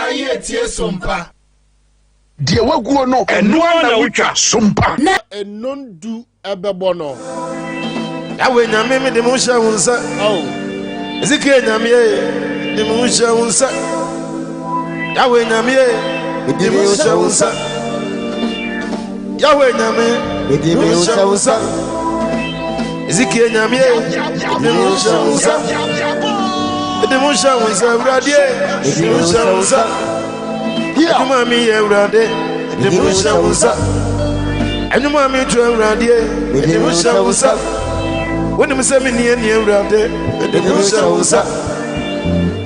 Daa yɛtie Sompa. Deɛ waguo no, ɛno ara na wotwa. Sompa. Nnɔndu bɛbɔ no. Yahweh Nyame mede me ho hyɛ wo nsa. Oh. Ezekiel Nyame mede me ho hyɛ wo nsa. Yahweh Nyame mede me ho hyɛ wo nsa. Yahweh Nyame mede me ho hyɛ wo nsa. Ezekiel Nyame mede me ho hyɛ wo nsa. Mede me ho hyɛ wo nsa Awurade mede me ho hyɛ wo nsa. Adwuma mi yɛ Awurade mede me ho hyɛ wo nsa. Adwuma mi tu Awurade mede me ho hyɛ wo nsa. Wonim sɛ menni ani Awurade mede me ho hyɛ wo nsa.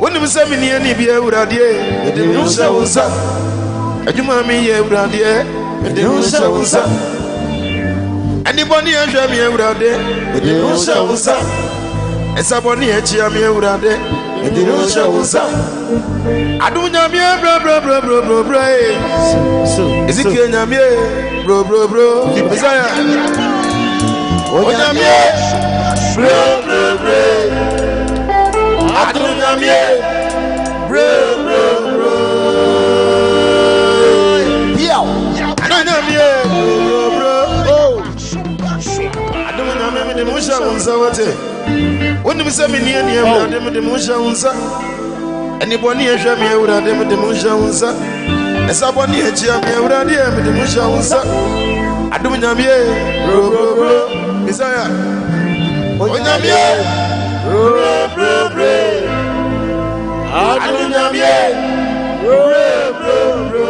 Wonim sɛ menni ani bi Awurade mede me ho hyɛ wo nsa. Adwuma mi yɛ Awurade mede me ho hyɛ wo nsa. Anibɔne ahwɛ me Awurade mede me ho hyɛ wo nsa. Ɛsabɔne akyia me Awurade mede me ho hyɛ wo nsa. Adum nyame bro bro bro bro bro bro eh. Ezekiel nyame bro bro bro. Messiah. Onyame bro bro bro. Adum nyame bro bro bro. Adum nyame bro bro bro. Oh. Adum nyame me de mo hyɛ wo nsa wate. Wonim sɛ menni ani Awurade mede mo hyɛ wo nsa. Ɛne bɔne ɛhwɛ me Awurade mede mo hyɛ wo nsa. Ɛsa bɔne akyia me Awurade mede mo hyɛ wo nsa. Adom Nyame bro bro bro Messiah. Onyame bro bro bro. Adom Nyame bro bro bro.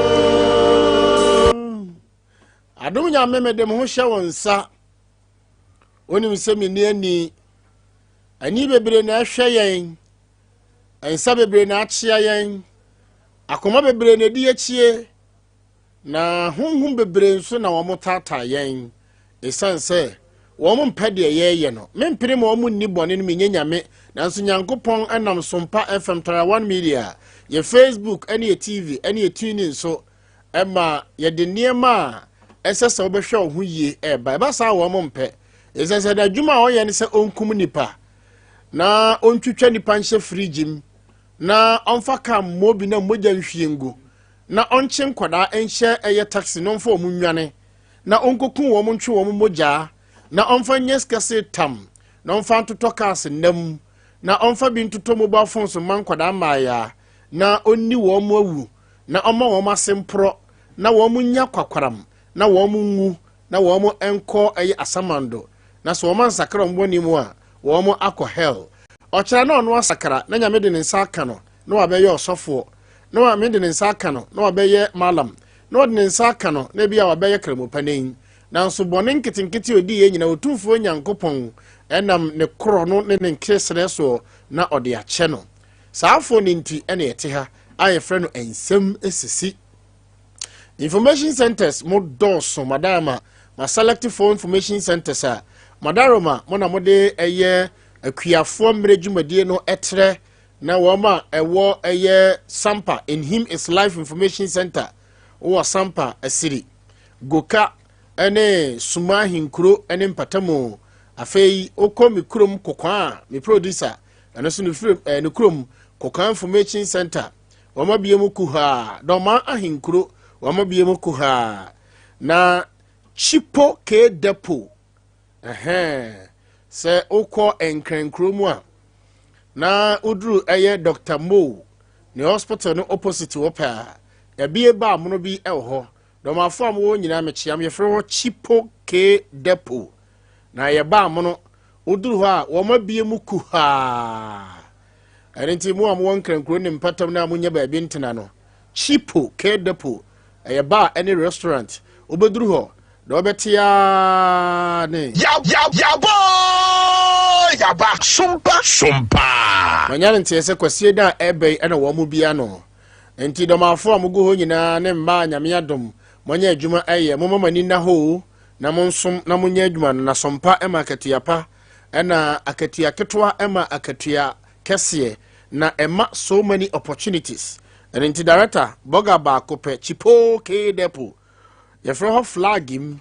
Adom Nyame mede mo ho hyɛ wo nsa. Wonim sɛ menni ani. Ani bebree na ɛhwɛ yɛn. Nsa bebree na akyea yɛn. Akoma bebree na ɛdi akyie. Na honhom bebree nso na wɔn taataa yɛn. Ɛsiane sɛ wɔn mpɛ deɛ yɛreyɛ no. Mempene ma wɔn nni bɔne no menyɛ nyame. Nanso Nyankopɔn nam Sompa FM Tara One Media, yɛ Facebook ne yɛ TV ne yɛ TuneIn so ɛma yɛde nneɛma a ɛsɛ sɛ wobɛhwɛ wo ho yie ɛreba. Ɛba saa wɔn mpɛ. Ɛsɛ sɛ n'adwuma a ɔyɛ ne sɛ ɔnkum nipa na ɔntwitwa nipa nhyɛ firigye mu na ɔmfa kaa mmɔ bi na mogya nhwie ngu na ɔnkye nkwadaa nhyɛ ɛyɛ taxi na ɔmfa wɔn nnwane na ɔnkɔku wɔn ntwe wɔn mogyaa na ɔmfa nyɛ sikasee tam na ɔmfa ntotɔ cars nna mu na ɔmfa bi ntotɔ mobile phones mma nkwadaa mmaayaa na ɔnni wɔn awu na ɔmma wɔn ase mporɔ, na wɔn nnya kwakwaram, na wɔn nwu, na wɔn nkɔ ɛyɛ asamando, na sɛ wɔn ansakra wɔn bɔne mu a, wɔn akɔ hell. Ɔkyerɛ na ɔno asakra, na Nyame de ne nsa aka no, na wabɛyɛ ɔsɔfoɔ, na Nyame de ne nsa aka no, na wabɛyɛ malam, na ɔde ne nsa aka no, na ebia wabɛyɛ kramopanin. Nanso bɔne nketenkete a odiiɛ nyina, Otumfoɔ Nyankopɔn nam ne korɔ no ne ne nkesrɛ soɔ na ɔde akyɛ no. Saa afoɔ no nti na yɛte ha a yɛfrɛ no nsɛm sisi. Information centers mo dɔɔso madarama ma select for information centers a madaroma mo na mo de ɛyɛ akuafoɔ mmerɛ dwumadie no ɛtrɛ na wɔn a ɛwɔ ɛyɛ Sampa in him is life information center wɔ Sampa Asiri Goka ɛne Suma Ahenkuro ɛne Mpatamu. Afei wokɔ me kurom Kokwaa me producer ɛno nso ne firi ɛɛ ne kurom Kokaa Information Center wɔn abie mu kuhaa Dɔma Ahenkuro wɔn abie mu kuhaa na Chipo K Depot ɛhɛn sɛ wokɔ Nkrankuro mu a na woduru ɛyɛ Dr. Mo ne hospital no opposite wɔ pɛ a ɛbie ba amono bi ɛwɔ hɔ Dɔmafo a mowɔ nyinaa mekyea mo yɛfrɛ hɔ Chipo K Depot na yɛba amono Woduru hɔ a, wɔabue mu kuhaa. Ɛno nti, mo a mowɔ nkrankuro ne mpatam no a monyɛ baabi ntena no, Chipo K Depot, ɛyɛ bar ne restaurant. Wobɛduru hɔ, na wɔbɛte ara ne. Yabɔ yaba sompa sompa. Manya no nteɛ sɛ Kwasie da a ɛreba yi na wɔn bi ano. Nti dɔmafo a mogu hɔ nyinaa ne mmaa a Nyame adom moanya adwuma ɛyɛ, momma mo ani nna hɔ o. na monsom na monyɛ adwuma no, na sompa ma akatua pa, ɛna akatua ketewa ma akatua kɛseɛ, na ɛma so many opportunities. Ɛno nti director, bɔga baako pɛ, Chipoo K Depo, yɛfrɛ hɔ Flag mu,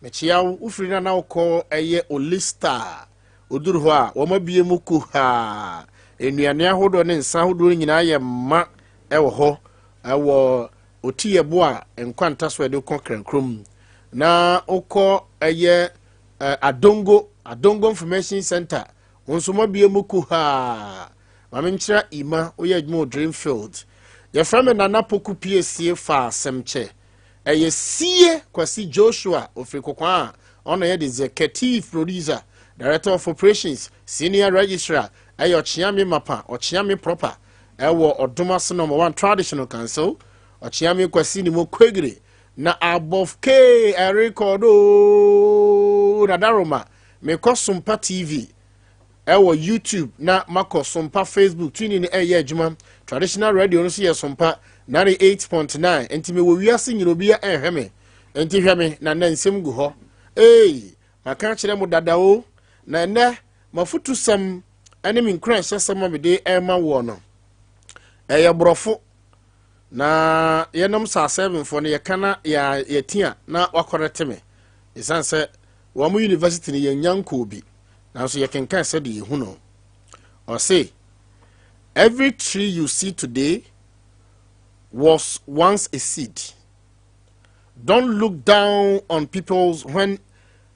mekyea wo, wofiri no na wokɔ ɛyɛ Olista, oduru hɔ a, wɔn abie mu kuhaa, nnuane ahodoɔ ne nsa ahodoɔ nyinaa yɛ ma ɛwɔ hɔ. Ɛwɔ Otiyɛbo a nkwanta so a ɛde kɔ Krankrom. Na wokɔ ɛyɛ Adongo, Adongo Information Center. Wo nso mabie mu kuhaa. Maame nkyerɛ Ima, woyɛ adwuma wɔ Dreamfield. Yɛfrɛ me Nana Poku Piesie fa asɛm kyɛ. Ɛyɛ Sie Kwasi Joshua ofiri Kokoa a ɔno yɛ the executive producer, director of operations, senior registrar, ɛyɛ Ɔkyeame Mapa, Ɔkyeame proper, ɛwɔ Ɔdomase Number One Traditional Council, Ɔkyeame Kwasi ne mu Kwegire na above K ɛrekɔdo Nadaroma. Mekɔ Sompa TV ɛwɔ YouTube na makɔ Sompa Facebook. Twini no ɛyɛ adwuma. Traditional radio no nso yɛ Sompa 98.9. Nti mewɔ wiase nyina, obi ɛhwɛ me. Nti hwɛ me na nɛ nsɛm gu hɔ. Ei, maka kyerɛ mo dada o. Na ɛnɛ mafotu sɛm ɛne me nkuranhyɛsɛm a mede ɛma woɔ no ɛyɛ borɔfo na yɛnom saa sevenfoɔ no yɛka na yɛti a na wakɔrɛte me, ɛsiane sɛ wɔn mo university no yɛnya nkɔɔ bi, nanso yɛkenkan sɛdeɛ yɛhu no. Ɔse, "Every tree you see today was once a seed. Don't look down on people when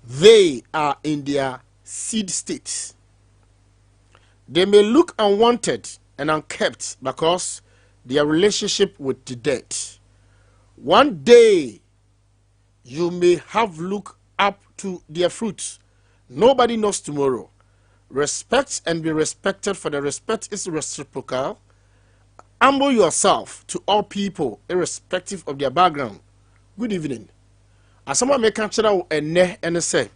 they are in their seed state. They may look unwanted and unkept because their relationship with the dead. One day you may have looked up to their fruits. Nobody knows tomorrow. Respect and be respected, for the respect is reciprocal. Humble yourself to all people, irrespective of their background." Good evening. Asɛm a meka kyerɛ wo ɛnnɛ ɛne sɛ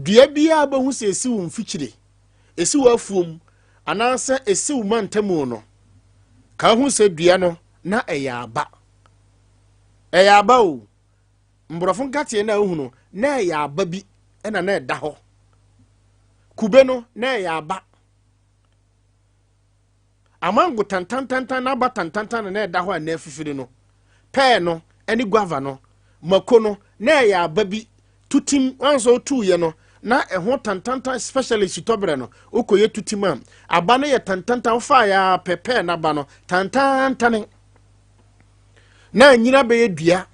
dua biara bɛhu sɛ ɛsi wo mfikyire, ɛsi wo afuom anaasɛ ɛsi wo mantamu no, ka hu sɛ dua no na ɛyɛ aba. Ɛyɛ aba o. Mborɔfo nkateɛ no a wohu no na ɛyɛ aba bi ɛna na ɛda hɔ. Kube no na ɛyɛ aba. Amango tantantantan n'aba tantantan na na ɛda hɔ a na afifiri no. Pɛɛ no ɛne guava no, mako no na ɛyɛ aba bi. Tutim wanso otuuyɛ no na ɛho tantantan, especially sutɔberɛ no, wokɔyɛ tutim a aba no yɛ tantantan. Wofaa yɛ a pɛpɛɛ n'aba no tantantane na anyina bɛyɛ dua.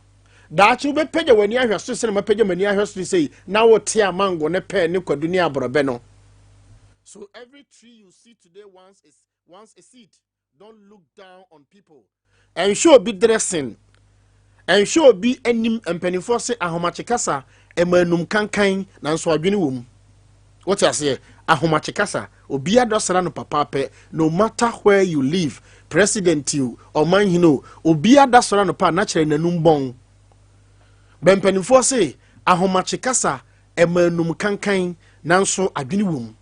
Daakye wobɛpagya w'ani ahwɛ so sɛ na mapagya m'ani ahwɛ so sɛ na wote amango ne pɛɛ ne kwadu ne aborɔbɛ no. So every tree you see today once a seed. Don't look down on people. Ɛnhwɛ obi dressing, ɛnhwɛ obi anim. Mpanimfoɔ sɛ ahomakye kasa ɛma enum kankan, nanso adwene wɔ mu. Wote aseɛ? Ahomakye kasa, obi adɔsra no papaapɛ. No matter where you live, president o, ɔmanhene o, obi adasɔra no pa na kyerɛ n'anum bɔn bɛ. Mpanimfoɔ sɛ ahomakye kasa ɛma enum kankan, nanso adwene wɔ mu.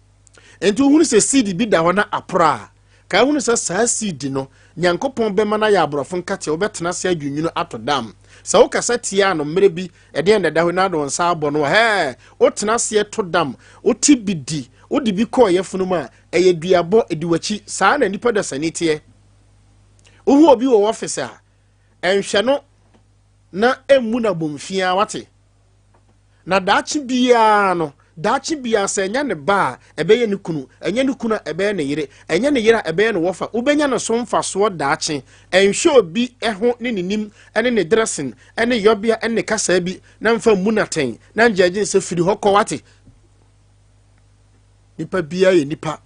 Nti wohunu sɛ seed bi da hɔ na apora a, ka wohunu sɛ saa seed no Nyankopɔn bɛma no ayɛ aborɔfo nkateɛ. Wobɛtena ase adwinwunu ato dam sɛ wokasa tia no mmerɛ bi ɛdeɛn dada hɔ na ade wo nsa abɔ no hɛ. Wotena aseɛ to dam, wote bi di, wode bi kɔɔ yɛfunu mu a ɛyɛ duabɔ ɛdi w'akyi. Saa na nipa dasani teɛ. Wohu obi wɔ office a, ɛnhwɛ no na ɛmmu no abomfia. Wate? Na daakye biara no, daakye biara sɛ ɛnyɛ ne ba a, ɛbɛyɛ ne kunu, ɛnyɛ ne kunu a, ɛbɛyɛ ne yere, ɛnyɛ ne yere a, ɛbɛyɛ ne wɔfa. Wobɛnya ne so mfasoɔ daakye. Ɛnhwɛ obi ho ne ne nim ne ne dressing ne yɔbea ne ne kasaa bi na mfa mmu natɛn na ngyɛgye sɛ firi hɔ kɔ. Wate? Nipa biara yɛ nipa.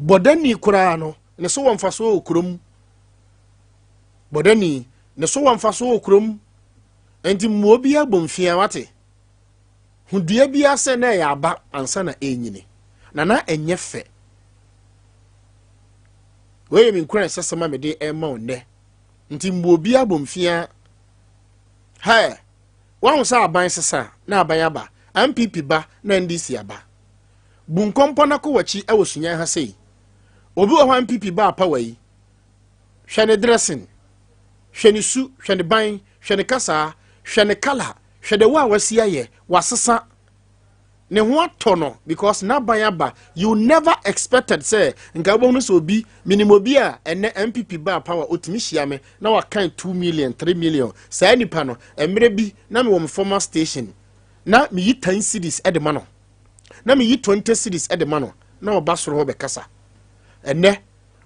Bɔdani koraa no ne so wɔ mfasoɔ wɔ kurom. Bɔdani ne so wɔ mfasoɔ wɔ kurom. Nti mmuo biara bɔ mfia. Wate? Ho dua biara sɛ na ɛyɛ aba ansa na ɛnyini na ɛnyɛ fɛ. Wei yɛ me nkura ɛsɛsɛm a mede ɛma wo nnɛ. Nti mmuo biara bɔ mfia. Hɛ, wɔn sɛ aban sesa na aban aba, NPP ba na NDC aba. Bu nkɔmpɔ na kɔ w'akyi. Ɛwɔ Sunyani ha sei, obi wɔ hɔ, NPP ba apa wɔ yi, hwɛ ne dressing, hwɛ ne su, hwɛ ne ban, hwɛ ne kasaa, hwɛ ne colour, hwɛ de wo a wasi ayɛ wasesa ne ho atɔ no because n'aban aba. You never expected sɛ nka wobɛhunu sɛ obi minim obi a ɛnɛ NPP ba power, otumi hyia me na wakan 2 million, 3 million. Saa nipa no, mmerɛ bi na mewɔ me former station na meyi 10 cedis ɛde ma no, na meyi 20 cedis ɛde ma no na ɔba soro hɔ bɛkasa. Ɛnɛ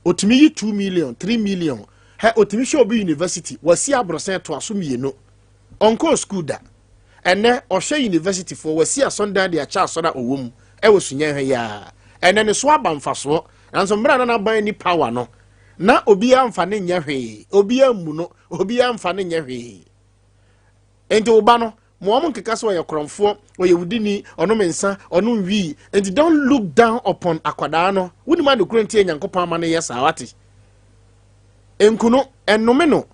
Otumi yi 2 million, 3 million. Hɛ, otumi hwɛ obi university, wasi aborɔsɛn to aso mmienu, ɔnkɔɔ school da. Ɛnɛ ɔhwɛ university foɔ, wasi asɔndan de akyɛ asɔre a ɔwɔ mu ɛwɔ Sunyɛn ha yi. Ɛnɛ ne so aba mfasoɔ, nanso mmerɛ a nanaban ni power no na obiara mfa ne nyɛ hwee, obiara mmu no, obiara mfa ne nyɛ hwee. Nti wo ba no ma wɔn nkeka sɛ ɔyɛ korɔmfoɔ, ɔyɛ wudini, ɔnom nsa, ɔnom wii. Nti don't look down upon akwadaa no. Wonim adekoro nti Nyankopɔn ama no yɛ saa. Wate? Nkuno ɛnome no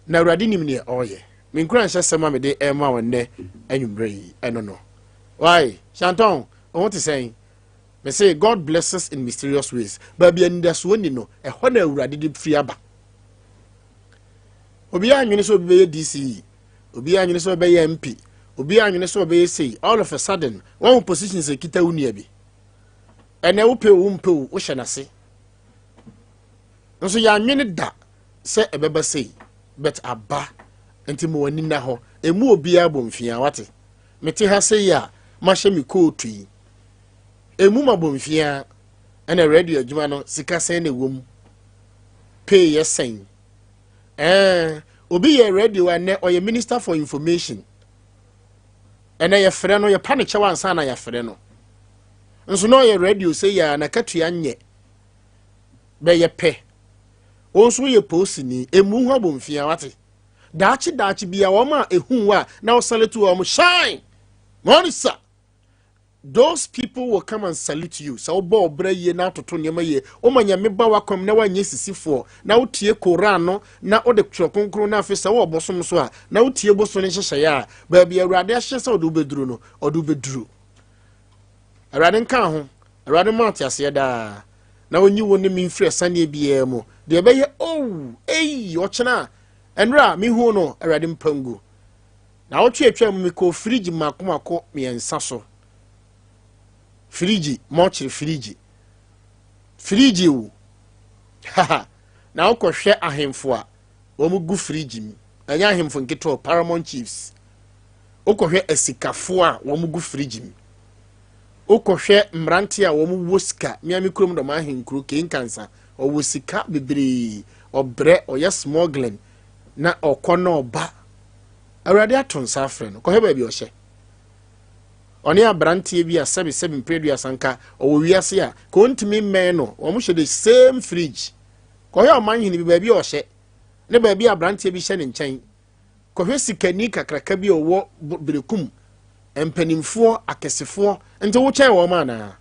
na Awurade nim neɛ ɔreyɛ. Menkura nhyɛ sɛm a mede ɛma wɔ nnɛ anwummerɛ yi ɛno no. Why Shanton, ɔho te sɛn? Me say God blesses in mysterious ways. Baabi anidasoɔ ni no, ɛhɔ na Awurade de firi aba. Obiara nwene sɛ obi bɛyɛ DCE, obiara nwene sɛ ɔbɛyɛ MP, obiara nwene sɛ ɔbɛyɛ sei. All of a sudden, wɔn positions ekita wo nua bi. Ɛnɛ wopɛ wo mpɛ wo, wohyɛ n'ase nso yɛanwene da sɛ ɛbɛba sei, but aba. Nti mo w'ani na hɔ emu obiara bɔ mfia. Wate? Mete ha sei a mahyɛ me kootu yi, emu ma bɔ mfia. Ɛna radio adwuma no, sika sɛn na ɛwɔ mu? Pay yɛ sɛn? Obi yɛ radio a, nnɛ ɔyɛ Minister for Information. Ɛnɛ yɛfrɛ no, yɛpa ne kyɛw ansa na yɛfrɛ no. Nso na ɔyɛ radio sɛ yɛ a n'akatua nyɛ bɛyɛ pɛ. Wɔn nso yɛ polisini. Emu ho abɔ mfia. Wate? Daakye daakye bia, wɔn a ehu a na wɔsalute wɔn, shine morning, those people will come and salute you. Sɛ wobɔ ɔbrɛ yie na atoto nneɛma yie, woma Nyame ba wakwam na woanyɛ sisifoɔ na wotie Koran no na wode Twerɛ Kronkron no, afei sɛ wowɔ bosom so a na wotie bosom no nhyehyɛeɛ a, baabi Awurade ahyɛ sɛ ɔde wobɛduru no, ɔde wobɛduru. Awurade nka ho. Awurade ma ate aseɛ daa na ɔnyi wo ne me mfiri asaneɛ biara mu. Deɛ ɛbɛyɛ oh ei, ɔkyena a ɛnora a mehu no, Awurade mpangu na wotwe atwa mu. Mekɔɔ firigyi mako mako mmiɛnsa so, firigyi mɔkyere, firigyi, firigyi o. Haha, na wokɔhwɛ ahemfo a wɔn gu firigyi mu, ɛnyɛ ahemfo nketewa, paramount chiefs. Wokɔhwɛ asikafoɔ a wɔn gu firigyi mu, wokɔhwɛ mmeranteɛ a wɔn wɔ sika. Miami kurom dɔm ahenkuro kenkansa, ɔwɔ sika bebree, ɔbrɛ, ɔyɛ smuggling na ɔkɔ na ɔba. Awurade ato nsa afrɛ no. Kɔhwɛ baabi ɔhyɛ. Ɔne aberanteɛ bi a sɛbi sɛbi mprɛduasa nka ɔwɔ wiase a ka ɔntumi mmɛn no, wɔn hyɛ the same fridge. Kɔhwɛ ɔman hene bi baabi a ɔhyɛ ne baabi a aberanteɛ bi hyɛ ne nkyɛn. Kɔhwɛ sikani kakraka bi a ɔwɔ Berekum, mpanimfoɔ akɛsefoɔ. Nti wokyɛn wɔn anaa?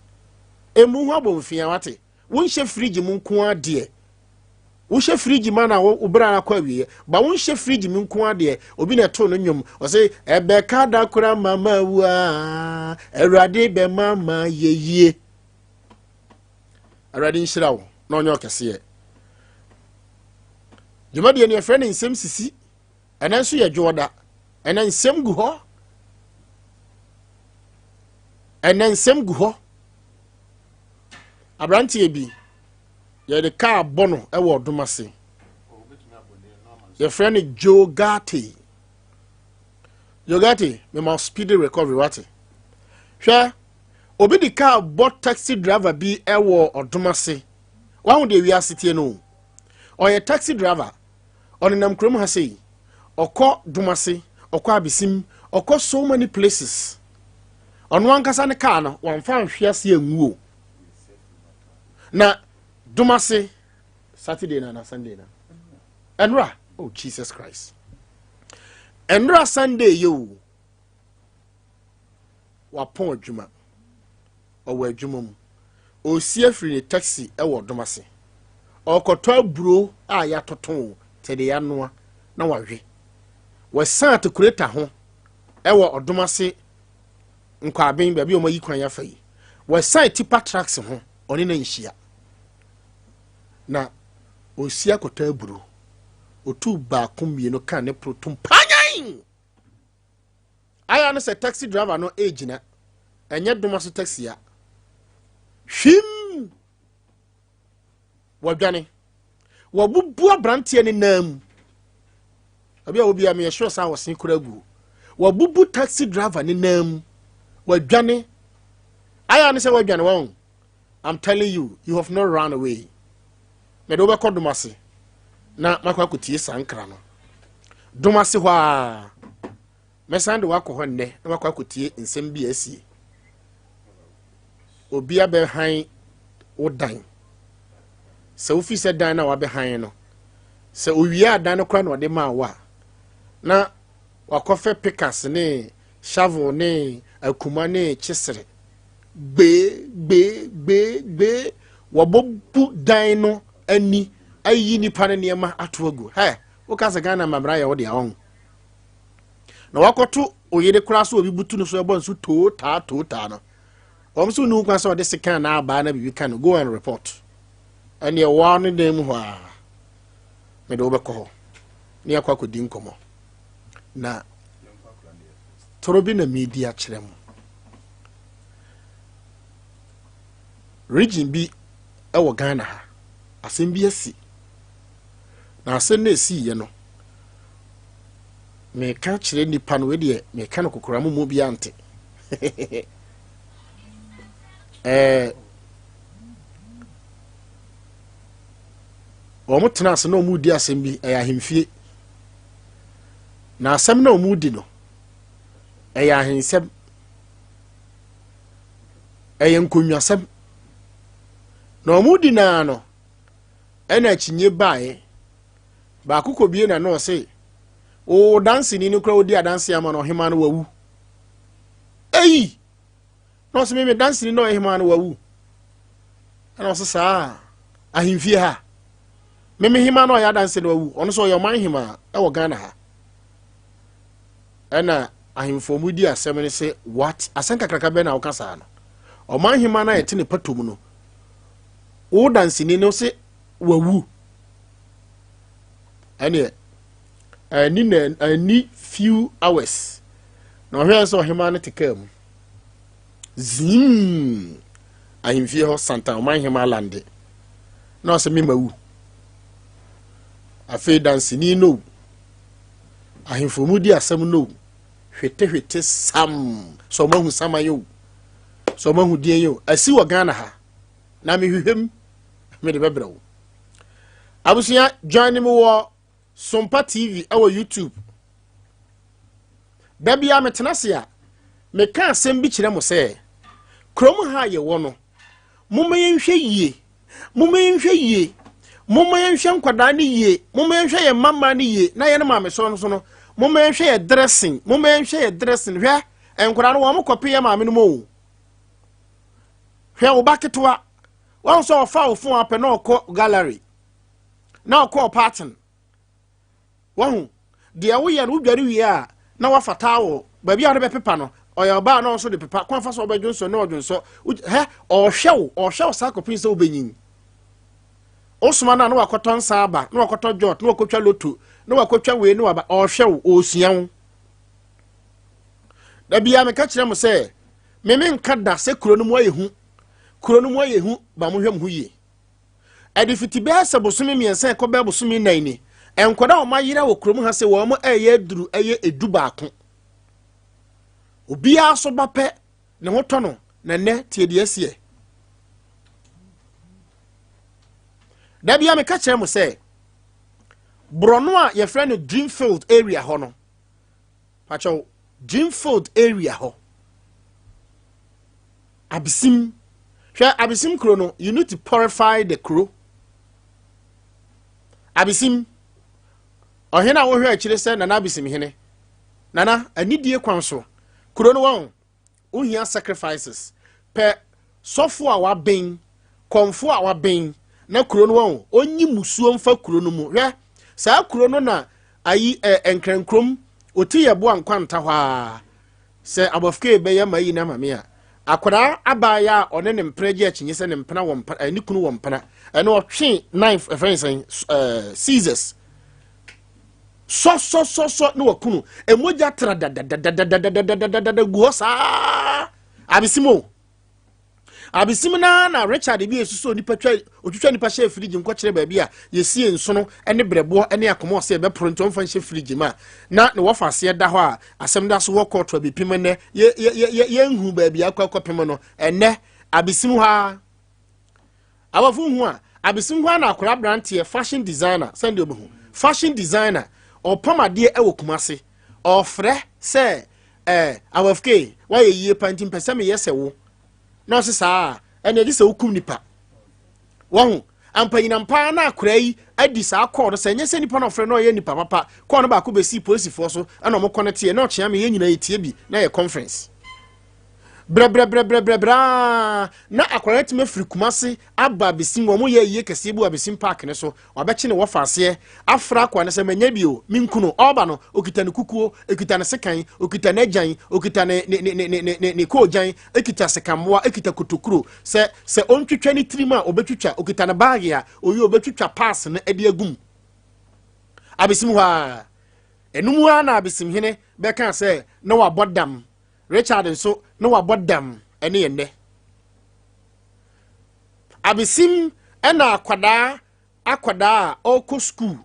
Emu ho abɔ mfia. Wate? Wonhyɛ fridge mu nko adeɛ, wohyɛ fridge ma na wo bra akɔ awieɛ ba. Wonhyɛ fridge mu nko adeɛ. Obi na ɛto no nnwom, ɔsɛ ɛbɛka da kora mama wu a, Awurade bɛma ma yɛyie. Awurade nhyira wo na ɔnyɛ ɔkɛseɛ. Dwumadie no yɛfrɛ no Nsɛm Sisi. Ɛnɛ nso yɛ dwoɔda. Ɛnɛ nsɛm gu hɔ, ɛnɛ nsɛm gu hɔ. Aberanteɛ bi, yɛde kaa bɔ no wɔ ɔdom ase. Yɛfrɛ no Joe Gate. Joe Gate, mema speedy recovery. Wate? Hwɛ, obi de kaa bɔ taxi driver bi wɔ ɔdom ase. Wahu deɛ wiase tie no? Ɔyɛ taxi driver, ɔnenam kurom ha sei, ɔkɔ Domase, ɔkɔ Abesim, ɔkɔ so many places. Ɔno ankasa ne kaa no wamfa nhwe ase anwu o. Na Domase Saturday na Sunday na ɛnora, oh Jesus Christ, ɛnora Sunday yi o, wapɔn adwuma, ɔwɔ adwuma mu, ɔsi afiri ne taxi ɛwɔ Domase, ɔkɔtɔ aburo a yɛatoto tɛde yɛanoa na wahwe. Wɔsan atikuleta ho ɛwɔ Ɔdomase Nkwaben, baabi a wɔayi kwan afa yi. Wɔsan tipper trucks ho, ɔne na nhyia na ɔsi akɔtɔ aburo. Otu baako mmienu ka ne protom panyan aya no sɛ taxi driver no egyina. Ɛnyɛ Domase taxi a hwim, wɔdwane, wɔbubu aberanteɛ ne nan mu. Ebi a obi a meyɛ sure sɛ wɔsen kura gu. Wɔbubu taxi driver ne nan mu, wɔadwane. Aya no sɛ wɔadwane wɔn. I'm telling you, you have not run away. Mede wobɛkɔ dom ase na makɔ akɔtie saa nkra no. Dom ase hɔ a mɛsan de wakɔ hɔ nnɛ na wakɔ akɔtie nsɛm bi a asie. Obi abɛhan wo dan. Sɛ wofi sɛ dan no a wabɛhan no, sɛ owie a dan no koraa na ɔde maa wo a, na wakɔfɛ pikas ne shovel ne akuma ne kyesere. Gbee gbee gbee gbee wɔbɛbu dan no ani ayi nipa no nneɛma ato agu. Hɛ, woka sɛ Ghana mmabra yɛ wo deɛ ɔn. Na wakɔto oyere koraa so obi butu no so ɛbɔ nso too taa too taa no. Wɔn nso nni kwan sɛ ɔde sekan na abaa na biribi ka no. Go and report. Ɛneɛ wɔa ne dan mu hɔ a mede wobɛkɔ hɔ ne akɔ akɔdi nkɔmmɔ. Na toro bi na medi akyerɛ mo. Region bi wɔ Ghana ha, asɛm bi asi. Na asɛm no esiiɛ no, meka kyerɛ nipa no, wei deɛ meka no kokora mo mu bi ante. Wɔn tena ase na wɔn redi asɛm bi, ɛyɛ ahemfie. Na asɛm na wɔn redi no, ɛyɛ ahensɛm. Ɛyɛ nkonnwasɛm. Na wɔn di naa no, ɛna akyinnye baeɛ. Baako kɔbie na na ɔse, wo danseni no koraa ɔdi adanse ama no, ɔhemaa no wawu. Eyi! Na ɔse, me danseni na ɔyɛ hemaa no wawu. Ɛna ɔse, saa ahemfie ha. Me me hemaa na ɔyɛ adanse no wawu. Ɔno nso ɔyɛ ɔman hemaa ɛwɔ Ghana ha. Ɛna ahemfo mu di asɛm no sɛ, what? Asɛm kakraka bɛn na woka saa no? Ɔman hemaa no a yɛte ne patom no, wo danseni no se wawu. Ɛneɛ, ɛni na ɛni few hours na ɔhwɛ sɛ ɔhemaa no te kaa mu. Zim! Ahemfie hɔ Santa ɔman hemaa lande. Na ɔsɛ mema wu. Afei danseni no ahemfo mu di asɛm no hwetehwete sam sɛ ɔmo ahu saman o sɛ ɔmo ahu deɛ o asi wɔ Ghana ha na mehwehwɛ mu mede bɛbrɛ wo. Abusua, join me wɔ Sompa TV ɛwɔ YouTube. Da bia metena ase a meka asɛm bi kyerɛ mo sɛ kurom ha a yɛwɔ no, momma yɛnhwɛ yie, momma yɛnhwɛ yie, momma yɛnhwɛ nkwadaa no yie, momma yɛnhwɛ yɛn mma no yie, na yɛn maame sɔrɔ no so no, momma yɛnhwɛ yɛ dressing, momma yɛnhwɛ yɛ dressing. Hwɛ nkwadaa no, wɔn kɔpe yɛ maame no mu o. Hwɛ wo ba ketewa, wɔn sɛ ɔfa wo phone apɛ na ɔkɔ gallery na ɔkɔ ɔpaten. Wahu deɛ woyɛ no, wodware wie a na wafa towel baabi a wode bɛpepa no, ɔyɛ ɔbaa na ɔnso de pepa kwan fa so ɔbɛdwonsɔ na ɔdwonsɔ. Hɛ, ɔhwɛ wo, ɔhwɛ wo saa kɔpem sɛ wobɛnyin. Wosoma no a na wakɔtɔ nsa aba, na wakɔtɔ jɔt, na wakɔtwa loto, na wakɔtwa wei na waba, ɔhwɛ wo, ɔresua wo. Da biara meka kyerɛ mo sɛ me menka da sɛ kuro no mu ayɛ hu, kuro no mu ayɛ hu, ba mohwɛ mo ho yie. Ɛde fiti bɛyɛ sɛ bosome 3 ɛkɔ bɛyɛ bosome 4 ni, nkwadaa a wɔn ayera wɔ kurom ha sɛ wɔn ɛyɛ aduru ɛyɛ 11. Obiara so ba pɛ ne ho tɔ no, na nnɛ tie deɛ asiɛ. Da bia meka kyerɛ mo sɛ borɔno a yɛfrɛ no Dreamfield area hɔ no, pakyɛw, Dreamfield area hɔ, Abesim, hwɛ Abesim kuro no, you need to purify the kuro. Abesim, ɔhene a wohwɛ akyire sɛ Nana Abesim hene, Nana, anidie kwan so, kuro no wɔn, wohia sacrifices, pɛ sɔfo a waben, kɔmfo a waben, na kuro no wɔn, onyi musuo mfa kuro no mu. Hwɛ, saa kuro no na ayi nkrankrom, oti yɛ boa nkwanta hɔ a, sɛ abɔfkee bɛyɛ ma yi na ma me a, akwadaa abaayɛ a ɔne ne mpena gye akyinnye sɛ ne mpena wɔ mpena, ne kunu wɔ mpena, ɛno ɔtwe knife, ɛfrɛ ne sɛn, scissors, sɔ sɔ sɔ sɔ ne wakunu, emogya tra dadadadadadadadadada gu hɔ saa. Abesim o, abesim naa na Richard bi esusu onipa twa, otwitwa nipa hyɛ firigye nkɔkyerɛ baabi a yɛsie nsono ne brɛboɔ ne akoma ɔsɛ ɛbɛporo nti ɔmfa nhyɛ firigye mu a na ne wɔfa aseɛ da hɔ a asɛm da so wɔ kɔɔto abɛpim nnɛ yɛnhu baabi akɔ akɔpem no ɛnnɛ abesim hɔ a abɔfo hu a. Abesim hɔ na akwadaa aberanteɛ, fashion designer, sɛndeɛ ɔbɛhu fashion designer, ɔpam adeɛ ɛwɔ Kumase. Ɔfrɛ sɛ awafke wayɛ yie pa, nti mpɛ sɛ meyɛ sɛ wo na ɔse saa ɛna ɛgye sɛ wokum nipa. Wɔho ampanyinam paa na akwadaa yi adi saa kɔɔ no sɛ ɛnyɛ sɛ nipa no ɔfrɛ no ɔyɛ nipa papa. Kɔɔ no baako bɛsi polisifoɔ so, ɛna ɔmo kɔ no teɛ na ɔkyea me. Yɛn nyinaa yɛtie bi na yɛ conference brɛbrɛbrɛbrɛbrɛa na akwadaa tumi afiri Kumase aba Abesim. Wɔn yɛ yie kɛseɛ bi wɔ Abesim Park ne so. Wabɛkye ne wɔfa aseɛ afra akwa ne sɛ manya bi o, minku no. Ɔba no, okita ne kukuo, okita ne sekan, okita n'agyan, okita ne ne ne ne ne ne ne koogyan, ekita sekammoa, ekita kotokuro sɛ ɔntwitwa ne tirim a ɔbɛtwitwa, okita ne baage a oyi ɔbɛtwitwa pass no de agum. Abesim hɔ a ɛnum a na Abesim hene bɛka sɛ na wabɔ dam. Richard nso na wabɔ dam. Ɛne yɛn nnɛ Abesim ɛna akwadaa a ɔrekɔ school,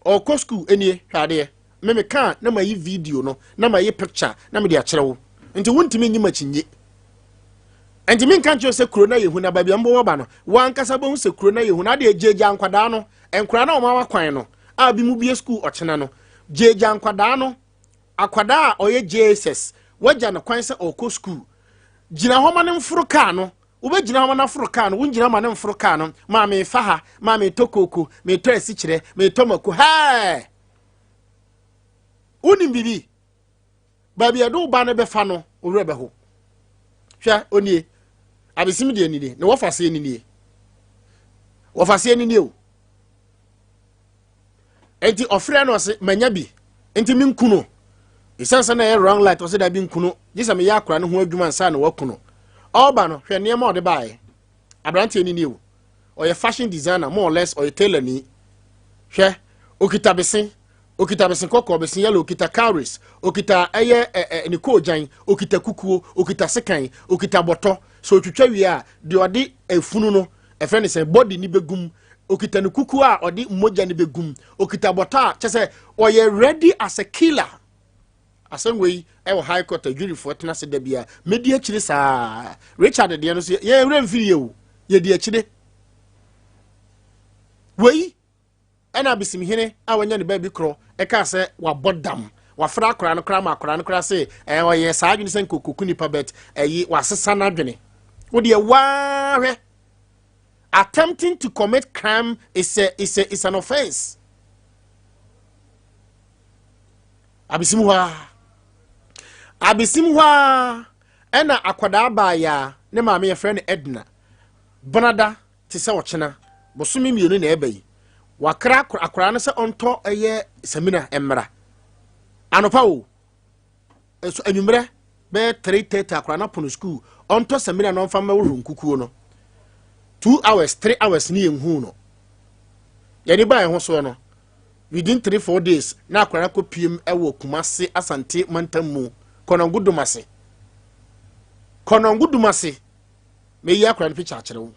ɔrekɔ school nie. Hwɛ adeɛ, mímí kaa na ma yi video no na ma yi picture na ma de akyerɛ wo, nti wuntumi nyi makyi. Nti mi nka nkyerɛ sɛ kuro na yɛ hu na baabi a mbɔ wɔba no, wankasa bɛhu sɛ kuro na yɛ hu na adeɛ. Gyegya nkwadaa no, nkwadaa na wɔn awa kwan no a bi mu bie school ɔkyena no, gyegya nkwadaa no. Akwadaa a ɔyɛ JSS, wagya no kwan sɛ ɔrekɔ school, gyina hɔ ma ne mforo kaa no. Wobɛgyina hɔ ma no aforo kaa no, wongyina ma ne mforo kaa no. Maa mefa ha, maa metɔ kooko, metɔ asikyerɛ, metɔ mako. Hɛɛ, wonim biribi, baabi a ɛde wo ba no bɛfa no, owurɛ bɛho. Hwɛ, onie Abesim deɛ ninie na wɔfa seɛ ninie, wɔfa seɛ ninie o. Nti ɔfrɛ no, ɔse manya bi nti menku no. Ɛsiane sɛ na ɛyɛ wrong light, ɔsɛ dabi, nku no, gye sɛ meyɛ akora no ho adwuma nsa na waku no. Ɔba no, hwɛ nneɛma a ɔde baeɛ. Aberanteɛ ni nie o, ɔyɛ fashion designer, more or less ɔyɛ tailor ni. Hwɛ, okita bese, okita bese kɔkɔɔ, bese yellow, okita cowries, okita ɛyɛ ɛ ɛ ne koogyan, okita kukuo, okita sekan, okita bɔtɔ so otwitwa wie a deɛ ɔde efunu no ɛfrɛ ne sɛ body ni bɛgum, okita ne kukuo a ɔde mogya ne bɛgum, okita bɔtɔ a kyɛ sɛ ɔyɛ ready as a killer. Asɛm wei ɛwɔ High Court, adwirifoɔ tena ase da bia mɛdi akyire saa. Richard deɛ no so, yɛn werɛ mfiri yɛ o, yɛdi akyire. Wei ɛna Abesimhene a wanya ne baabi korɔ ɛka sɛ wabɔ dam. Wafra akora no koraa ma akora no koraa sɛ ɔyɛ saa adwene sɛ nkokoku nipa bɛt ɛyi wasesa n'adwene. Wodeɛ waa hwɛ, attempting to commit crime is a is an offence. Abesim hɔ a, Abesim hɔ a, ɛna akwadaa baayɛ ne maame yɛfrɛ no Edna Bonada te sɛ ɔkyena bosome 2 na ɛba yi, wakra akwadaa no sɛ ɔntɔ ɛyɛ samina mmra anɔpa o. Nso anwummerɛ bɛyɛ 3:30, akwadaa no apono school, ɔntɔ samina na ɔmfa mmɛhohoro nkukuo no. 2 hours, 3 hours ne yɛn hu no. Yɛde ba ɛho soɔ no, within 3-4 days na akwadaa kɔ piem ɛwɔ Kumase, Asante mantam mu, Kɔnɔngo Dumase, Kɔnɔngo Dumase. Meyi akwadaa no picture akyerɛ wo.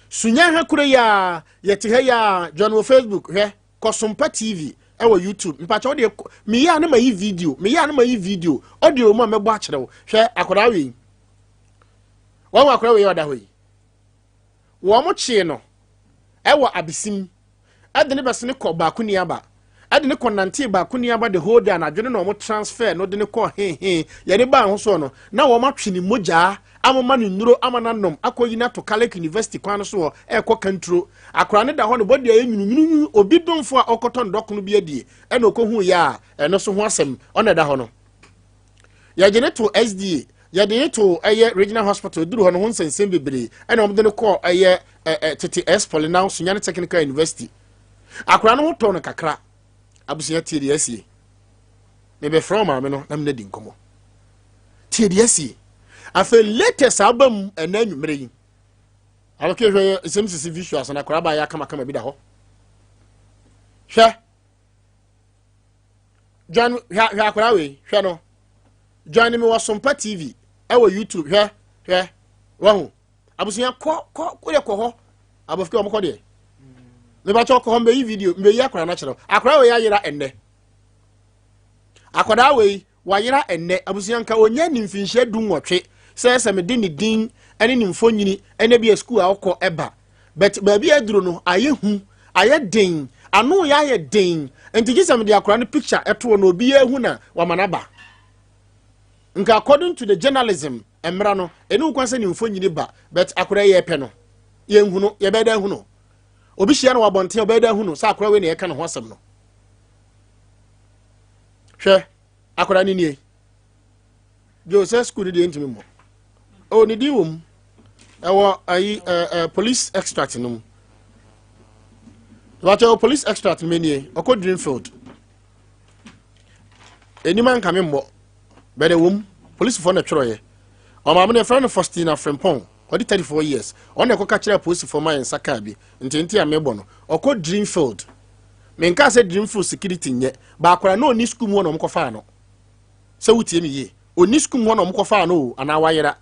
Sunya ha kuro yi a yɛte ha yi a, join wɔ Facebook, hwɛ Kɔsompa TV ɛwɔ YouTube. Mpakyɛ wodeɛ, meyɛ a ne ma yi video, meyɛ a ne ma yi video audio mu a mɛbɔ akyerɛ wo. Hwɛ akwadaa wei, wɔn akwadaa wei ɔda hɔ yi, wɔn mo kyee no ɛwɔ Abesim, ɛde ne bɛsene kɔ baako ni aba, ɛde ne kɔ nante baako ni aba the whole day. Anadwo no na wɔn transfer no de ne kɔ hehe. Yɛde baa ho soɔ no, na wɔn atwe ne mogyaa amoma ne nnuro ama n'anom akɔ yi n'ato Catholic University kwan no so hɔ ɛrekɔ Kanturo. Akwaraa no da hɔ no bɔdi a ɛnyununyunu. Obi domfo a ɔkɔtɔ ndɔkono bi adie ɛna ɔkɔhu yɛ a ɛno so ho asɛm ɔna ɛda hɔ no. Yɛgye ne to SDA, yɛde ne to ɛyɛ regional hospital. Duru hɔ no ho nsɛnsɛm bebree, ɛna wɔde no kɔɔ ɛyɛ ɛ tete S-Poly, now Sunyani Technical University. Akwaraa no ho tɔ no kakra. Abusua, tie deɛ asie. Mebɛfrɛ wo maame no na mene di nkɔmmɔ. Tie deɛ asie. Afei latest aba mu ɛnɛ anwummerɛ yi, abɛka hwɛ nsɛm sisi visuals na akwaraa baayɛ akamakama bi da hɔ. Hwɛ, join, hwɛ, hwɛ akwaraa wei, hwɛ no. Join me wɔ Sompa TV ɛwɔ YouTube. Hwɛ, hwɛ, wahu. Abusua, kɔ kɔ kɔ kɔ hɔ. Abɔfra wɔn kɔ deɛ mebakyɛ kɔ hɔ. Mbɛyi video, mbɛyi akwaraa no akyerɛw. Akwaraa wei ayera ɛnnɛ, akwadaa wei wayera ɛnnɛ. Abusua, nka onye ne mfinhyia 18 sɛ mede ne din ne ne mfonyini ɛne bi a sukuu a ɔkɔ ɛba. But baabi a aduro no ayɛ hu, ayɛ den, ano yɛ ayɛ den. Nti gye sɛ mede akwadaa no picture ɛtoɔ na obiara hu na wama n'aba. Nka according to the journalism mmara no, ɛne kwan sɛ ne mfonyini ba, but akwadaa yɛ pɛ no, yɛnhu no, yɛbɛyɛ dɛ hu no. Obi hyia no wɔ abɔnten, ɔbɛyɛ dɛ hu no sɛ akwadaa wei na yɛka ne ho asɛm no. Hwɛ, akwadaa no nie. Joe sɛ school no deɛ ntumi mmɔ. Oh, ne din wɔ mu. Ɛwɔ ayi ɛɛ ɛɛ police extract no mu. Wakyɛ police extract no nie. Ɔkɔ Dreamfield. Enim anka me mmɔ. Bɛdɛ wɔ mu. Polisifoɔ na twerɛeɛ. Ɔmaame no yɛfrɛ no Faustina Frimpong. Ɔde 34 years. Ɔno na ɛkɔka kyerɛ polisifoɔ ma yɛn nsa kaa bi. Nti nti a mebɔ no. Ɔkɔ Dreamfield. Menka sɛ Dreamfield security nyɛ. Baakora na ɔni school mu hɔ na ɔmkɔfaa no. Sɛ wotie me yie. Ɔni school mu hɔ na ɔmkɔfaa no o anaa wayera.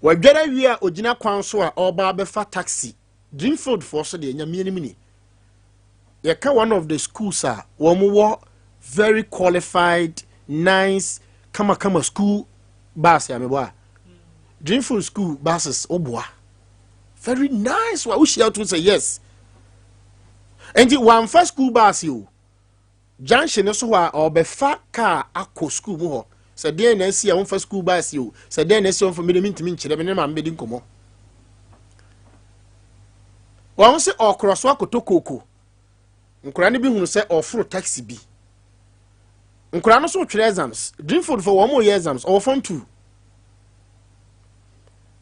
Wadwara wie a ogyina kwan so a ɔreba abɛfa taxi. Dreamfield foɔ so deɛ, Nyame anim ni. Yɛka one of the schools a wɔn wɔ very qualified, nice, kamakama school bus a mebɔ a. Dreamfield school buses woboa. Very nice wa wohyia to sɛ yes. Nti wamfa school bus yi o. Junction no so hɔ a ɔbɛfa car akɔ school mu hɔ. Sɛ deɛn na asi a wɔmfa school bus yi o. Sɛ deɛn na asi a wɔmfa mede mentumi nkyerɛ me ne maame bɛdi nkɔmmɔ. Wɔn sɛ ɔkorɔ so akɔtɔ kooko. Nkwadaa no bi hunu sɛ ɔforo taxi bi. Nkwadaa no so twerɛ exams. Dreamfield for wɔn yɛ exams. Ɔwɔ form 2.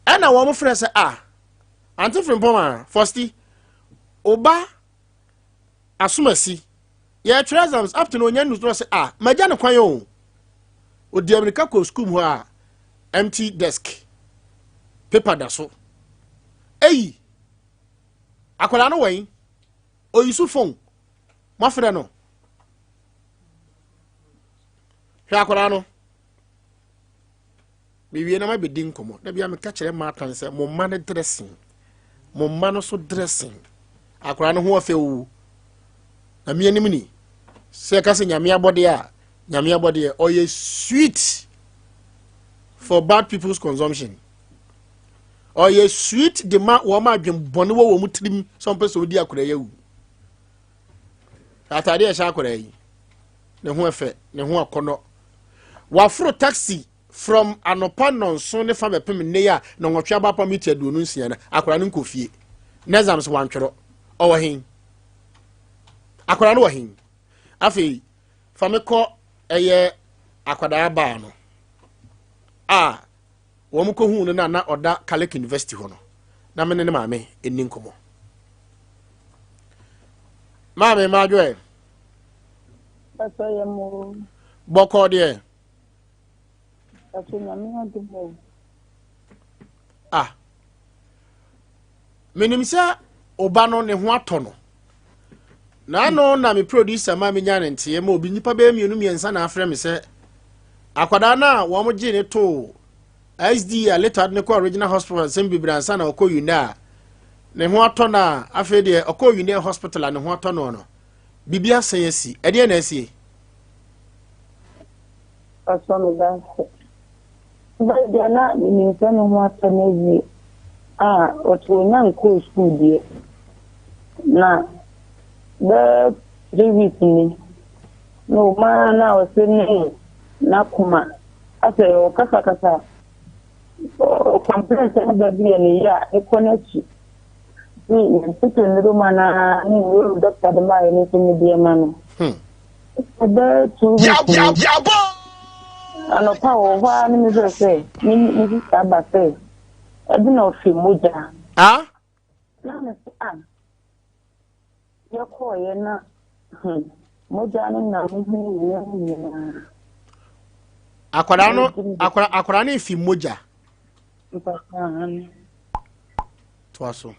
Ɛna wɔn frɛ sɛ a Auntie Frimpong a Fosti ɔba asomasi yɛtwerɛ exams up to na onya news no sɛ a magya ne kwan o. Odi amirika kɔ school mu hɔ a empty desk, paper da so. Eyi akwadaa no wɔ yi oyi so phone mɔfrɛ no. Hwɛ akwadaa no, mewie na mabɛdi nkɔmmɔ. Da bia meka kyerɛ maatan sɛ mo mma no dressing, mo mma no so dressing. Akwadaa no ho ɔfɛ o. Na me anim ni sɛ ɛka sɛ Nyame abɔdeɛ a, Nyame abɔdeɛ ɔyɛ sweet for bad people's consumption. Ɔyɛ sweet de ma wɔn adwenbɔne wɔ wɔn tirim sɛ wɔn pɛ sɛ ɔdi akwadaa yi awu. Ataade a ɛhyɛ akwadaa yi ne ho ɛfɛ, ne ho akɔnɔ. Waforo taxi from anɔpa 7 ne fa bɛpem nne yi a 8 aba apam ti 26 no, akwadaa no nkɔ fie. Na exams wantwerɛ. Ɔwɔ hen? Akwadaa no wɔ hen? Afei fa me kɔ ɛyɛ akwadaa baa no a wɔn kɔhu no na ɔda Catholic University hɔ no, na me ne ne maame ɛni nkɔmmɔ. Maame maadwo ɛ. Pàtó yɛ mo. Bɔkɔɔ deɛ. Pàtó, Nyame adom o. Ah, menim sɛ ɔba no ne ho atɔ no na ano na me producer ma menya ne nteɛ ma obi nipa bɛyɛ mmienu mmiɛnsa na afrɛ me sɛ akwadaa no a wɔn gye ne too SD a later ne kɔ regional hospital nsɛm bebree ansa na ɔkɔ UNI a ne ho atɔ no a, afei deɛ ɔkɔ UNI hospital a ne ho atɔ no no, biribi asan asi. Ɛdeɛ na asie? Pàtó, mi da ase. Bẹ́ẹ̀ deɛ, na menim sɛ ne ho atɔ no awie a ɔte onya nkɔɔ sukuu deɛ, na bɛɛ 3 weeks ni na ɔmaa na ɔsɛ ne n'akoma asɛ ɔkasakasa, ɔcomplain sɛ ne ba bi yɛ ne yie a ɛkɔ n'akyi. Nti yɛtete nnuro ma na ne nnuro doctor de maa yɛ no nso mede ma no. Bɛɛ 2 weeks ni, anɔpa wɔ hɔ a ne mefrɛ sɛ me sister aba sɛ ɛbi na ɔfe mogya. Ah. Na me sɛ a yɛkɔɔyɛ na mogya no nam ho nyinaa nyinaa. Akwadaa no, akwadaa no efi mogya. Mpasa no. Toa so.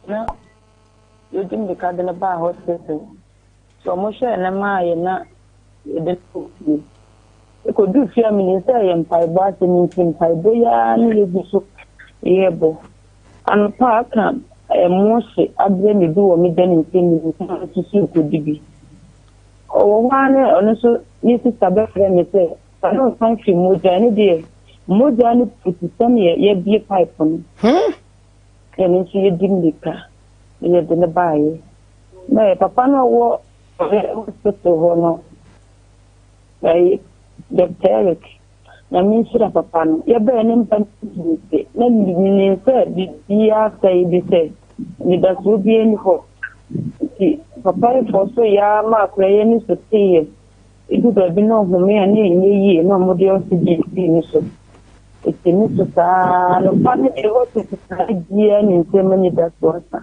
Na yɛdi mmirika de no baa hospital sɛ ɔmo hwɛɛ ne maa yɛ na yɛde no kɔ fie. Ɛkɔduu fie a, menim sɛ ɛyɛ mpaebɔ asɛm, nti mpaebɔ yi ara ne yɛgu so yɛbɔ. Anɔpa aka ɛmo hye abrɛ me bi wɔ me dan nkyɛn mu na nso kɔdi bi. Ɔwɔ hɔ ara ne ɔno nso ne sister bɛfrɛ me sɛ ɔno nsan fi mogya ne deɛ, mogya no putu sɛneɛ yɛbie pipe no. Yɛn nso yɛdi mmirika na yɛde no baeɛ. Na yɛ papa no a ɔwɔ hospital hɔ no, ɛyɛ Dr. Eric, Nyame nhyira papa no. Yɛbɛɛ ne mpa no nti, na menim sɛ biribiara asɛe bi sɛ anidasoɔ biara nni hɔ. Nti papa yi fɔ so yɛ ara ma akwadaa yi ani so teeɛ. Edu baabi na ɔhome a na ɛnyɛ yie na wɔde oxygen sii ne so. Ɛsi ne so saa anɔpa no deɛ hospital saa biara ne nsɛm anidasoɔ asa.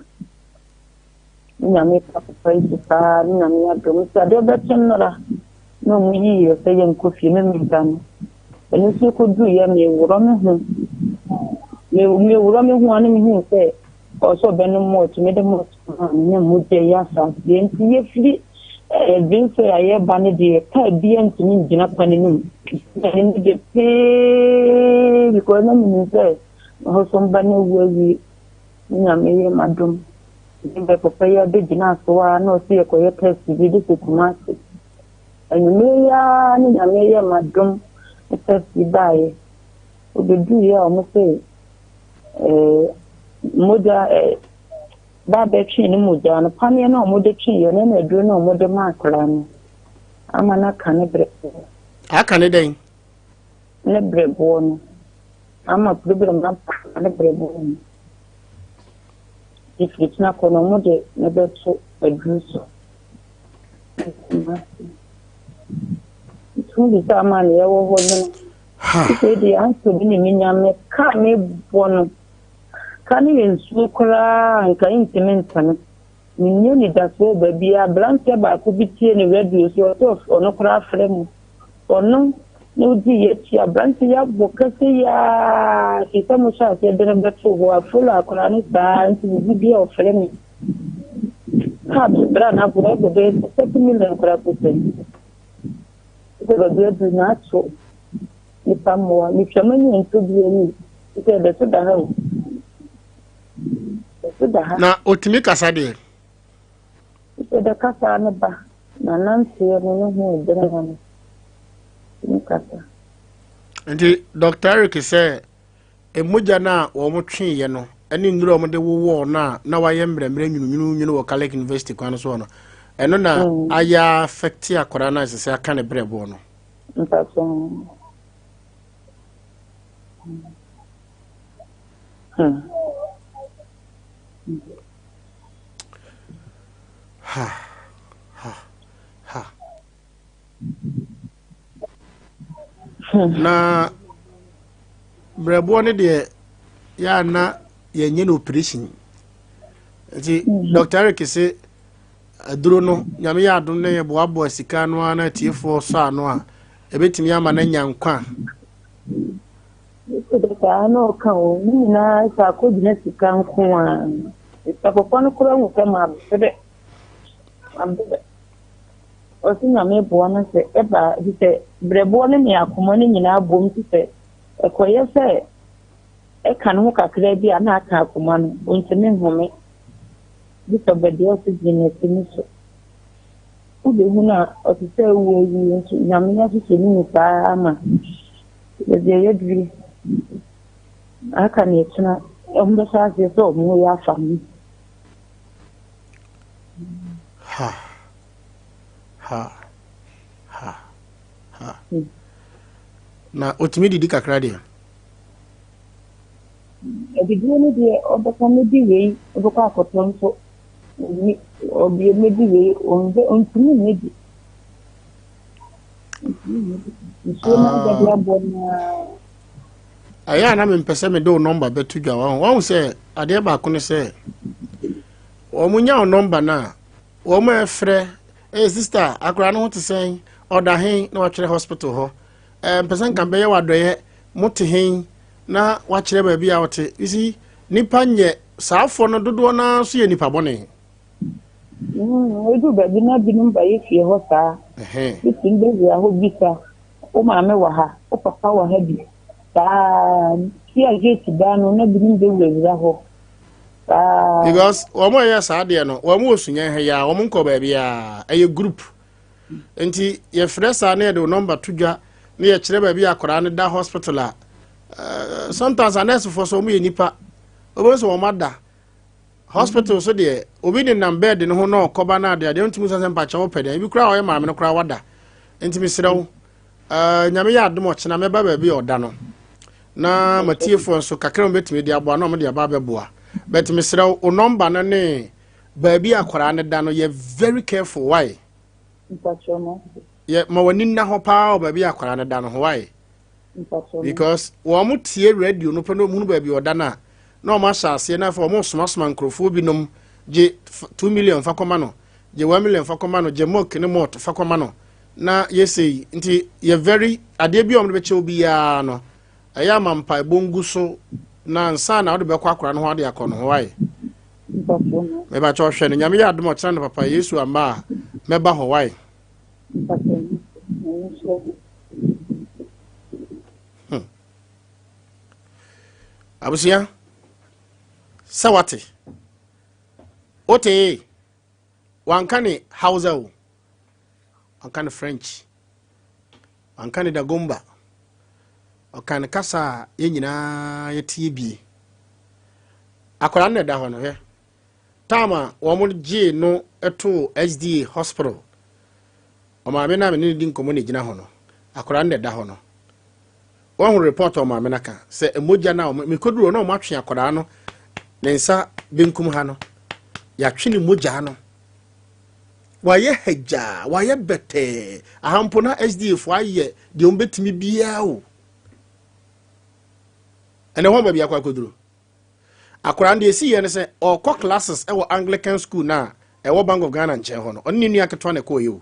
Ne nyame ka papa yi so saa ne nyame adom nti adeɛ bɛkye nnora na wɔn yii yɛ sɛ yɛnkɔ fie me meda no. Ɛno nso kɔduru yɛ meworɔ me ho meworɔ me ho a na mehu sɛ Ɔwɔ sɛ ɔbɛnom malt, mede malt maa no na mogya yi asa aseɛ. Nti yɛfiri Benfei a yɛreba no deɛ, kaa biara ntumi ngyina kwan no mu. Nti no de pee because na menim sɛ me ba no awu awie. Ne Nyame yɛ m'adom. Ne bɛ papa yi abɛgyina so a na ɔsɛ yɛkɔyɛ test bi de kɔ Kumasi. Anwummerɛ yi ara ne Nyame yɛ m'adom ne test yi baeɛ. Ɔbɛduruiɛ a wɔn sɛ mogya ba bɛtwee ne mogya no, paneɛ no a wɔde tweeɛ no na aduro no a wɔde ma akwadaa no ama no aka ne brɛboɔ. Aka ne dɛn? Ne brɛboɔ no. Ama problem aba ne brɛboɔ no. Nti firi kyena kɔ no wɔde ne bɛto aduro so. Nti wohu sɛ ama ne yɛwɔ hɔ no. Afei deɛ asɛ bi ne menya me ka mebɔ no ka no yɛ nsuo koraa nka ntumi ntene. Menni anidasoɔ wɔ baabiara. Aberanteɛ baako bi tie ne radio so ɔsɛ ɔno koraa frɛ mu. Ɔno na ɔdi yɛ akyi. Aberanteɛ yi abɔ kɛse yi ara firi sɛ mohyɛ aseɛ de no bɛto hɔ a follow akwadaa no saa nti biribi bi a ɔfrɛ me. Kaa berɛ a n'abɔ ɛbɔ bɛyɛ 30 million koraa po sɛn. Sɛ baabi aduru no ato nipa mmoa. Metwa m'ani nto bi ani. Sɛ ɛbɛto da ha o. Ɛbɛto da ha. Na otumi kasa deɛ? Sɛ dɛ kasa no ba na nanteɛ no ne ho ɛdene ho no. Tumi kasa. Nti Dr. Eric sɛ Mogya no a wɔtweeɛ no ne nnuro a wɔde wowɔɔ no a na wayɛ mmerɛmmerɛ nwununwununwunu wɔ Catholic University kwan no soɔ no, ɛno na ayɛ afɛkte akwadaa no a ɛsɛ sɛ aka ne berɛboɔ no. Ha, ha, ha. Na brɛboɔ no deɛ yɛ a na yɛnyɛ no operation nti mhm. Dr. Eric se aduro no nyame yɛ adom na yɛboaboa sika no ara na atiefoɔ sɔ ano a ɛbɛtumi ama no anya nkwa. Saa na ɔka o ne nyinaa sɛ akɔgyina sika nko a papa no koraa hu sɛ mabrɛ mabrɛ. Ɔse Nyame boa no sɛ ɛba efisɛ brɛboɔ no ne akoma no nyinaa bom nti sɛ ɛkɔyɛ sɛ ɛka ne ho kakra bi a na aka akoma no ɔntumi nhome gye sɛ ɔbɛde oxygen asi ne so. Wobɛhu no a ɔte sɛ awu awie nso Nyame ahyehyɛ ne mu saa ama baabi a yɛaduru yi aka ne ɛkyena ɔmo bɛhyɛ aseɛ sɛ ɔmo yɛ afa ho. Ha, ha, ha, ha. Na otumi didi kakra deɛ. Adidie no deɛ ɔbɛka mɛdi wei ɔbɛkɔ akɔtɔ nso ɔnni ɔbea mɛdi wei ɔnbɛ ɔntumi mmɛdi ɔntumi mmɛdi nsuo no agya de abɔ no ara. Ɛyɛ a na mempɛ sɛ mede wo nɔmba bɛto dwa wahu wahu sɛ adeɛ baako ne sɛ wɔn nya wo nɔmba no a wɔn ɛfrɛ ee sista akora no ho te sɛn ɔda he na watwerɛ hospital hɔ ɛɛ mpɛ sɛ nka bɛyɛ wadɔyɛ mo te he na wakyerɛ baabi a ɔte you see nipa nyɛ saafoɔ no dodoɔ naa nso yɛ nipa bɔne. Edu baabi na binom ba yɛ fie hɔ saa. Bitumi bɛwura hɔ bisa. Wo maame wɔ ha, wo papa wɔ ha bi. Saa fie a gate da no na binom bɛwurawura hɔ. Saa. Because wɔn a ɛyɛ saa deɛ no, wɔn wɔ sunyɛn ha yi a, wɔn nkɔ baabi a, ɛyɛ group. Nti yɛfrɛ saa na yɛde wo nɔmba to dwa na yɛkyerɛ baabi a akwadaa no da hospital a, eh, sometimes anɛɛsefoɔ so wɔn yɛ nipa. Wɔbɛhu sɛ wɔn ada. Hospital so deɛ, obi nenam bed no ho na ɔkɔba no adeɛ adeɛ, ntumi sɛ sɛ mpakyɛ wopɛ deɛ, ebi koraa ɔyɛ maame no koraa wada. Nti mesrɛ wo, Nyame yɛ adom ɔkyena mɛba baabi a ɔda no. Na matiefoɔ nso kakra wɔn bɛtumi de aboa na wɔn de aba abɛboa. But mesrɛ wo, wo nɔmba no ne baabi a akwaraa no da no, yɛ very careful, why? Yɛ ma w'ani nna hɔ paa wɔ baabi a akwaraa no da no ho, why? Because wɔn tie radio no pɛ na wɔn hunu baabi ɔda no a, na wɔn ahyɛ aseɛ na afei wɔn somasoma nkurɔfoɔ binom, gye 2 million fa kɔma no, gye 1 million fa kɔma no, gye milk ne malt fa kɔma no, na yɛsɛ nti yɛ very adeɛ bi a wɔn de bɛkyɛw biara no, ɛyɛ ama mpaebɔ ngu so na nsa na wɔde bɛkɔ akwaraa no ho ade akɔ no ho, why? Mebakyɛ ɔhwɛ no, Nyame yɛ adom ɔkyerɛ no papa Yesu amba a, mɛba hɔ, why? Abusua, sɛ wate wote, wanka ne Hausa o, wanka ne French, wanka ne Dagomba, ɔka ne kasa a yɛn nyinaa yɛtie bie. Akwadaa no na ɛda hɔ no, hwɛ time a wɔn gyee no to SDA hospital. Ɔmaame no a mene ne di nkɔmmɔ na gyina hɔ no, akwadaa no na ɛda hɔ no. Wɔn report a ɔmaame no aka sɛ mogya no a wɔn mekɔduru hɔ na wɔn atwe akwadaa no ne nsa benkum ha no, yɛatwe ne mogya no, wayɛ hagyaa, wayɛ bɛtɛɛ. Ahampo na SDA fo ayɛ deɛ wɔn bɛtumi biara o. Ɛnɛ hɔ baabi akɔ akɔduru akwadaa no deɛ, esi yɛ no sɛ ɔkɔ classes ɛwɔ Anglican school na ɛwɔ Bank of Ghana nkyɛn hɔ no. Ɔne ne nua ketewa na ɛkɔɔ yɛ o,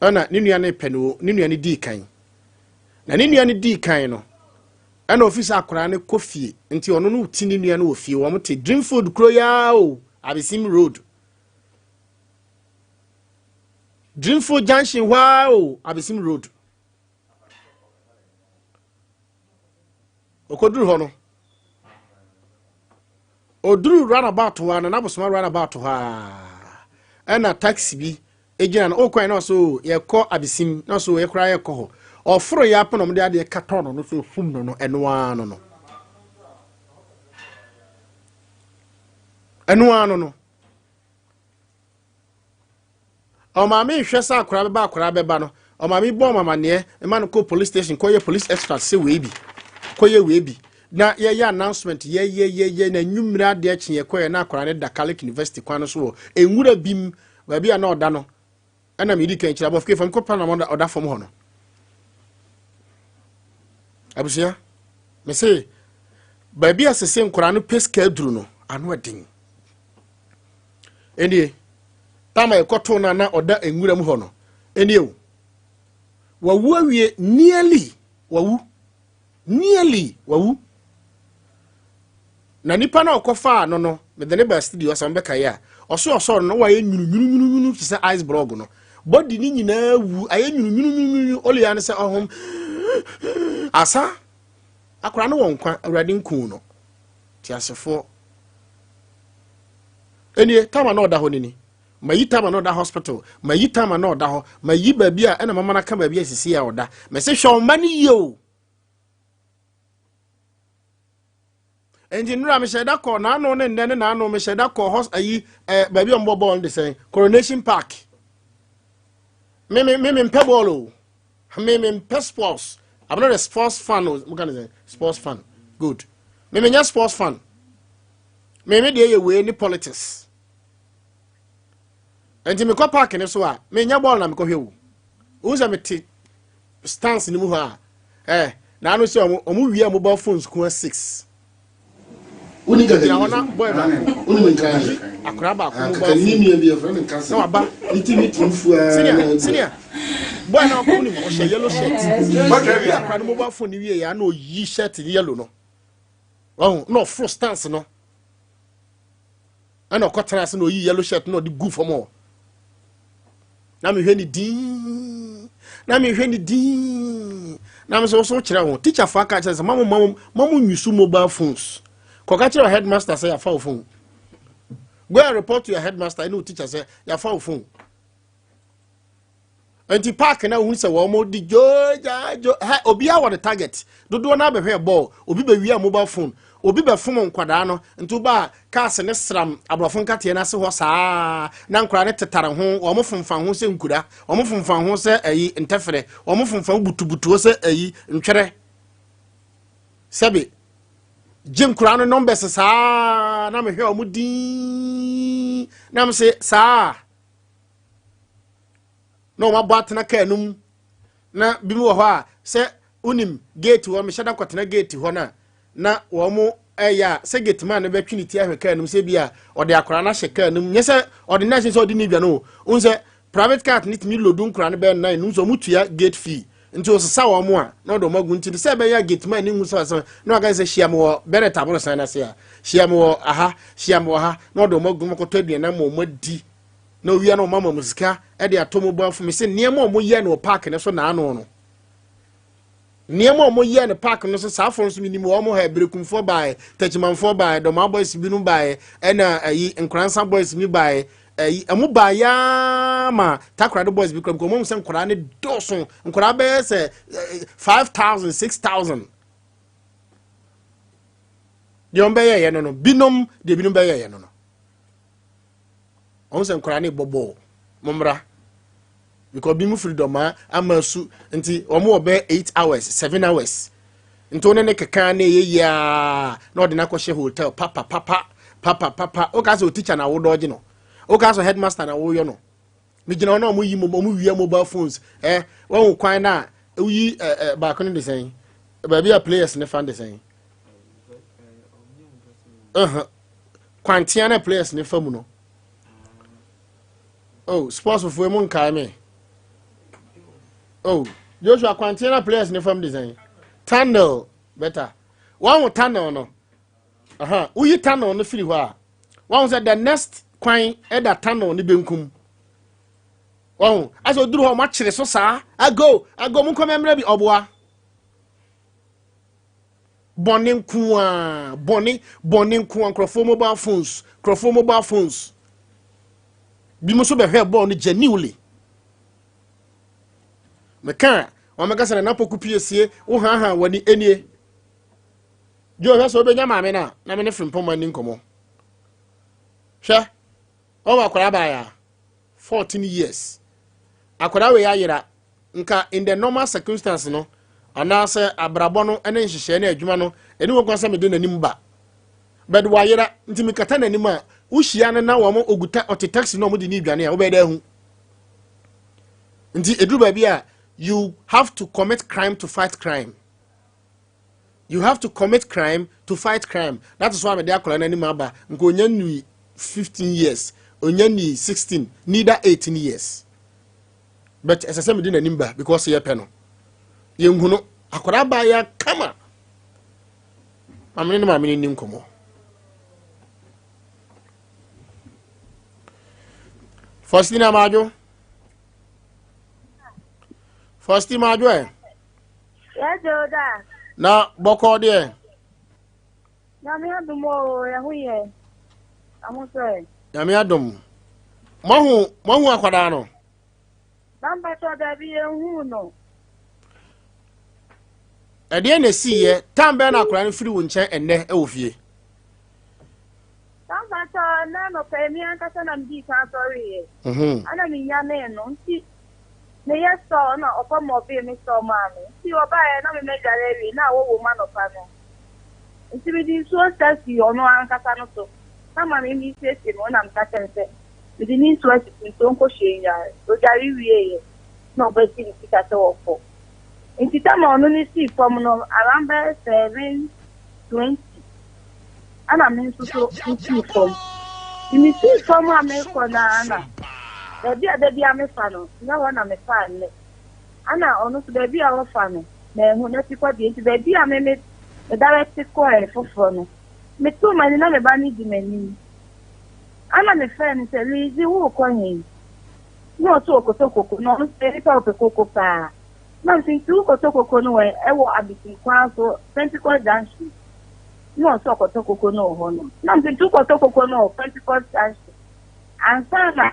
ɛna ne nua no pɛ no, ne nua no dii kan, na ne nua no dii kan no, ɛna ofi sɛ akwadaa no kɔ fie, nti ɔno no ti ne nua no wɔ fie. Wɔn te Dreamfield kuro yaa o, Abesim Road, Dreamfield Junction hɔ a o, Abesim Road. Okoduru hɔ no, oduru roundabout hɔ a, na n'abosoma roundabout hɔ a, ɛna taxi bi egyina no okwan na ɔso yɛkɔ Abesim, na ɔso yɛkora yɛkɔ hɔ. Ɔforo yɛ apɛ na ɔmo de adeɛ katɔ no so fum no, ɛnoa no, ɛnoa no. Ɔmaame nhwɛ sɛ akwaraa bɛba, akwaraa bɛba no, ɔmaame bɔ ɔmamaneɛ ma no kɔ police station kɔyɛ police extract sɛ wei bi kɔyɛ wei bi, na yɛyɛ announcement, yɛyɛyɛyɛ na nwummerɛ adeɛ kye yɛkɔyɛ na akwaraa no da Catholic University kwan no so wɔ nwura bi mu, baabi a na ɔda no. Ɛna medi kan kyerɛ abɔfo fam kɔpa na ɔda fam hɔ no. Abusua, mese baabi a sese nkwaraa no pɛ sika aduru no ano ɛden. Ɛnie tama ɛkɔtoo no a na ɔda nwura mu hɔ no, ɛnie o, wawu awie, nearly wawu, nearly wawu. Na nipa na ɔkɔfaa no, mede ne ba studio ɔsɛ ɔmbɛka yɛ a, ɔso ɔsɔre no, wayɛ nwununwununwunu te sɛ ice block no, body ne nyinaa wu ayɛ nwununwununwunu. Ɔlia no sɛ ɔhom asa, akora no wɔ nkwa, Awurade nku no te asefoɔ. Ɛnie tama na ɔda hɔ nini, mayi tama na ɔda hospital, mayi tama na ɔda hɔ, mayi baabi a ɛna mama no aka baabi a sisi a ɔda. Mɛsɛ hwɛ ɔma no yie o. Nti nnura mehyɛ da kɔ n'ano ne nnɛ ne n'ano, mehyɛ da kɔ hɔ ayi baabi a ɔmbɔ bɔɔl no de sɛn Coronation Park. Me me me me mpɛ bɔɔl o, me me mpɛ sports. I'm not a sports fan o. Mo ka ne sɛn, sports fan, good. Me me nyɛ sports fan. Me me deɛ yɛ wei ne politics. Nti mekɔ park ne so a, menyɛ bɔɔl na mekɔhwɛ o. Wohu sɛ mete stands no mu hɔ a, n'ano sɛ ɔmo wie a, mobile phones ko 6 Woni gyina hɔ na boy baako Woni nka akwaraa baako mobile kakani phone nua bi yɛfrɛ no nkasa na waba. Ne ti ne tiri fu ara. Senior, senior boy na ɔkɔ nim, ɔhyɛ yellow shirt. Oyi akwaraa no mobile phone ni wie ya na oyi shirt yellow no ɔho na ɔforo stands no, ɛna ɔkɔtena ase na oyi yellow shirt na ɔde gu fam hɔ. Na mehwɛ ne din, na mehwɛ ne din, na me sɛ wɔso kyerɛ ho teacher fo aka kyerɛ sɛ mamo nyusu mobile phones. Kɔka kyerɛ headmaster sɛ yɛafa wo phone. Go and report to your headmaster ɛne wo teacher sɛ yɛafa wo phone. Nti park na ohun sɛ wɔn mo di joja jo hɛ, obiara wɔ ne target dodoɔ na abɛhwɛ bɔɔl, obi bɛwia mobile phone. Obi bɛfom nkwadaa no, nti woba a cars ne sram aborɔfo nkateɛ no ase hɔ saa na nkwadaa no tetare ho, wɔn fomfa ho sɛ nkura, wɔn fomfa ho sɛ ayi ntɛfrɛ, wɔn fomfa ho butubutuo sɛ ayi ntwerɛ. Sɛbe gye nkwadaa no numbers saa na mehwɛ wɔn din na mese saa na wɔn abɔ atena kaa no mu na bi mu wɔ hɔ a sɛ wonim gate hɔ mehyɛ da kɔtena gate hɔ no a na wɔn ɛyɛ a sɛ gate man no bɛtwe ne ti ahwɛ kaa no mu sɛ bi a ɔde akwaraa no ahyɛ kaa no mu nyɛ sɛ ɔde no ahyɛ sɛ ɔde ne dwa no o wohu sɛ private car no tumi lodu nkwaraa no bɛyɛ nnan no nso wɔn tua gate fee nti ɔsesa wɔn a na ɔde wɔn agu nti sɛ ɛbɛyɛ a gate man no hu sɛ ɔsɛ na waka sɛ hyia me wɔ Bennett aborosan no ase a hyia me wɔ aha hyia me wɔ ha na ɔde wɔn agu mu akɔtɔ aduane ama wɔn adi na owia na wɔn ama wɔn sika de atɔ mobile phone sɛ nneɛma a wɔyɛ no wɔ park no so naano no nneɛma a wɔyɛ no park no so saa afɔ nso menim wɔn ha berekumfoɔ baeɛ tɛkyimanfoɔ baeɛ dɔmaa boys binom baeɛ ɛna ayi nkoransa boys bi baeɛ ayi ɛmo baeɛ aa ma takoradi boys bi kura mu wɔn sɛ nkoraa ne dɔɔso nkoraa bɛyɛ sɛ 5000 6000 deɛ wɔn bɛyɛ yɛ no no binom deɛ binom bɛyɛ yɛ no no Ɔhu sɛ nkwadaa no rebɔ bɔɔl. Mommra. Because bi mu firi dɔmaa ama asu nti wɔn wɔ bɛyɛ 8 hours, 7 hours. Nti wo ne ne keka na ɛyɛ yie aa na ɔde no akɔhyɛ hotel papa papa papa papa. Woka sɛ o teacher na wodɔgye no. Woka sɛ headmaster na woyɔ no. Megyina hɔ na wɔn yi wɔn wia mobile phones. Eh, wɔn kwan na woyi eh, eh, baako no de sɛn. Baabi a players ne fa de sɛn. Uh-huh. Kwantea na players ne fa mu no. Oh, sports fofoɔ mu nkae me. Oh, Joshua kwantea na players ne fa mu de sɛn. Tunnel better. Wɔn ho tunnel no. Aha, woyi tunnel no firi hɔ a. Wɔn sɛ the next kwan ɛda tunnel ne benkum. Wɔn asɛ oduru hɔ wɔn akyere so saa. Ago, ago mu nkɔmɛ mmerɛ bi ɔboa. Bɔne nko ara, bɔne, bɔne nko ara, nkurɔfoɔ mobile phones, nkurɔfoɔ mobile phones. Bi mo nso bɛhwɛ bɔɔl no genuinely. Meka a, wɔn bɛka sɛ nana poku pie sie, wo haahaa w'ani enie. Joe hwɛ sɛ wobɛnya maame no a, na me ne Frimpong ani nkɔmmɔ. Hwɛ, wɔn akwadaa baeɛ a, 14 years. Akwadaa wei ayera, nka in the normal circumstance no anaasɛ abrabɔ no ne nhyehyɛe ne adwuma no ɛne wɔn kwan sɛ mede n'anim ba but wayera nti mekata n'anim a wohyia no na wɔn ogu ta ɔte taxi na wɔn de ne dwane a wobɛyɛ dɛ ahu nti eduru baabi a you have to commit crime to fight crime you have to commit crime to fight crime that is why mede akwadaa n'anim aba nka onya nui 15 years onya nui 16 neither 18 years but ɛsɛ sɛ mede n'anim ba because yɛpɛ no yɛnhu no akwadaa baa yɛ kama maame ne maame no ni nkɔmmɔ Faustina Madwo Faustina Madwo ɛ na bɔkɔɔ deɛ Nyame adom o, yɛ ho yɛ. Aho sɛ. Nyame adom. Moahu moahu akwadaa no? Mampatɔ dabi yɛnhu no. Ɛdeɛ na esi yɛ tan bɛn na akwadaa no firi wo nkyɛn ɛnnɛ ɛwɔ fie? Mampatɔ ɛnnɛ anɔpa yi mi ankasa na medii kan sɔreeɛ. Mhm. Ɛna menyanee no nti meyɛ sɔɔ na ɔkɔ mɔbee me sɔɔ maa me nti ɔbaeɛ na me mɛdware awie na awɔ wɔ mu anɔpa no. Nti mede nsuo sa sii ɔno ankasa no so, na ma me mesiesie me ho na meka kyerɛɛ no sɛ mede ne nsuo asi so nti ɔnkɔhwie nnware. Ɔdware wieeɛ na ɔbɛgye ne sika sɛ ɔkɔ. Nti tam a ɔno no sii fam no around bɛyɛ 7:20 ɛna me nso so mesii fam. Nti mesii fam a merekɔ no ara na baabi a da biara mefa no nyɛ hɔ na mefaa nnɛ. Ɛna ɔno nso baabi a ɔfa no manhu n'atikɔ deɛ nti baabi a me me me direct kɔɛ foforɔ no metoo m'ani na me ba no di m'anim ɛna mefrɛɛ no sɛ Lizzy worekɔ he na ɔsɛ ɔkɔtɔ koko na ɔno sɛ nipa ɔpɛ koko paa na mese nti wokɔtɔ koko no wɔ ɛwɔ Abisim kwan so Pentecost Junction na ɔsɛ ɔkɔtɔ koko no wɔ hɔ no na mese nti wokɔtɔ koko no wɔ Pentecost Junction ansa na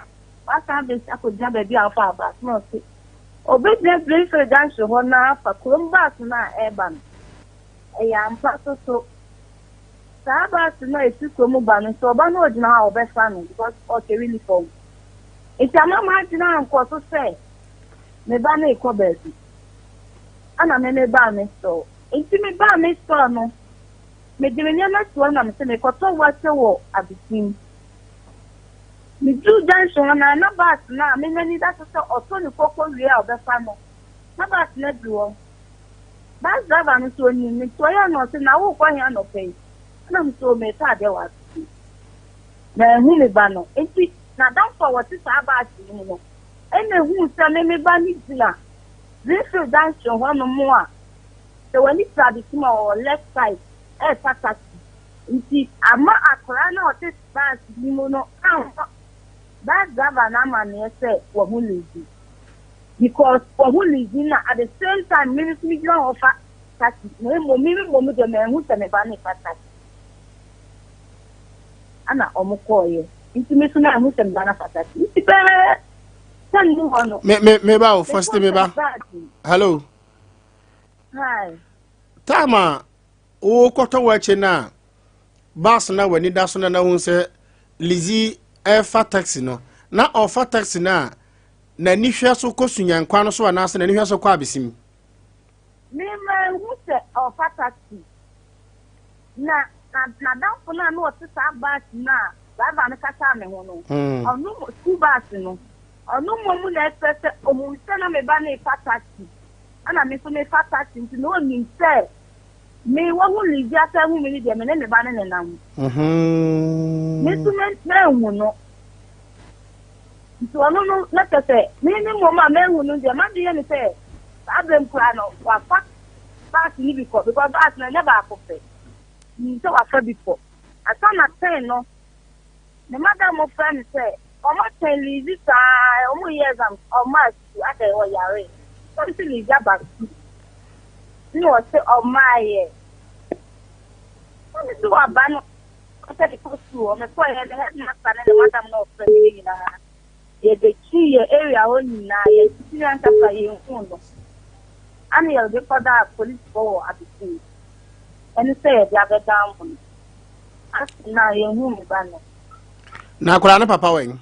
wasan abɛsi akɔgyina baabi a ɔfaa bus na ɔse Obegyina Greenfield Junction hɔ na afa kurom bus no a ɛreba no. Ɛyɛ ampa nso so. Saa bus no a ɛfiri kurom ba no, sɛ ɔba na ɔgyina hɔ a wɔbɛfa no because ɔhyɛ uniform. Nti ama m'adwene ankɔ so sɛ me ba no rekɔ baabi. Ɛna me mebaa me store. Nti mebaa me store no, mede me nneɛma si hɔ na mese mekɔtɔ wakyɛ wɔ Abesim. Meduu junction hɔ no a, na bus no a me m'ani da so sɛ ɔtɔ ne koko wie a ɔbɛfa no, na bus no aduru hɔ. Bus driver no nso onim me nti ɔyɛɛ no ɔse na worekɔ he anɔpa yi? Ɛna me sɛ o meretɔ adeɛ wɔ Abesim. Manhu me ba no. Nti n'adamfo a wɔte saa bus no mu no ɛna ehuu sɛ me me ba no gyina Greenfield junction hɔnom a sɛ w'ani kyerɛ Abesim a ɔwɔ left side ɛresa taxi. Nti ama akwadaa no a ɔte bus no mu no ammɔ bus driver no amanneɛ sɛ wahu Lizzy. Because wahu Lizzy na at the same time me nso megyina hɔ fa taxi na mmom me mmom deɛ manhu sɛ me ba no refa taxi. Ɛna wɔn kɔɔeɛ. Nti me nso manhu sɛ me ba no afa taxi. Nti bɛɛ sɛ mu hɔ no. Me me me ba o first me ba. Hello. Hi. Time a wokɔtɔ w'akyi no a bus na w'ani da so na na hu sɛ Lizzy ɛrefa taxi no na ɔfa taxi no a n'ani hwɛ so kɔ Sunyankwa no so anaasɛ n'ani hwɛ so kɔ Abesim? Mema ehu sɛ ɔfa taxi na n'adamfo no a na ɔte saa bus no a driver no kasaa me ho no hmm. ɔno school bus no ɔno mmom na ɛsɛ sɛ ɔhu sɛ na me ba no refa taxi ɛna me nso mefa taxi nti na ɔnim sɛ Me wahu Lizzy asa ahu me no deɛ me ne me ba no nenam. Me nso manhu no. Nti ɔno no na kyɛ sɛ me ne mmom a manhu no deɛ m'adwene yɛ me sɛ saa berɛ mu koraa no wafa baase no bi kɔ because baase no ɛnyɛ baako pɛ. Menim sɛ wafa bi kɔ. Asa na ten no me madam frɛ me sɛ wɔatwɛn Lizzy saa wɔreyɛ exams ɔmmaa sukuu adɛn ɔyare. Na mese Lizzy aba sukuu. Nna ɔse ɔmmaeɛ. Na mese waba no ɔsɛ mekɔ sukuu hɔ. Mekɔeɛ no headmaster ne ne madam na ɔfrɛ me no nyinaa yɛbɛkyii yɛ area hɔ nyinaa yɛkyiri ankasa yɛnhuu no. Ana yɛde kɔdaa polisifoɔ wɔ Abesim. Ɛne sɛ yɛde abɛdan mo no. Ase na yɛnhuu me ba no. Na akwadaa no papa wɛn?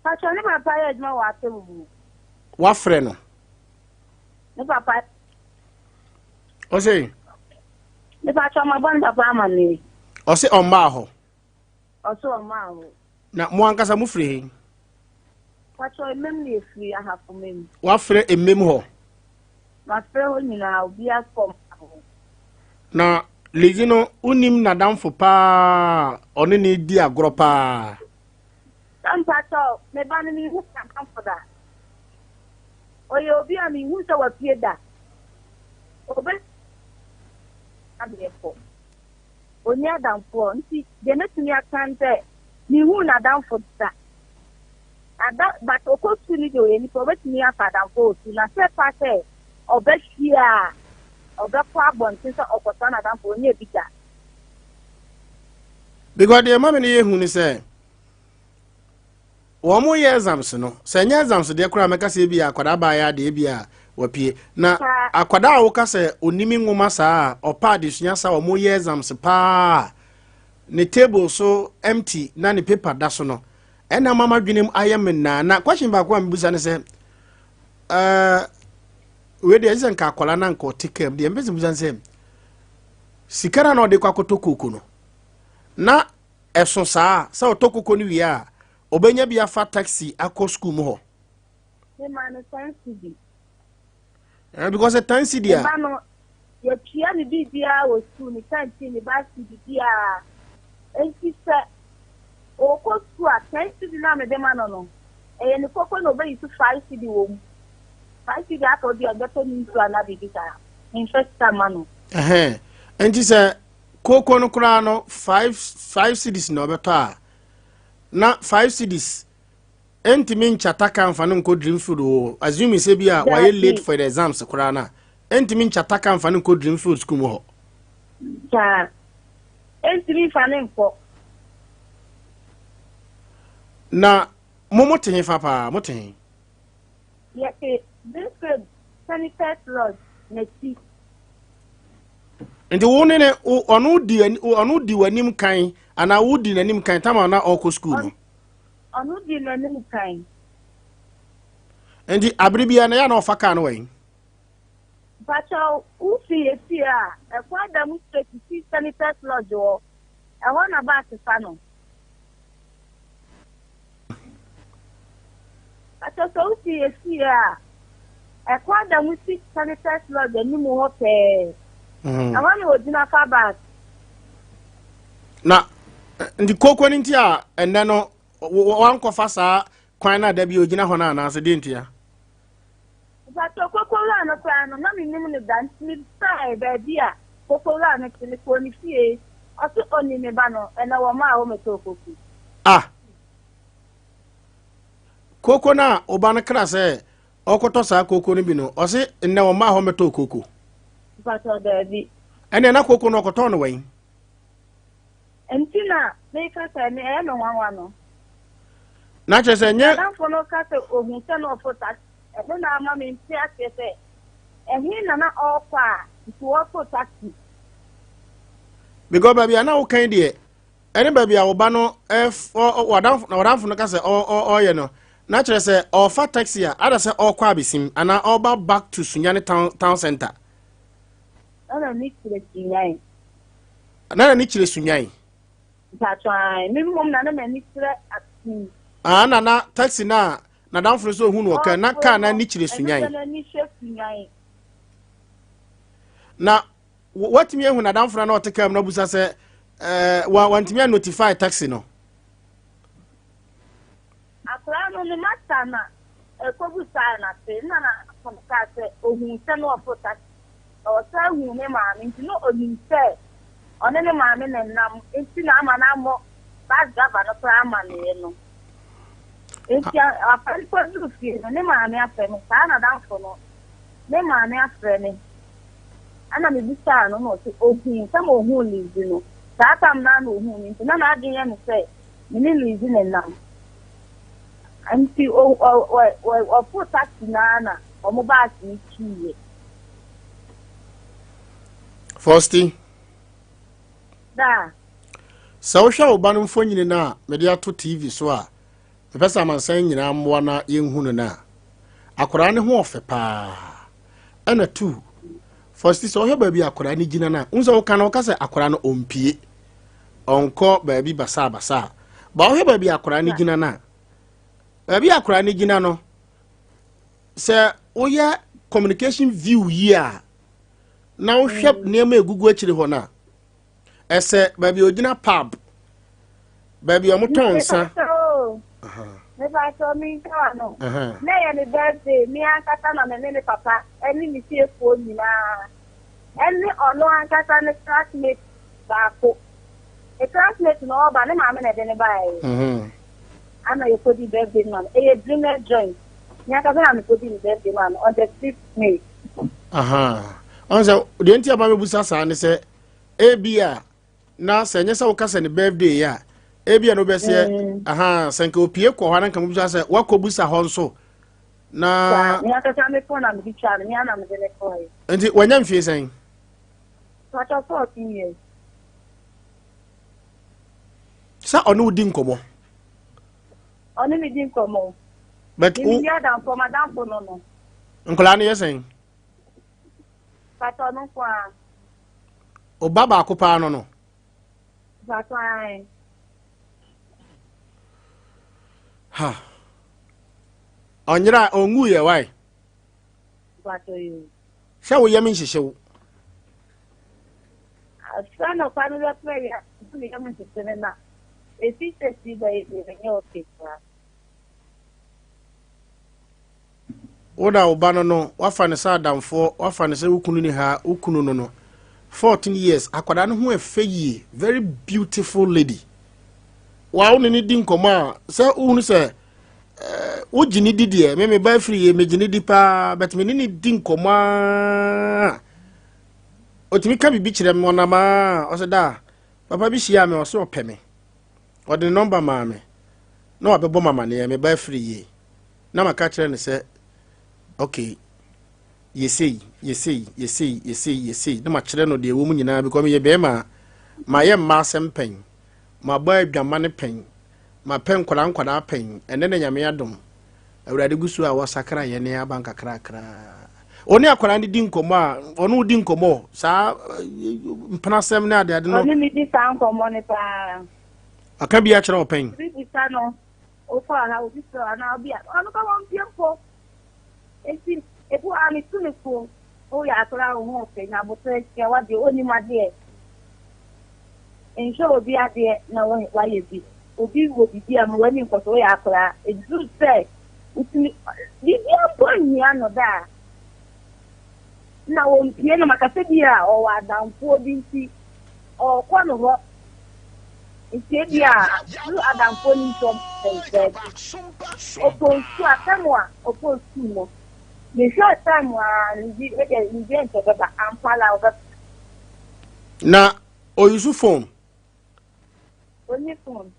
Pastor ne papa yɛ adwuma wɔ Atebubu. Wafrɛ no. Ne papa. Ɔse. Ne papa ɔma bɔ ne papa ama ne. Ɔse ɔmmaa hɔ. Ɔse ɔmmaa hɔ. Na mo ankasa mo firi he? Pastor emem na efiri ahafo mem. Wafrɛ emem hɔ. Mafrɛ hɔ nyinaa obiara sɛ ɔmmaa hɔ. Na Lizzy no wonim n'adamfo paa ɔne ne di agorɔ paa. Mpakyɛw, me ba no minhuu n'adamfo da. Ɔyɛ obi a minhuu sɛ wapue da. Obetumi adeɛ kɔ. Onni adamfoɔ nti deɛ mɛtumi aka ne sɛ minhuu n'adamfo da. Ada but ɔkɔ sukuu no deɛ ɔyɛ nipa ɔbɛtumi afa adamfoɔ wɔ sukuu na sɛ pa sɛ ɔba fie a ɔbɛkɔ abɔnten sɛ ɔkɔsra n'adamfo ɔnyɛ bi da. Because deɛ ɛma me no yɛ hu ne sɛ wɔn yɛ exams no sɛ ɛnyɛ exams deɛ koraa mɛka sɛ ebi akwadaa baayɛ adeɛ ebi a wapie na akwadaa a woka sɛ onim nwoma saa a ɔpa adesua saa wɔn yɛ exams paa ne table so empty na ne paper da so no ɛna mama dwenem ayɛ me naa na question baako a mebusa ne sɛ ɛɛ wei deɛ ɛsɛ nka akwadaa na nka ɔte kam deɛ mpɛ sɛ busa ne sɛ sika na ɔde kɔ akɔtɔ kooko no na ɛso saa sɛ ɔtɔ koko no wie a ɔbɛnya bi afa taxi akɔ sukuu mu hɔ. Mema no ten cedi. Eh, because ten cedi a. Ɛba no yɛtua ne biribiara wɔ sukuu ne canteen ne bus biribiara nti sɛ ɔkɔ sukuu a ten cedi no a mede ma no no ɛyɛ ne koko na ɔbɛyi so five cedi wɔ mu five cedi aka obi a ɔbɛtɔ ne nsuo anaa biribi saa memfa sika ma no. Nti sɛ Kooko no koraa no five five cedis na ɔbɛtɔ a na five cedis ɛntumi nkyata ka nfa no nkɔ Dreamfield o assuming sɛ bi a wayɛ late for the exams koraa no a ɛntumi nkyata ka nfa no nkɔ Dreamfield school mu hɔ. Saa ɛntumi nfa no nkɔ. Na mo mo te he fa paa mo te he? Yɛte Dreamfield Senators Lodge n'akyi. Nti wo ne ne ɔno di ɔno di w'anim kan anaa wo di n'anim kan tama na ɔkɔ sukuu no? Ɔno di n'anim kan. Nti abere biara na yɛ na ɔfa kaa no wɔ yi? Mpakyɛw, wo fi yɛ fie a, ɛkwan da mu straight si Senators Lodge hɔ. Ɛhɔ na bus fa no. Mpakyɛw, sɛ wo fi yɛ fie a, ɛkwan da mu si Senators Lodge anim hɔ pɛɛ. Ɛhɔ na ogyina fa bus. Na nti kooko no nti a ɛnnɛ no wankɔfa saa kwan no a da bi ogyina hɔ no anaasɛ deɛ ntia? Mpakyɛw, Kokowura no koraa no, na minnim no da, ntsi mibisae beebi a Kokowura no tse. Mekɔɔ ne fie, ɔse onni ne ba no, ɛnɛ wɔmaa hɔ metɔɔ koko. Ah! Koko no a wo ba no kra sɛ ɔrekɔtɔ saa koko no bi no, ɔse nnɛ wɔmaa hɔ mɛtɔɔ koko? Mpakyɛw, daabi. Ɛnneɛ na koko no ɔkɔtɔɔ no wɛn? Nti na meka sɛ me ɛyɛ me nwanwa no. Na kyerɛ sɛ nyɛ. N'adamfo no ka sɛ ohun sɛ na ɔforo taxi. Ɛno na ama mente aseɛ sɛ ɛhe na na ɔrekɔ a nti ɔreforo taxi. Because baabi a na wokan deɛ ɛne baabi a wo ba no wadamfo na wadamfo no ka sɛ ɔreyɛ no na kyerɛ sɛ ɔrefa taxi a ada sɛ ɔrekɔ abesim anaa ɔreba back to Sunyani town town center. Na n'ani kyerɛ Sunyani. Na n'ani kyerɛ Sunyani. Mpatsɔ ae, me mmom na na m'ani kyerɛ Asin. Ah, na na taxi na n'adamfo no sɛ ohun wɔ kaa na kaa na ani kyerɛ Sunyani. Ɛno n'ani hwɛ Sunyani. Na watumi ahu n'adamfo no na ɔte kaa mu na abusa sɛ ɛɛ wa wantumi a notify taxi no. Akwadaa no ne masta na ɛkɔbusaa n'ase na n'adamfo no kaa sɛ ohun sɛ na ɔforo taxi. Na ɔsan huu ne maame nti na ɔnim sɛ ɔne ne maame na ɛnam nti na ama no ammɔ bus driver no koraa amanneɛ no. Nti akwadaa no kɔduru fie no, ne maame afrɛ me, saa n'adamfo no, ne maame afrɛ me. Ɛna mebisaa no na ɔse ohuu sɛ ma ohuu Lizzy no, saa tam no ara na ohuu me nti na n'adwene yɛ no sɛ me ne Lizzy na ɛnam. Nti ɔforo taxi no ara na wɔn baase no tuiɛ. Fausti. Da. Sɛ wohwɛ wo ba no mfonini no a mede ato TV so a, mepɛ sɛ amansan nyinaa mmoa na yɛnhu no no a, akwadaa no ho ɔfɛ paa. Ɛna tu. Fausti, sɛ wohwɛ baabi akwadaa no gyina no a, wohu sɛ woka no woka sɛ akwadaa no ɔmpie. Ɔnkɔ baabi basaabasaa. Ba wohwɛ baabi akwadaa no gyina no a, baabi akwadaa no gyina no, sɛ woyɛ communication view yi a na wohwɛ mm. nneɛma egugu akyire hɔ no a ɛsɛ baabi a ogyina pub baabi a wɔtɔn nsa. mepatɔ mi nkawa no na ɛyɛ me birthday me ankasa na me ne me papa ɛne me fiefoɔ nyinaa ɛne ɔno ankasa ne classmate baako ne classmate na ɔba ne maame na ɛde ne baeɛ mhm. Ana yɛkɔdii birthday no ma no. Ɛyɛ Dreamer Joint. Me ankasa na mekɔdii ne birthday ma no on the 5th May. Aha. Ɔn sɛ deɛ nti a ma mebusa saa ne sɛ ebi a na sɛ ɛnyɛ sɛ woka sɛ ne birthday yɛ a ebi a na wobɛseɛ mm. aha sɛ nka opie kɔ hɔ na nka mobisa sɛ woakɔbusa hɔ nso na me ankasa me phone na mede twa no me ana mede ne kɔɛ. Nti wanya mfie sɛn? Pakyɛ 14 years. Sɛ ɔne wo di nkɔmmɔ. Ɔne me di nkɔmmɔ. But wo. Mimi adamfo, madamfo no no. Nkɔlaa no yɛ sɛn? Pàtó no nko ara. Ɔba baako paa no no. Pàtó ayi. Ha. Ɔnyera ɔngu yɛ wae. Pàtó yi. Sɛ wo yam nhyehye wo. Afra nɔkwa no bɛpɛ yɛ me yam nhyehye me na efi sɛsi bɛyɛ deɛ menyɛ okay koraa. Wo na wo ba no no wafa no sɛ adamfoɔ wafa no sɛ wo kunu ni ha wo kunu no no 14 years akwadaa no ho ɛfɛ yie very beautiful lady wa wo ne ne di nkɔmɔ a sɛ wohunu sɛ Eh, wogye ne di deɛ me meba afiri yie megye ne di paa but me ne ne di nkɔmmɔ a ɔtumi ka biribi kyerɛ me ɔnam a ɔsɛ da papa bi hyia me ɔsɛ ɔpɛ me ɔde ne nɔmba maa me na wabɛbɔ me amaneɛ meba afiri yie na maka kyerɛ no sɛ okay. Yɛ sei, yɛ sei, yɛ sei, yɛ sei, yɛ sei, na makyerɛ no deɛ ɛwɔ mu nyinaa because meyɛ bɛrima a mayɛ mmaa asɛm pɛn, mabɔ adwamane pɛn, mapɛ nkwadaa nkwadaa pɛn, ɛnɛ na Nyame adom, Awurade gu so a wɔsakra yɛn aba nkakrakra. Ɔne akwadaa no di nkɔmmɔ a, ɔne wo di nkɔmmɔ saa eh, mpenasɛm ne adeade no. Ɔne me di saa nkɔmmɔ no paa. Aka bi akyerɛ wo pɛn? Obi bisa no, wokɔ ha, obi sɛ anaa obi a, ɔno ka wɔn mpie mpo. Enti ebi wɔ hɔ a metu no fo, woyɛ akwadaa a wo ho ɔfɛ, nya aboterɛ kyerɛ w'adeɛ, wonnim adeɛ. Nhwɛ obi adeɛ na wayɛ bi. Obi wɔ biribi a ma w'ani nkɔ so, woyɛ akwadaa. Ɛduru sɛ wotumi, biribiara mpo nhia no da a, na wɔmpie no maka sɛ bi a ɔwɔ adamfoɔ bi nti ɔrekɔ no hɔ nti ebi a through adamfoɔ no nti ɔbɛn ɔkɔ sukuu asɛm a ɔkɔ sukuu no mehwɛ time a ne bi ɛdeɛ ne bi nkyɛ bɛba ampa la ɔbɛba. Na ɔyusu phone. Ɔnyi phone.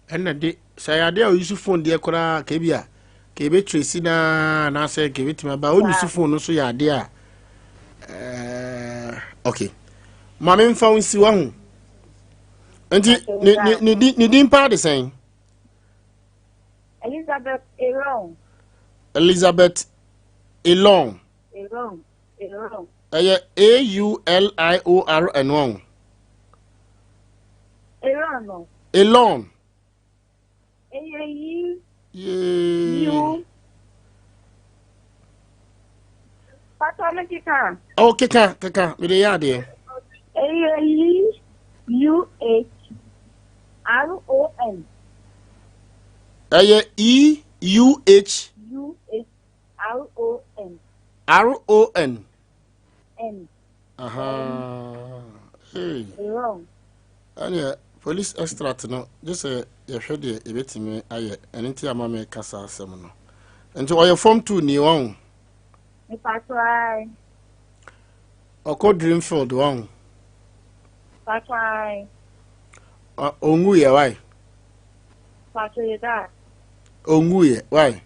Ɛna de sɛ ɛyɛ adeɛ a ɔyi so phone deɛ koraa ka ebi a ka ebe tracy naa anaasɛ ka ebetumi aba ɔnyi so phone no nso yɛ adeɛ a ɛɛ okay maame nfa wo nsi wahu nti ne ne ne din ne din paa de sɛn. Elizabeth Elon. Elizabeth Elon. Elon Elon. Ɛyɛ A U L I O R N wɔn. Elon no. Elon. Ɛyɛ yi. Yee. U. Pata me keka. Oh keka keka me de yɛ adeɛ. Ɛyɛ yi U H R O N. Ɛyɛ E U H. U H R O N. R O N. N. Aha. Hey. Wrong. Ɛneɛ police extract no gye sɛ yɛhwɛ deɛ yɛbɛtumi ayɛ ɛno nti ama me ka saa asɛm no nti ɔyɛ form 2 ni wɔn ɔkɔ dreamfield wɔn ɔngu yɛ wae ɔngu yɛ wae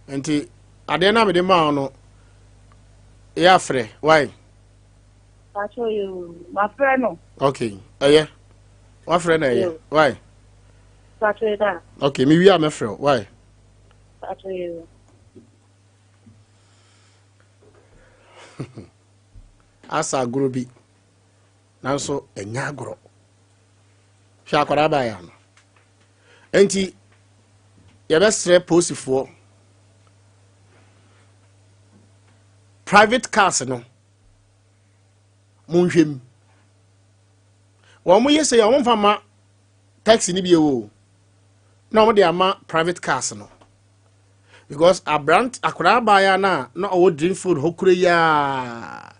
nti adeɛ no a mede maa no yɛ afrɛ wae Pacho yo, mafrɛ no. Okay, ɛyɛ. Wafrɛ no ɛyɛ. Why? Pacho da. Okay, me wi a mɛfrɛ Why? Pacho yo. Asa agorɔ bi. Nanso ɛnyɛ agorɔ. Hwɛ akwadaa baeɛ ano. Enti yɛbɛsrɛ posifoɔ private cars no monhwɛ mu wɔn yɛ sɛ wɔn mfa ma taxi no bi o na wɔn de ama private cars no because abrant akwadaa abaayewa no a na ɔwɔ dreamfield hɔ kuro yi a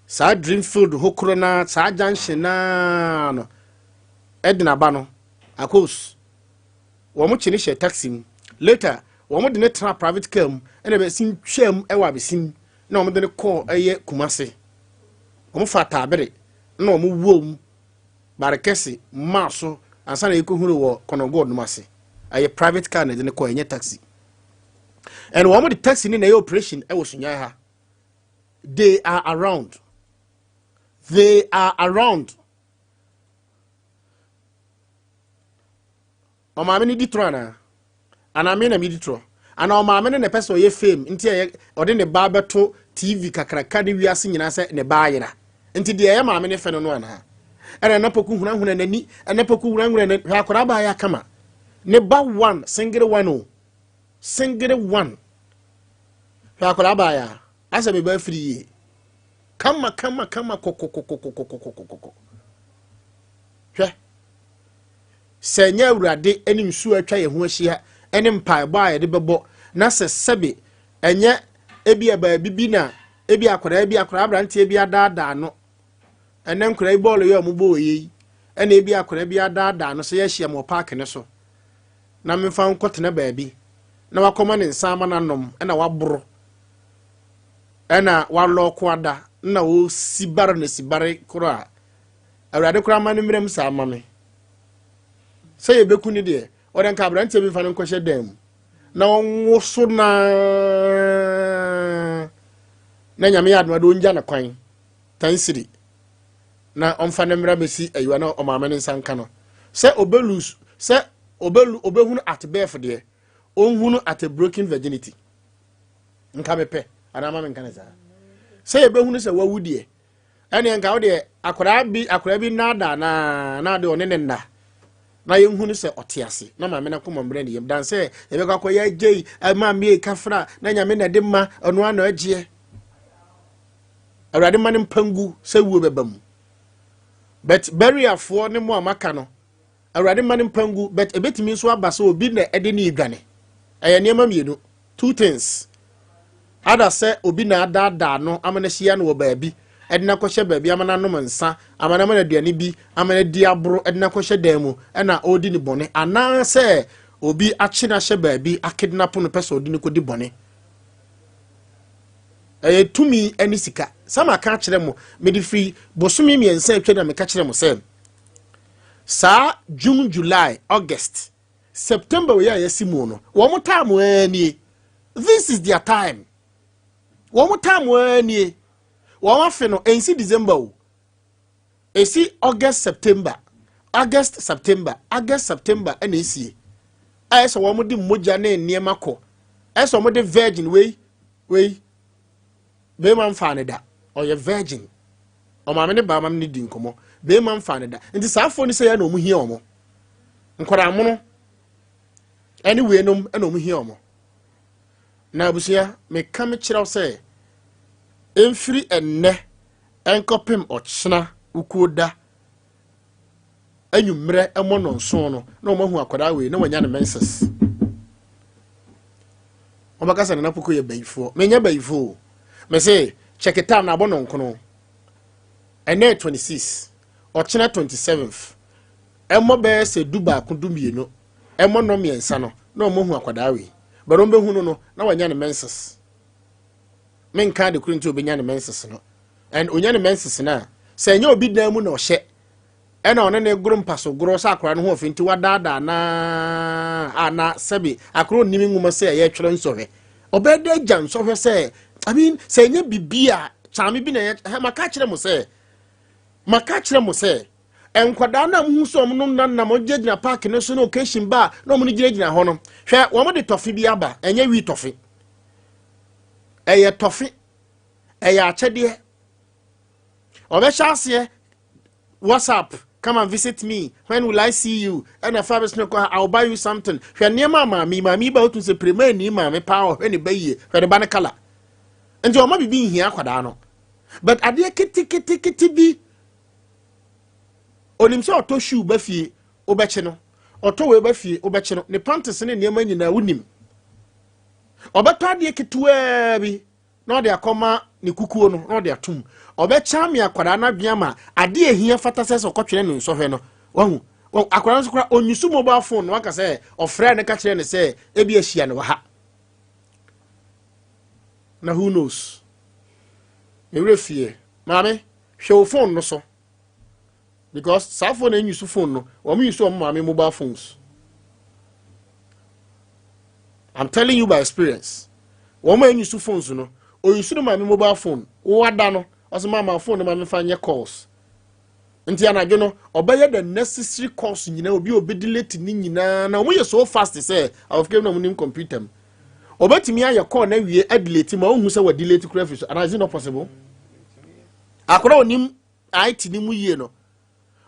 saa dreamfield hɔ kuro na saa junction naa no ɛde n'aba no akos. Wɔn kye no hyɛ taxi mu. Later, wɔn de no tena private car mu ɛna bɛsi twam ɛwɔ abesim na wɔn de no kɔɔ ɛyɛ Kumase. Wɔn fa taabere na wɔn wuom barekɛse maa so ansa na yɛkɔhunu wɔ Kɔnɔgɔɔ nom ase. Ɛyɛ private car na ɛde no kɔɔ ɛnyɛ taxi. And wɔn de taxi no na ɛyɛ operation ɛwɔ Sunyani ha. They are around. They are around. Ɔmaame no di torɔ anaa? Anaa me na medi torɔ? Anaa ɔmaame no na ɛpɛ sɛ ɔyɛ fame nti ɛyɛ ɔde ne ba bɛto TV kakraka ne wiase nyinaa sɛ ne ba ayera nti deɛ ɛyɛ maame no fɛ no no anaa? Ɛna na poku hunahuna n'ani ɛna poku hunahuna n'ani hwɛ akwadaa baa yɛ akama ne ba one single one o single one hwɛ akwadaa baa yɛ asɛ me ba afiri yie kama kama kama kɔkɔkɔkɔkɔkɔkɔkɔ hwɛ Sɛ ɛnyɛ Awurade ne nsuo a atwa yɛn ho ahyia ne mpaebɔ a yɛde bɛbɔ na sɛ sɛbe ɛnyɛ ebi a baabi bi na ebi akwadaa bi akwadaa aberanteɛ bi adaadaa no ɛnɛ nkwadaa yi bɔɔlo yɛ ɔmo bɔ yɛ yi ɛna ebi akwadaa bi adaadaa no sɛ yɛahyia mo wɔ paaki no so na memfa nkɔtena baabi na wakɔma ne nsa ama n'anom ɛna waboro ɛna walɔɔko ada na ɔsi bare na si bare koro a Awurade koraa ma no mmerɛ mu saa ma me. Sɛ yɛbɛku ne deɛ, ɔde nka aberanteɛ bi fa no nkɔhyɛ dan mu na ɔnwoso naa na Nyame yɛ adoma de ɔngya no kwan tansiri na ɔmfa ne mmra mɛsi ayiwa na ɔmaame ne nsa nka no sɛ ɔbɛlus sɛ ɔbɛlu ɔbɛhunu at birth deɛ, ɔnhunu at a broken virginity. Nka mepɛ anaa ma menka ne saa sɛ yɛbɛhunu sɛ wawu deɛ, ɛneɛ nka wo deɛ akwaraa bi naadaa naa na de ɔne ne nna na yɛnhunu sɛ ɔte ase na maame no akoma mmerɛ ne yam dan sɛ yɛbɛkɔ akɔyɛ agyei ma mmie kafra na Nyame na ɛde ma ɔno ano agyeɛ. Awurade ma no mpangu sɛ wuo bɛba mu, but burialfoɔ ne mo a maka no, Awurade ma no mpangu, but ɛbɛtumi nso aba sɛ obi na ɛde ne edwane. Ɛyɛ nneɛma mmienu, two things: ada sɛ obi na adaadaa no ama no ahyia no wɔ baabi, ɛde no akɔhyɛ baabi ama no anom nsa, ama no ama no aduane bi, ama no adi aboro, ɛde no akɔhyɛ dan mu ɛna ɔredi ne bɔne, anaasɛ obi akye no ahyɛ baabi akidnap no pɛ sɛ ɔde no kɔdi bɔne. Ɛyɛ tumi ne sika. Sɛ maka akyerɛ mo, mede firi bosome 3 atwa na meka kyerɛ mo sɛ saa June, July, August, September wei a yɛsi mu no, wɔn time ara nie. This is their time. Wɔn time ara nie. Wɔn afe no ɛnsi December o, esi August, September, August, September, August, September ɛna esie. Ɛyɛ sɛ wɔn de mogya ne nneɛma kɔ, ɛyɛ sɛ wɔn de virgin wei wei bɛrima nfa ne da, ɔyɛ virgin. Ɔmaame ne baama ne di nkɔmɔ, bɛrima nfa ne da. Nti saa afɔ ne sɛ yɛ na wɔn hia wɔn nkwadaa mono ɛne wei nom ɛna wɔn hia wɔn. Na abusua, meka me kyerɛw sɛ mfiri ɛnnɛ ɛnkɔpem ɔkyena ukuo da anwummerɛ ɛmɔ nɔnson no na wɔn ahu akwadaa wei na wɔanya ne menses. Wɔn bɛka sɛ Nana Poko yɛ bayifoɔ. Menyɛ bayifoɔ o. Mese check time na abɔ nɔnkono. Ɛnɛ 26, ɔkyena 27th, ɛmmɔ bɛyɛ sɛ 11, 12, ɛmmɔ nnɔ 3 no na wɔn ahu akwadaa wei. Bɛrɛ wɔn bɛhu no na wɔanya ne menses. Menka de koro nti obɛnya ne menses no, and onya ne menses no a, sɛ ɛnyɛ obi dan mu na ɔhyɛ ɛna ɔne ne goro mpaso gorɔ sɛ akwaraa no ho ɔfɛ nti wadaadaa naa ana sɛbi akwaraa onim nwoma sɛ ɛyɛ twerɛ nsɔhwɛ, ɔbɛyɛ dɛ agya nsɔhwɛ sɛ, I mean, sɛ ɛnyɛ bibi a kyame bi na ɛyɛ. Maka kyerɛ mo sɛ nkwadaa no a muhu sɛ ɔmo no nanam gyinagyina park no so na occasion ba a na ɔmo no gyinagyina hɔ no, hwɛ, wɔn de tɔfe bi aba. Ɛnyɛ wi tɔfe, ɛyɛ tɔfe, ɛyɛ akyɛdeɛ. Ɔbɛhyɛ aseɛ WhatsApp, "Come and visit me. When will I see you?" Ɛna fa bɛsene kɔ, "I will buy you something." Hwɛ nneɛma a maame ba otu sɛ prema ni maame paa, ɔhwɛ ne ba yie. Hwɛ ne ba ne kala nti ɔma bibi nhia akwadaa no, but adeɛ ketekete bi onim sɛ ɔtɔ shoe ba fie, wobɛkye no. Ɔtɔ wei ba fie, wobɛkye no. Ne panties ne nneɛma nyinaa wonim. Ɔbɛtɔ adeɛ ketewaa bi na ɔde akɔma ne kukuo no na ɔde atum. Ɔbɛkyɛ ame akwadaa no adwene ama adeɛ ehia fata sɛ ɔkɔtwerɛ ne nsɔhwɛ no. Wahu akwadaa no nso koraa onyusu mobile phone no waka sɛ ɔfrɛ ne ka kyerɛ ne sɛ ebi ahyia no wɔ ha na who knows. Mewura fie, maame, hwɛ wo phone no so, because saa phone na enyusu phone no, wɔn use wɔn maame mobile phones. I'm telling you by experience. Wɔn a enyusu phones no, oyusu no maame mobile phone. Wɔada no, ɔsɛ maama phone no maame fa nyɛ calls. Nti anadwo no ɔbɛyɛ the necessary calls nyinaa, obi a obi delete ne nyinaa na wɔn yɛ so fast sɛ awofo na wɔn nim computer mu. Ɔbɛtumi ayɛ call na wie adelete ma ohun sɛ wɔ delete kura fi so. And is it not possible? Akɔrɔ onim IT ne mu yie no,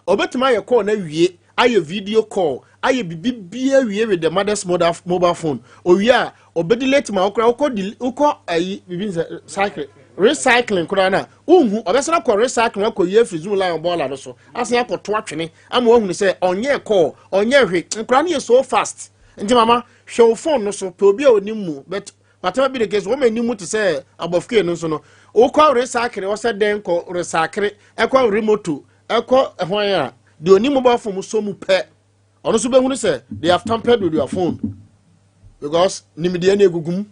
ɔbɛtumi ayɛ call na wie, ayɛ video call, ayɛ bibi bia wie with the mother's mobile phone. Owie a, ɔbɛdelete ma ɔkora wokɔ del wokɔ ayi bibi nsɛ cycle recycling koraa na wohu. Ɔbɛsan akɔ recycling akɔ yie afiri Zoom line bɔɔla no so, asan akɔto atwene ama wahunu sɛ ɔnyɛ call, ɔnyɛ hwee. Nkora no yɛ so fast. Nti mama, hwɛ wo phone no so. Pɛ obi a onim mu, but whatever be the case, wɔn anim te sɛ abɔfkee no nso no, wokɔ recycle, wɔsɛ dɛn kɔ recycle, ɛkɔ remote, ɛkɔ ɛhwan a deɛ onim mobile phone so mu pɛ, ɔno nso bɛhunu sɛ they have tampered with your phone, because nimdeɛ no egugu mu.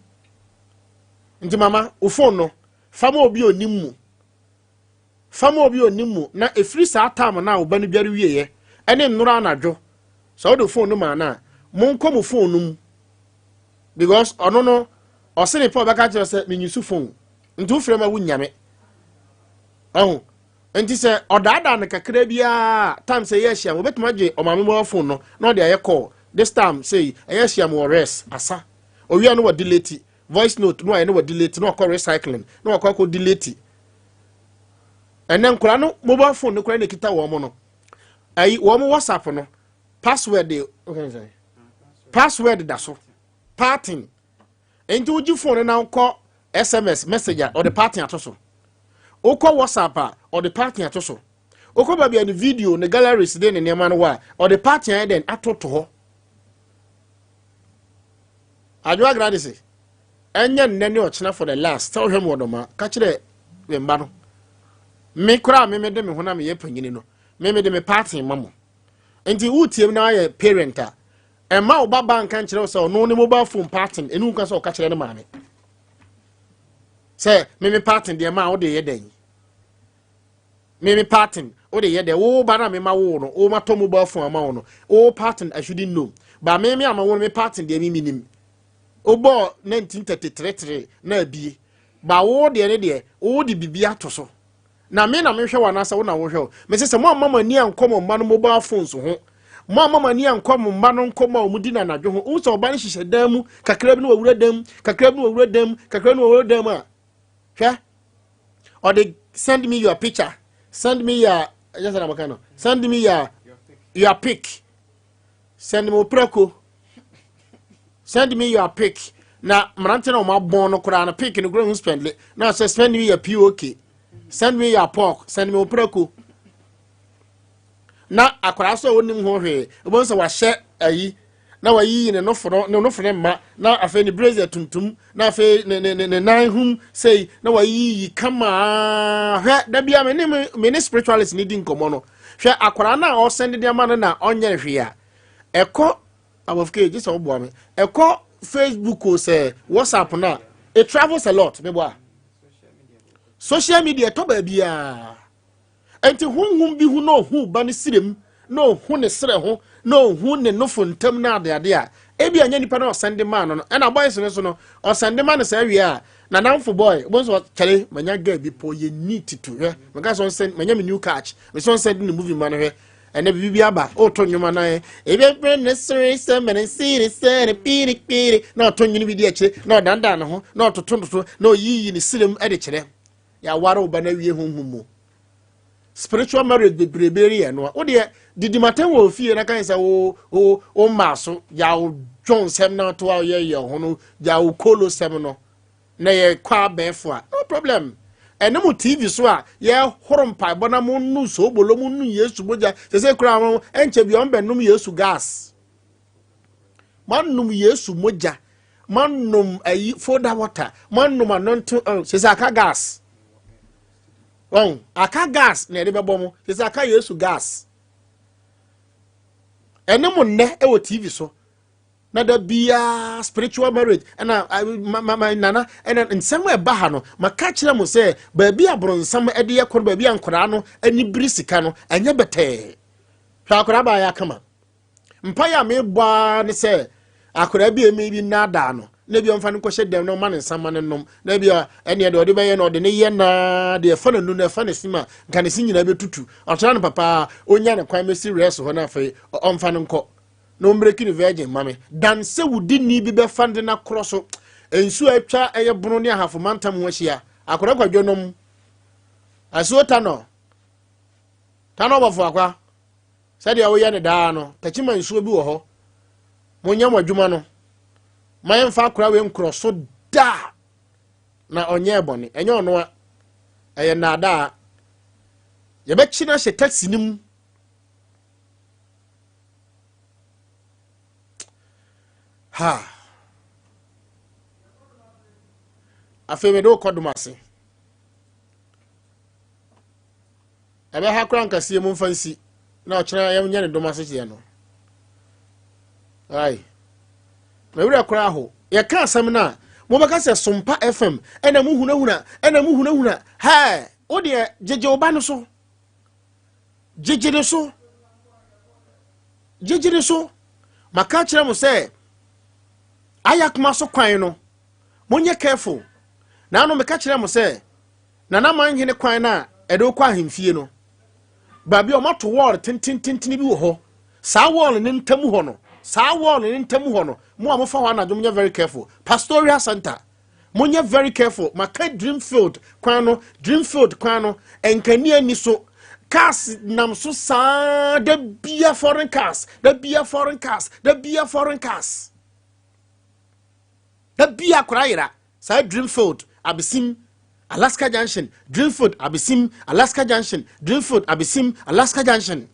Nti mama, wo phone no, fama obi a onim mu, fama obi a onim mu, na efiri saa time na wo ba no dware wieɛ ɛne nnora anadwo. Sɛ wode phone no maa no a, monkɔ mo phone no mu because ɔno no ɔse ne pɛ ɔbɛka kyerɛ sɛ menyusu phone nti wofrɛ ma wonya me. Ɔho nti sɛ ɔdaadaa no kakra biara time sɛ ɛyɛ ahyia wɔbɛtumi agye ɔmaame mobile phone no na ɔde ayɛ call this time sei ɛyɛ ahyia mu wɔ res asa owia no wɔ delete voice note no ayɛ no wɔ delete na ɔkɔ recycling na ɔkɔ akɔ delete. Ɛnɛ nkora no mobile phone no kora na ekita wɔn no ayi wɔn WhatsApp no password de password da so pattern. Nti wogye phone no na wokɔ SMS message a, ɔde pattern ato so. Wokɔ WhatsApp a, ɔde pattern ato so. Wokɔ baabi a ne video ne galleries de ne nneɛma no wɔ a, ɔde pattern ayɛ dɛn ato to hɔ. Adwoa Gladys, ɛnyɛ nnɛ ne ɔkyena for the last sɛ wohwɛ mu wɔdɔma ka kyerɛ me mba no. Me koraa me mede me ho na meyɛ panyini no, me mede me pattern ma mo. Nti wotie na ayɛ parent a, ɛma wo ba ba nka nkyerɛ wo sɛ ɔno ne mobile phone pattern ɛnu nka sɛ ɔka kyerɛ ne maame sɛ me me pattern deɛ ma wode yɛ dɛn, me me pattern wode yɛ dɛn. Wo ba na me ma wo no, wo ma tɔ mobile phone ama wo no, wo pattern I shouldn't know, but me me ama wo no, me pattern deɛ me minim. Wobɔ 1933 na abie ba wo deɛ ne deɛ wo de bibi ato so na me na mehwɛ wo anaasɛ wo na wohwɛ wo. Mese sɛ mo amma mo ani ankɔ mo mma no mobile phones ho, mo amma mo ani ankɔ mo mma no nkɔmmɔ a wɔn di na anadwo ho. Wohu sɛ ɔba no hyehyɛ dan mu kakra bi na wawura dan mu kakra bi na wawura dan mu kakra bi na wawura dan mu a, hwɛ ɔde send me your picture, send me your ɛyɛ sɛ na maka no, send me your pic, send me prako, send me your pic. Na mmerante na wɔn abɔn no koraa no pic no koraa ho spend na sɛ send me your pok, send me your pork, send me prako. Na akwaraa so a onim ho hwee, ebon sɛ wahyɛ ayi na wayiyi ne nofo no, ne nofo ne mma, na afei ne brazier tuntum, na afei ne ne ne ne nan hum sei na wayiyi kama. Hwɛ, da bia me ne spiritualist ne di nkɔmmɔ no. Hwɛ akwaraa no a ɔsɛn de ama no na ɔnyɛ hwee a ɛkɔ abɔfo gye sɛ ɔboa me ɛkɔ Facebook o sɛ WhatsApp no a, it travels a lot. Meboa social media ɛtɔ baabiaa. Nti honhom bi ho na ɔhu ba no sirem na ɔhu ne serɛ ho na ɔhu ne nofo ntam na adeade a ebi anya nipa na ɔsɛnde maa no no ɛna boys no so no ɔsɛnde ma no saa wie a, nanamfo boy wɔn nso kyɛlɛ manya girl bi pɔ yɛ neat to hwɛ maka sɛ ɔnsɛn manya me new catch me sɛ ɔnsɛnde ne movie ma no. Hwɛ ɛnɛ biribi bi aba ɔretɔ nnwoma na yɛ ebi ebere ne sere sɛ mene sere sɛ ne piri piri na ɔtɔ nnwom bi di akyire na ɔdandan ne ho na ɔtoto toto na ɔyiyi ne sirem de kyerɛ. Yɛaware wo ba no awie honhom mu. Spiritual marriage bebrebe yɛ no a wodeɛ didi maten wɔ fie na kan sɛ wo wo wo mmaa so gya wo dwon sɛm na to a yɛ yɛ ho no gya wo kolo sɛm no na yɛ kɔ abɛɛfo a, no problem. Ɛne mo TV so a yɛhoro mpaebɔ na mo nu soobolo, mo nu Yesu mogya sɛ sɛ kura mo ɛnkyɛ bi ɔn bɛnom Yesu gas, moanom Yesu mogya, moanom ayi folder water, moanom anonto sɛ sɛ aka gas wɔn aka gas na yɛde bɛbɔ mo sɛ sɛ aka Yesu gas. Ɛne mo nnɛ ɛwɔ TV so na da biara spiritual marriage ɛna ma ma ma nana ɛna nsɛm a ɛba ha no maka kyerɛ mo sɛ baabi a borɔnsam ɛde yɛ kɔ no, baabi a nkwadaa no ani biri sika no ɛnyɛ bɛtɛɛ. Hwɛ akwadaa baa yɛ akama mpaeɛ a mebɔ ara ne sɛ akwadaa bi a emi bi nnaadaa no na ebi ɔmfa no nkɔhyɛ dɛm na ɔma ne nsa ma ne nom na ebi a ɛneɛ deɛ ɔde bɛyɛ no ɔde ne yɛ naa deɛ ɛfa n'anu na ɛfa ne sim a nka ne si nyinaa bɛtutu. Ɔkyerɛ no papa onya ne kwan mɛsi rɛs hɔ na afei ɔmfa no nkɔ na ɔmmerɛki ne virgin ma me dan sɛ wodi ni bi bɛfa de no akorɔ so nsuo a atwa ɛyɛ Bono ne Ahafo mantam ho ahyia. Akwadaa Kwadwo nom asuo ta no ta no ɔbɔfo akwa sɛdeɛ woyɛ ne daa no takyima nsuo bi wɔ hɔ. Monyɛ mo adwuma no ma yɛmfa akora wei nkorɔ so daa na ɔnyɛɛ bɔne. Ɛnyɛ ɔno a ɛyɛ nnaadaa yɛbɛkyi no ahyɛ taxi no mu ha. Afei mede wokɔ dom ase ɛbɛha kora nkaseɛ mu mfa nsi na ɔkyena yɛnyɛ ne dom ase kyeɛ no. Ai mawura koraa ho yɛka asɛm no a mobɛka sɛ Sompa FM ɛna muhunahuna ɛna muhunahuna. Hɛ wodeɛ gyegye wo ba no so, gyegye ne so. Gyegyere so, maka akyerɛ mo sɛ ayakoma so kwan no, monyɛ careful. Na ano meka kyerɛ mo sɛ Nana Manhene kwan no a ɛde wokɔ ahemfie no, baabi a wɔato wall tentententene bi wɔ hɔ. Saa wall no ntam hɔ no, saa wall no ntam hɔ no, mo a mofa hɔ anadwo monyɛ very careful. Pastoria Center, monyɛ very careful. Maka Dreamfield kwan no, Dreamfield kwan no, nkanea ni so. Cars nam so saa da bia foreign cars, da bia foreign cars, da bia foreign cars. Da bia akora yera. Saa Dreamfield abesim Alaska Junction, Dreamfield abesim Alaska Junction, Dreamfield abesim Alaska Junction.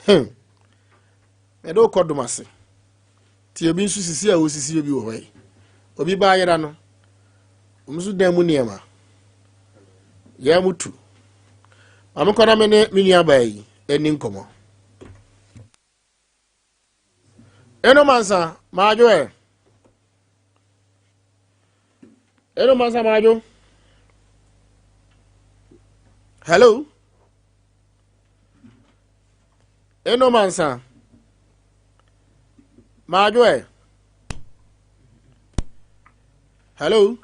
Hmm. Ɛde wokɔ dom ase. Ti obi nso sisi a osisi obi wɔ hɔ yi. Obi ba ayera no. Wɔn nso dan mu nneɛma. Yɛn mu tu. Maame kɔ na me ne me nua baa yi ani nkɔmɔ. Eno mansa maadwo ɛ. Eno mansa maadwo. Hello. Eno mansa maadwo ɛ. Hello.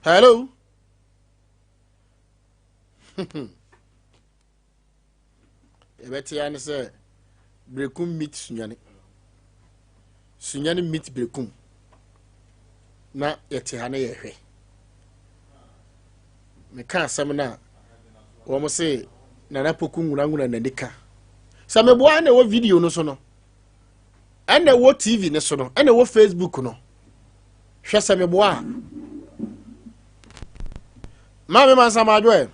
Hello. Yɛbɛte ara ne sɛ berekum meet sunyane. Sunyane meet berekum. Na yɛte ha na yɛhwɛ. Meka asɛm no a wɔn se Nana Poku nwunanwuna n'ani ka. Sɛ meboa ɛna ɛwɔ video no so no, ɛna ɛwɔ TV no so no, ɛna ɛwɔ Facebook no. Hwɛ sɛ meboa a. Maame Mansa Madwo ɛ.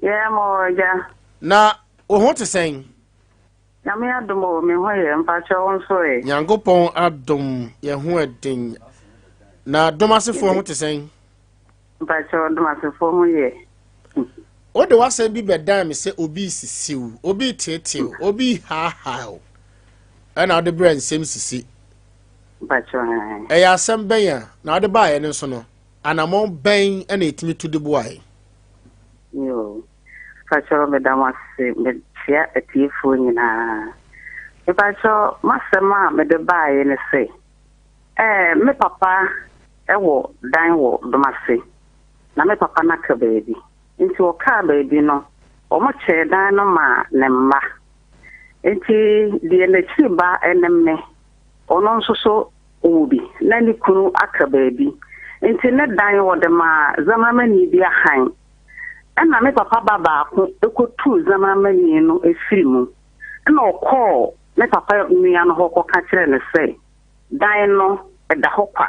Yɛ mo agya. Na wo ho te sɛn? Nyame adom o, me ho yɛ, mpakyɛ wo nso ɛ? Nyankopɔn adom, yɛ ho ɛden. Na dom asefoɔ ho te sɛn? Mpakyɛ dom asefoɔ ho yɛ. Wode w'asɛm bi bɛdan me sɛ obi resisi wo, obi reteetee wo, obi rehaahaa wo, ɛna wode brɛ nsɛm sisi. Mpakyɛ Ɛyɛ asɛm bɛn a na wode baeɛ no nso no, anammɔn bɛn na ɛtumi tu de boae? Yoo, mpakyɛw meda mo ase, mekyea atiefoɔ nyinaa. Mepakyɛw m'asɛm a mede baeɛ ne sɛ, ɛɛ me papa wɔ dan wɔ Domase, na me papa no aka baabi. Nti ɔkaa baabi no, wɔkyɛɛ dan no maa ne mma. Nti deɛ n'akyiri ba ne me, ɔno nso so ɔwɔ bi na ne kunu aka baabi nti ne dan wɔde maa Zamaramani bi ahan. Ɛna me papa ba baako kɔtuu Zamaramani no firi mu. Ɛna ɔkɔɔ me papa nua no hɔ kɔka kyerɛɛ no sɛ dan no ɛda hɔ kwa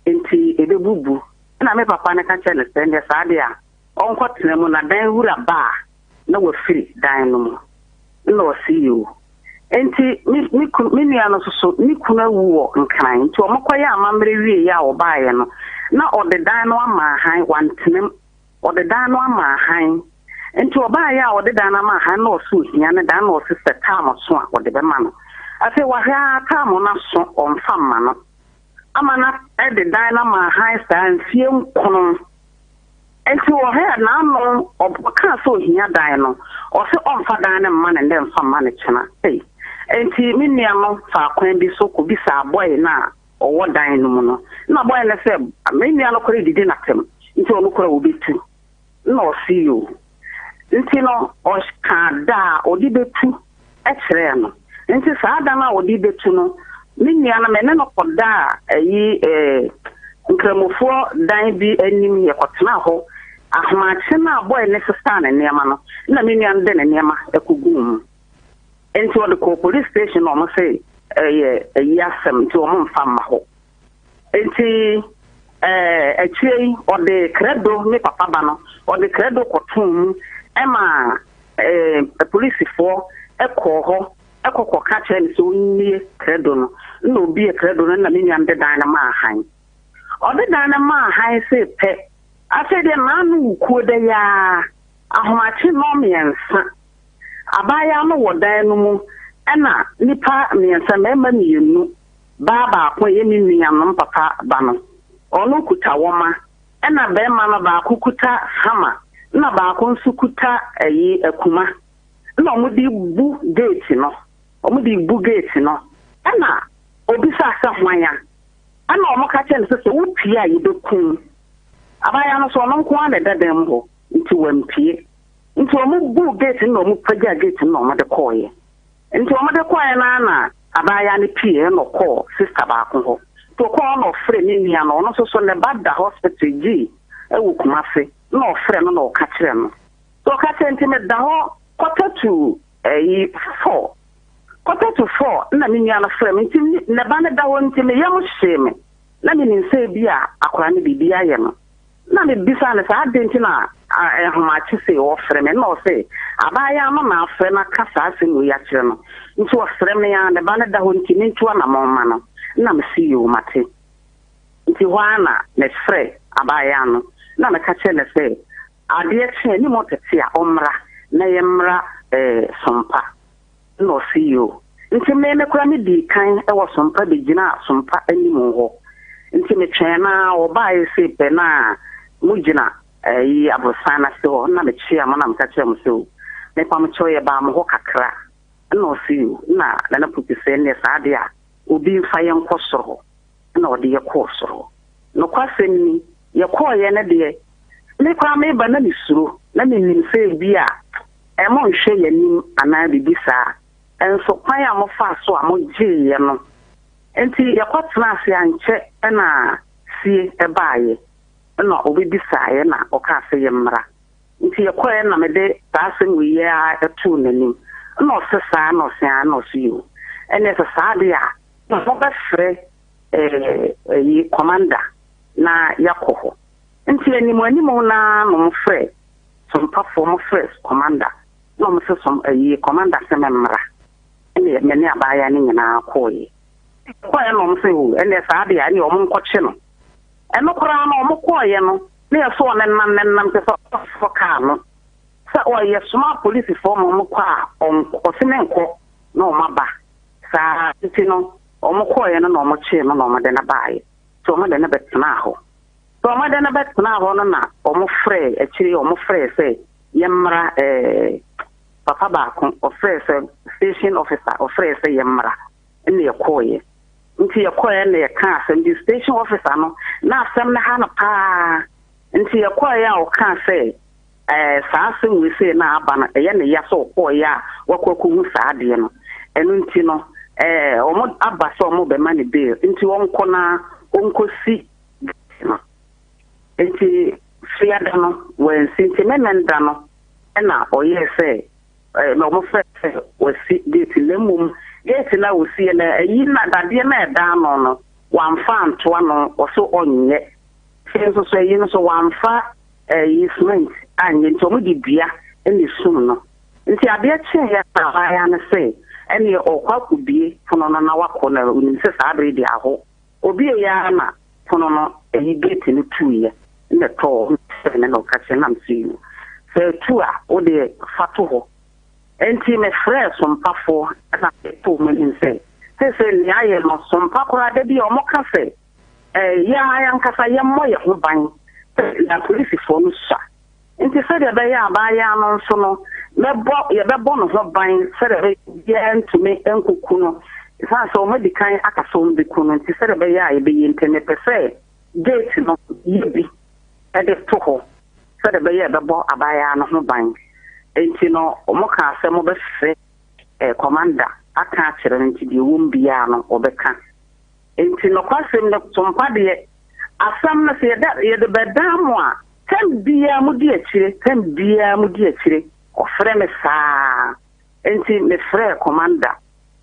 nti ɛbɛbubu. Ɛna me papa no ka kyerɛɛ no sɛ ɛndeɛ saa deɛ a ɔnkɔtena mu na dan wura ba a na wafiri dan no mu. Nna ɔse yoo. Enti me me kunu me nua no nso so ne kunu awu wɔ Nkran nti wɔkɔyɛɛ amammerɛ wieeɛ a ɔbaeɛ no na ɔde dan no ama ahan wantena mu ɔde dan no ama ahan nti ɔbaeɛ a ɔde dan no ama ahan na ɔse ohia ne dan na ɔse sɛ taam so a ɔde bɛma no afei wahwɛ ara taam no aso ɔmfa mma no ama no de dan no ama ahan saa mfie nkono Enti wɔhwɛɛ n'ano, ɔkaa sɛ ohia dan no, ɔse ɔmfa dan no mma no nnɛ mfa mma no kyena. Ei! Enti me nua no faa kwan bi so kɔbisaa bɔe no a ɔwɔ dan no mu no. Nna bɔe no sɛ me nua no koraa redidi no atɛm, nti ɔno koraa ɔbɛtu. Nna ɔse yoo. Nti no ɔkaa da a ɔde bɛtu kyerɛɛ no. Nti saa da no a ɔde rebɛtu no, me nua no, me ne no kɔdaa ayi eh, Nkramofoɔ dan bi anim, yɛkɔtenaa hɔ. Ahomakye no a bɔe no sesaa ne nneɛma no, na me nua no de ne nneɛma kɔguu mu. Nti ɔde kɔɔ police station na wɔn se ɛyɛ ayi asɛm nti wɔn mfa mma hɔ. Nti eh, akyire yi ɔde krɛdo, me papa ba no, ɔde krɛdo kɔtoo mu ma eh, apolisifoɔ kɔɔ hɔ kɔ kɔka kyerɛɛ no sɛ ɔmmue krɛdo no. Nna ɔbue krɛdo no na me nua no de dan no maa hann. Ɔde dan no maa hann sei pɛ, afei deɛ n'ano wo kuo da yi ara, ahomakye nnɔnmiɛnsa, abaayewa no wɔ dan no mu ɛna nnipa mmiɛnsa, mmarima mmienu, baa baako a ɛyɛ me nuanom papa ba no, ɔno kuta wɔma, ɛna barima no baako kuta hama. Na baako nso kuta ɛyi akuma. Na wɔde bu gate no. Wɔde bu gate no. Ɛna obisaa sɛ hwan a? Ɛna wɔka kyerɛɛ no sɛ sɛ wopue a yɛbɛku wo. Abaayewa no nso ɔno nko ara na ɛda dan mu hɔ nti wampue. Nti wɔbuu gate no na wɔpagyaa gate no na wɔde kɔeɛ. Nti wɔde kɔeɛ no ara na abaayewa no pueeɛ na ɔkɔɔ sista baako hɔ. Nti ɔkɔɔ hɔ na ɔfrɛɛ ne nua no, ɔno nso so ne ba da hospital gyii wɔ Kumasi na ɔfrɛɛ no na ɔka kyerɛɛ no. Nti ɔka kyerɛɛ nti meda hɔ quarter to ɛyi four, quarter to four na me nua no frɛɛ me nti ne ba no da hɔ nti me yam hyee me. Na menim sɛ ebia akwadaa no biribi ayɛ no. Na mebisaa no sɛ adɛn nti na nhomakye sei ɔrefrɛ me. Ɛnna ɔse abaayewa no na afrɛ no aka saa asɛm wei akyerɛ no. Nti ɔsrɛ me ara, ne ba no da hɔ nti mentu anammɔn mma no. Ɛnna mese yoo mate. Nti hɔ ara na mefrɛɛ abaayewa no na meka kyerɛɛ no sɛ adeɛ kye a anim tete a ɔmmra na yɛmmra eh, Sompa. Nna ɔse yoo. Ntsi me me koraa midii kan wɔ Sompa begyinaa Sompa anim hɔ. Ntsi metwɛɛn no ara ɔbae sei pɛ na mogyina ayi aborosan no ase hɔ nna mekyea mo na meka kyerɛɛ mo sɛ o mepamokyɛw yɛbaa mo hɔ kakra. Nna ɔse yoo. Nna Nana Poku se ɛnneɛ saa deɛ a obi mfa yɛn nkɔ soro hɔ. Nna ɔde yɛ kɔɔ soro hɔ. Nokwasɛm ni, yɛkɔeɛ no deɛ me koraa meba na mesuro na menim sɛ ebia Monhwɛ yɛn anim anaa biribi saa. Nso kwan a mofaa so a mogyee yɛn no nti, yɛkɔtenaa ase ankyɛ na sie baeɛ, na ɔbɛbisaa yɛn na ɔkaa sɛ yɛmmra. Nti yɛkɔeɛ na mede saa asɛm wei yi ara too n'anim. Na ɔse saa na ɔse aane na ɔse yoo. Ɛnneɛ sɛ saa deɛ a, na mobɛfrɛ ɛyi commander na yɛakɔ hɔ. Nti anim anim no ara na wɔfrɛɛ Sompafoɔ mo frɛ commander na ɔmo se som ayie commander se me mmra ɛneɛ me ne abaayaa no nyinaa kɔɔeɛ kɔɔeɛ na ɔmo se oo ɛneɛ saa deɛ ɛneɛ ɔmo nkɔkye no ɛno koraa no ɔmo kɔɔeɛ no na yɛsɛ ɔnenam nenam kyɛ sɛ ɔfɔ kaa no sɛ ɔyɛ soma polisifoɔ ma ɔmo kɔ a ɔse me nkɔ na ɔmo aba saa nti no ɔmo kɔɔeɛ no na ɔmo kyee no na ɔmo de no baeɛ nti ɔmo de no bɛtenaa hɔ. Sɛ wɔde no bɛtenaa hɔ no na wɔfrɛɛ, akyire yi wɔfrɛɛ sɛ yɛmmra ɛɛ papa baako, ɔfrɛɛ sɛ station officer, ɔfrɛɛ sɛ yɛmmra, ɛna yɛkɔɔeɛ. Nti yɛkɔɔeɛ na yɛkaa asɛm bi, station officer no, na asɛm no ha no paa. Nti yɛkɔɔeɛ a ɔkaa sɛ ɛɛ saa asɛm wei sei na aba no, ɛyɛ ne ya sɛ ɔkɔɔeɛ a wakɔ akɔhu saa adeɛ no. Ɛno nti no, ɛɛ wɔn aba sɛ wɔbɛma no bail, nti ɔnkɔ na ɔnkɔsi no. Enti Fiada no wansi, nti Memenda no na ɔyɛɛ sɛ na wɔfrɛ sɛ wasi gate na mmom gate no a wɔsiiɛ no ayi na dadeɛ no a ɛda ano no wamfa anto ano, ɔso ɔnyɛ. Afei nso so ayi no so wamfa ayi cement anyɛ nti wɔde dua na esum no. Nti adeɛ kyeeɛ na abaayewa no se ɛneɛ ɔrekɔ akɔbue pono no na wakɔ na onim sɛ saa bere deɛ aho. Obiei ara na pono no ɛyi gate no tuiɛ na ɛtɔɔ hɔ na me na ɔka kyerɛ na mese yoo sɛ ɛtu a wodeɛ fa to hɔ. Enti me frɛɛ sompafoɔ na me too wɔn anim sɛ seesei nea ayɛ no sompa koraa da bi a wɔn ka sɛ ɛɛ yɛn ara ankasa yɛmmɔ yɛn ho ban sɛ na polisifoɔ no sua. Enti sɛdeɛ ɛbɛyɛ a abaayewa no nso no, mɛbɔ, yɛbɛbɔ ne ho ban sɛdeɛ ɛbɛyɛ obiara ntumi nkɔku no, ɛsiane sɛ wɔadi kan aka sɛ wɔbɛku no nti, sɛdeɛ ɛbɛyɛ a yɛbɛyɛ nti, mepɛ sɛ gate no yɛ bi de to hɔ sɛdeɛ ɛbɛyɛ a ɛbɛbɔ abaayewa no ho ban. Enti no, wɔkaa sɛ mobɛfrɛ eh, kɔmanda aka akyerɛ no, nti deɛ ɛwom biara no, wɔbɛka. Enti nokwasɛm no, sompa deɛ, asɛm no sɛ yɛda, yɛde bɛdan mo a, tɛm biara modi akyire, tɛm biara modi akyire. Ɔfrɛ me saa. Enti mefrɛɛ kɔmanda.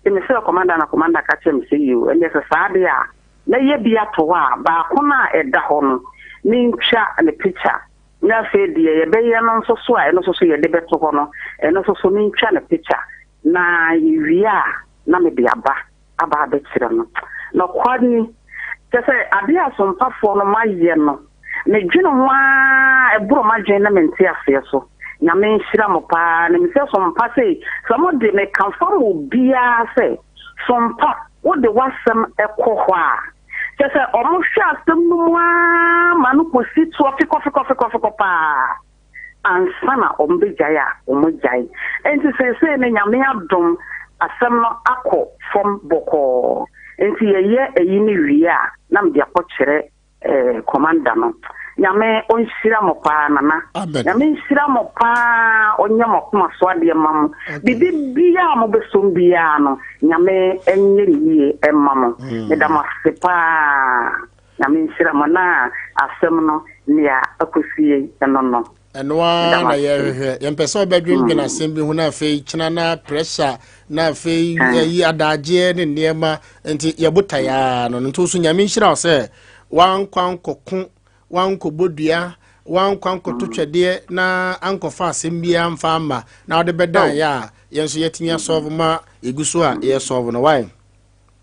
Nti mefrɛɛ kɔmanda na kɔmanda ka kyerɛɛ me sɛ, Yoo, ɛnneɛ sɛ saa deɛ a, mɛyɛ bi ato hɔ a, baako no a ɛda hɔ no, mentwa ne pikya. Na afei deɛ yɛbɛyɛ no nso so a, ɛno nso so yɛde bɛto hɔ no, ɛno nso so mentwa ne pikya. Na yɛwie a, na mede aba. aba abɛkyerɛ no. Nokware ni, kyerɛ sɛ ade a asompafoɔ no moayɛ no, medwene ho ara ɛboro m'adwene ne me nteaseɛ so. Nyame nhyira mo paa. Nim sɛ sompa sei, sɛ mode meka fa ma obiara sɛ, sompa wode w'asɛm kɔ hɔ a, kyerɛ sɛ wɔhwɛ asɛm no mu ara ma no kɔsi toɔ fikɔfikɔfikɔfikɔ paa. Ansa na wɔbɛgyae a, wɔgyae. Enti seesei no, Nyame adom, asɛm no akɔ fam bɔkɔɔ. Enti yɛyɛ ayi no wie a, na mede akɔkyerɛ eh, commander no. Nyame ɔnhyira mo paa, Nana. Amen. Nyame nhyira mo paa, ɔnyɛ mo akoma so adeɛ ma mo. Biribi biara a mobɛsom biara no, Nyame nyɛ ne yie mma mo. Meda mo ase paa. Nyame nhyira mo na asɛm no nea akosie no no. Ɛno ara na yɛhwehwɛ. Yɛmpɛ sɛ ɔbɛdwendwen asɛm bi ho na afei kyena na pressure na afei ayi adagyeɛ ne nneɛma nti yɛbotae ara no. Nti so Nyame nhyira wo sɛ wankɔ ankɔko, wankɔbɔ dua, wankɔ ankɔto twɛdeɛ na ankɔfa asɛm biara mfa amma na wode bɛdan yɛ a yɛn nso yɛatumi asɔlve ma yɛgu so a yɛsɔlve no. Why?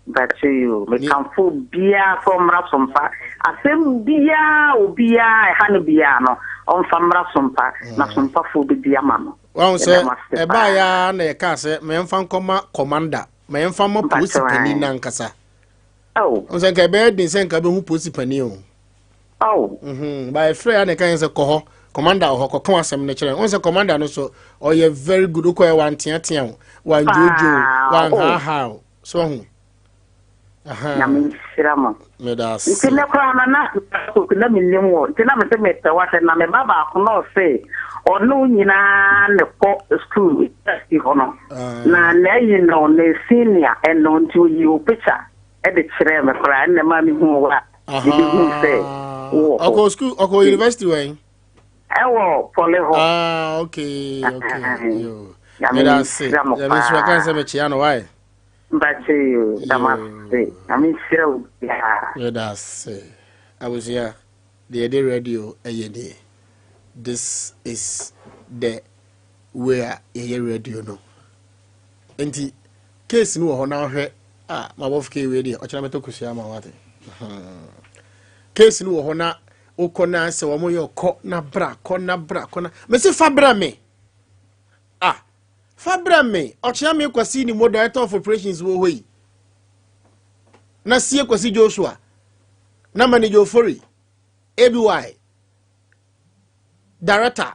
Mpakyɛ yi o, mekamfo obiara sɛ ɔmmra Sompa. Asɛm biara a obiara a ɛha no biara no, ɔmfa mmra Sompa, na Sompafoɔ bɛdi ama no. Wahu sɛ Yɛda mo ase ɛbaeɛ paa. ara na yɛkaa sɛ ma yɛmfa nkɔma kɔmanda, ma yɛmfa mma polisi Mpakyɛ panin ae. no ankasa. Oh. Wahu sɛ nka ɛbɛyɛ den sɛ nka bɛhu polisi panin o. Oh. Mhm, ba yɛfrɛ ya na ɛka yɛn sɛ kɔ hɔ, kɔmanda wɔ hɔ, kɔka w'asɛm no kyerɛ no. Wahu sɛ kɔmanda no so ɔyɛ very good, wokɔɛ wanteatea o, wandwoodwo o, Paa, oh. wanhaahaa o. So wahu? Aha. Nyame nhyira mo. Meda ase. Nti ne koraa no na na menim wɔ nti na mese mepɛ w'asɛm na me ba baako na ɔse ɔne wo nyinaa ne kɔ school university hɔ no ah. na n'ayi no ne senior ɛno nti oyi wo picture ɛde kyerɛɛ me koraa ɛna ma mehu wo a mebehu sɛ wowɔ hɔ. Ɔkɔ school ɔkɔ university wɛn? Ɛwɔ pɔle hɔ. Ah okay okay. Yo. Nyame Meda ase. nhyira mo Nyame nhyira kan sɛ paa. mekyea no why? Mpakyɛ yi o, da mo ase. Nyame nhyira wo biara. Meda ase. Abusua, deɛ yɛde radio ɛyɛ nie. This is the way a yɛyɛ radio no. Nti case no wɔ hɔ na ahwɛ a mabɔfo kei wei deɛ ɔkyena mɛtɔ kosua ama wate. Case no wɔ hɔ na wokɔ na sɛ wɔn yɛ kɔ na bra kɔ na bra kɔ na mesi fa brɛ me. Ah, Fa brɛ me, ɔkyea me Kwasi Nimo Director of Operations wɔ hɔ yi. Na sie Kwasi Joshua, na Manager Ofori, ABY, Director,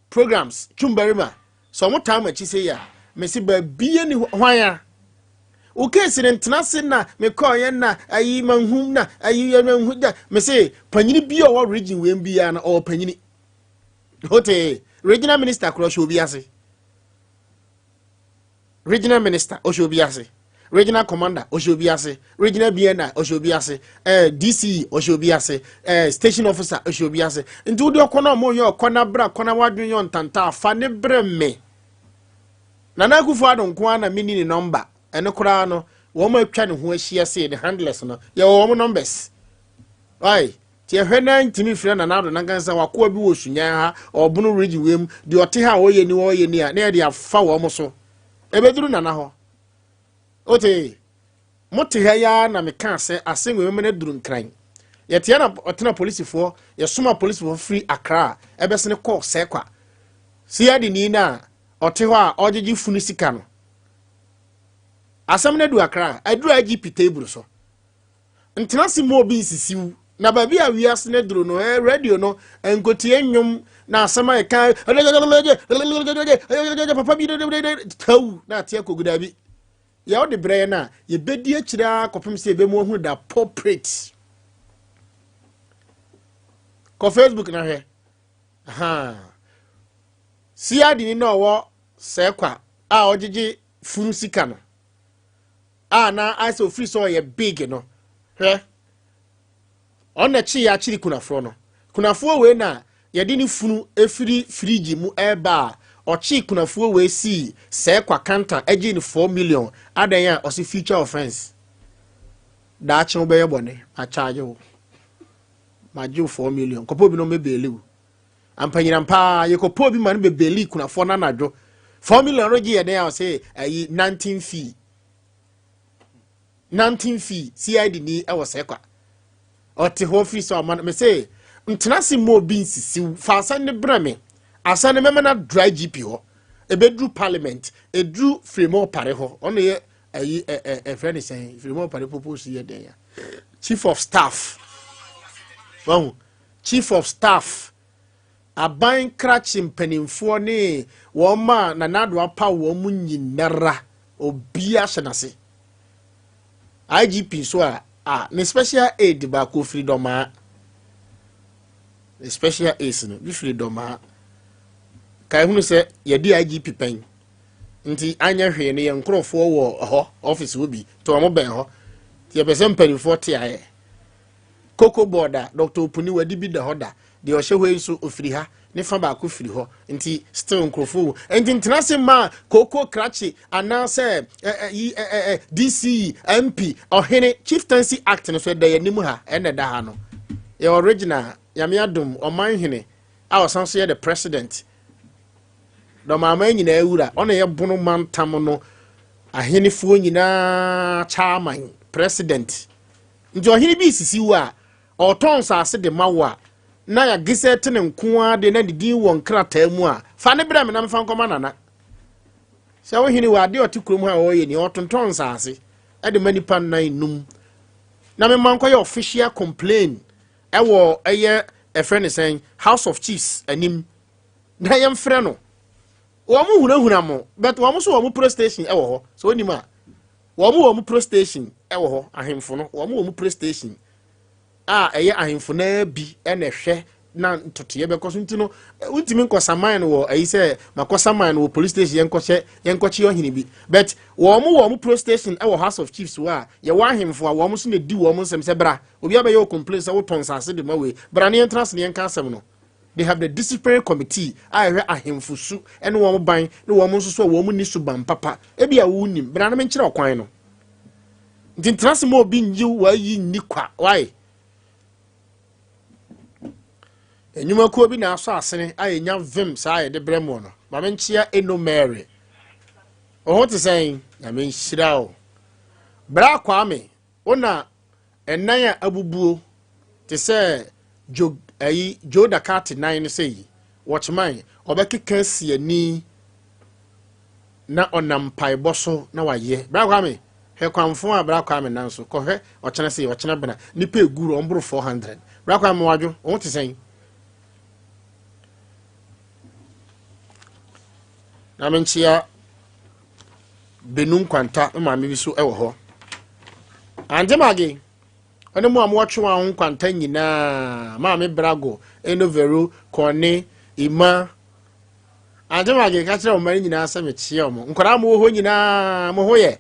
Programs, Twumbarima. Sɛ ɔmo taa m'akyi sɛ yi a, mese baabie ni hwan a. Wo case no ntena ase na mekɔɔyɛ na ayi manhu na ayi manhu da. Mese panyini bi a ɔwɔ region wei biara no ɔwɔ panyini. Wote regional minister korɔ ɔhyɛ obi ase. Regional minister ɔhyɛ obi ase. Regional commander ɔhyɛ obi ase. Regional BNI ɔhyɛ obi ase. Eh, DCE ɔhyɛ obi ase. Eh, station officer ɔhyɛ obi ase. Nti wode ɔkɔ na ɔmo yɛ ɔkɔ na bra kɔ na wadwen yɛ ɔntanta afa ne brɛ me. Nana Akufo Addo nko ara na menni ne nɔmba. Ɛno koraa no wɔn atwa ne ho ahyia sei ne handlers no yɛwɔ wɔn numbers. Why? Nti ɛhwɛ na ntumi mfrɛ Nana Addo nanka sɛ wakoa bi wɔ Sunyani ha, ɔbono region wei mu, deɛ ɔte ha a ɔyɛ ni ɔyɛ ni a, na yɛde afa wɔn so. Ɛbɛduru Nana hɔ. Wote, mote ha yi ara na mekaa sɛ asɛm wei mɛma no aduru Nkran. Yɛteɛ na ɔtena polisifoɔ, yɛsoma polisifoɔ firi Accra a ɛbɛsene kɔ Sɛkwa. CID ni no a ɔte hɔ a ɔgyegye funu sika no. Asɛm no adu Accra, aduru IGP table so. Ntena ase mma obi nsisi wo. Na baabi a wiase no aduru no, eh, radio no, nkotie nnwom na asɛm a ɛka papa bi taw na ate akogu daabi. Yɛ wode brɛ yɛn a, yɛbɛdi akyire ara kɔpem sɛ yɛbɛmu ahunu the appropriate. Kɔ Facebook na hwɛ. Ha. CID ni na ɔwɔ sɛkwa a ɔgyegye funu sika no. a na ayɛ sɛ ofiri sɛ ɔyɛ big no hwɛ ɔno na kyi yɛ akyiri kunafoɔ no kunafoɔ wei na yɛde ne funu efiri firigye mu ɛreba a ɔkye kunafoɔ wei sii sɛɛ kwa kanta ɛgye ne 4 million adan a ɔsi future offence daakye wobɛyɛ bɔne akyagye wo magye wo 4 million kɔpɔ bi no mɛbeeli wo ampanyinam paa yɛkɔpɔ bi ma no bɛbeeli kunafoɔ no anadwo 4 million no gye yɛ dɛn a ɔsɛ ayi 19 fee nanten fii cid ni wɔ sɛ kwa ɔte hɔ firi sɛ ɔma no me se ntena ase ma obi nsisiw fa asɛm no brɛ me asɛm no mɛma no dry gp hɔ ɛbɛduru parliament ɛduru firima ɔpare hɔ ɔno yɛ ayi ɛfrɛ ne sɛn firima ɔpare popo si yɛ dɛn ya chief of staff wahu chief of staff. Aban krakye mpanimfoɔ ne wɔn a Nana Addo apaw wɔn mu nyinara, obiara hyɛ n'ase. IGP nso a ne special aid baako firi Dɔmaa. Ne special aids no bi firi Dɔmaa. Ka ehunu sɛ yɛde IGP pɛn nti anyɛ hwee no, yɛn nkurɔfoɔ wɔ hɔ, office wɔ bi nti wɔn bɛn hɔ, nti yɛpɛ sɛ mpanimfoɔ te ayɛ. Cocoa Board a Dr Opuni wadi bi da hɔ da deɛ ɔhyɛ hɔ yi nso ofiri ha, ne fa baako firi hɔ, nti still nkurɔfoɔ wɔ. Nti ntena se ma kooko krakye anaasɛ ɛ ɛ yi ɛ ɛ DCE, MP, ɔhene. Chieftaincy Act no so ɛda yɛn anim ha, ɛna ɛda ha no yɛ original. Nyame adom, ɔman hene a ɔsan so yɛ the president, dɔmaama nyinaa wura, ɔna yɛ Bono mantam no ahenefoɔ nyinaa chairman, president. Nti ɔhene bi sisi wo a ɔtɔn nsase de ma wo a na yɛagesɛ te ne nko ara de na ne din wɔ nkrataa mu a, fa ne brɛ me na mefa nkɔma Nana sɛ wohene wɔ adeɛ ɔte kurom ha a ɔyɛ ni, ɔtontɔn nsase ɛde ma nipa nnan num, na mema nkɔyɛ official complain ɛwɔ ɛyɛ ɛfrɛ ne sɛn, House of Chiefs anim, na yɛmfrɛ no. Wɔn mo hunahuna mo, but wɔn nso wɔn police station ɛwɔ hɔ. So onim a wɔn wɔ police station ɛwɔ hɔ. Ahemfo no, wɔn wɔ police station a ɛyɛ ahemfo naa bi ɛna ɛhwɛ na ntotoeɛ bɛkɔ so. Nti no wontumi nkɔsaman no wɔ ayi sɛ makɔsaman no wɔ police station, yɛnkɔhyɛ yɛnkɔkye ɔhene bi, but wɔn wɔ wɔn police station ɛwɔ House of Chiefs wɔ a yɛwɔ ahemfo a wɔn nso na di wɔn nsɛm sɛ bra, obi abɛyɛ o complain sɛ wotɔn nsase de ma wei, bra ne yɛntena ase ne yɛnka asɛm no. They have the disciplinary committee a ɛhwɛ ahemfo su ɛne wɔn ban ne wɔn nso so a wɔn ni suban papa. Ebi a wɔn nim bra ne menkyerɛ ɔkwan no. Nti ntena ase ma obi nyi wɔayi nni kwa. Why enyumakuo bi na asɔ asene a yɛnya vim saa yɛde brɛ mu no? Maame, nkyea Eno Mary, ɔho te sɛn? Nyame nhyira o. Bra Kwame, wona ɛnan a abubuo te sɛ jo ayi Joe Dakate nan no sɛ yi wɔkyeman ɔbɛkeka si ani na ɔnam mpaebɔ so na wayɛ. Bra Kwame, hwɛ kwamfo a bra Kwame nan so kɔhwɛ ɔkyena sɛ ɔkyena bena nipa eguru ɔmboro 400. Bra Kwame wadwo, ɔho te sɛn? Na menkyea Benu Nkwanta maame bi so wɔ hɔ. Ante Mage ɔne mu a mowɔtwe wɔn ho nkwanta nyinaa, Maame Brago, Eno Vero Kɔne Ima. Ante Mage ka kyerɛ wɔn mma no nyinaa sɛ mekyea wɔn. Nkwadaa mo wɔ hɔ nyinaa, mo ho yɛ.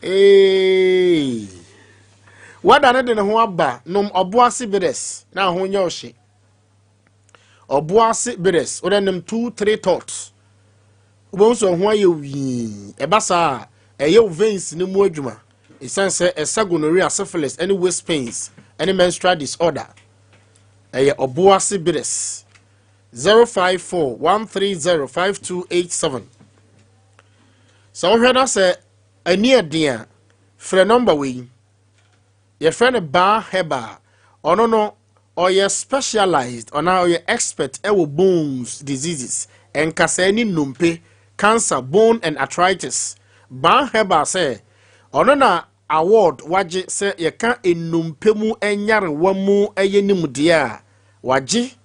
Ee. Wada no de ne ho aba nom Ɔboase bitters na ho nyɛ ɔhye. Ɔboase bitters wode nom two three tots, wobɛhu sɛ ɔho ayɛ wii. Ɛba saa a, ɛyɛ wo veins no mu adwuma, ɛsiane sɛ ɛsa gonorrhea, syphilis ne waist pains ne menstrual disorder. Ɛyɛ Ɔboase bitters. 054 130 5287. Sɛ wohwɛ na sɛ ani ɛden a, frɛ nɔmba wei. Yɛfrɛ no Baa Herbal. Ɔno no ɔyɛ specialized ɔna ɔyɛ expert ɛwɔ bones diseases, nkasɛɛ ne nnompe, cancer, bone and arthritis. Baa Herbal sɛ ɔno na award wagye sɛ yɛka nnompe mu nyarewa mu ɛyɛ nimdeɛ a wagye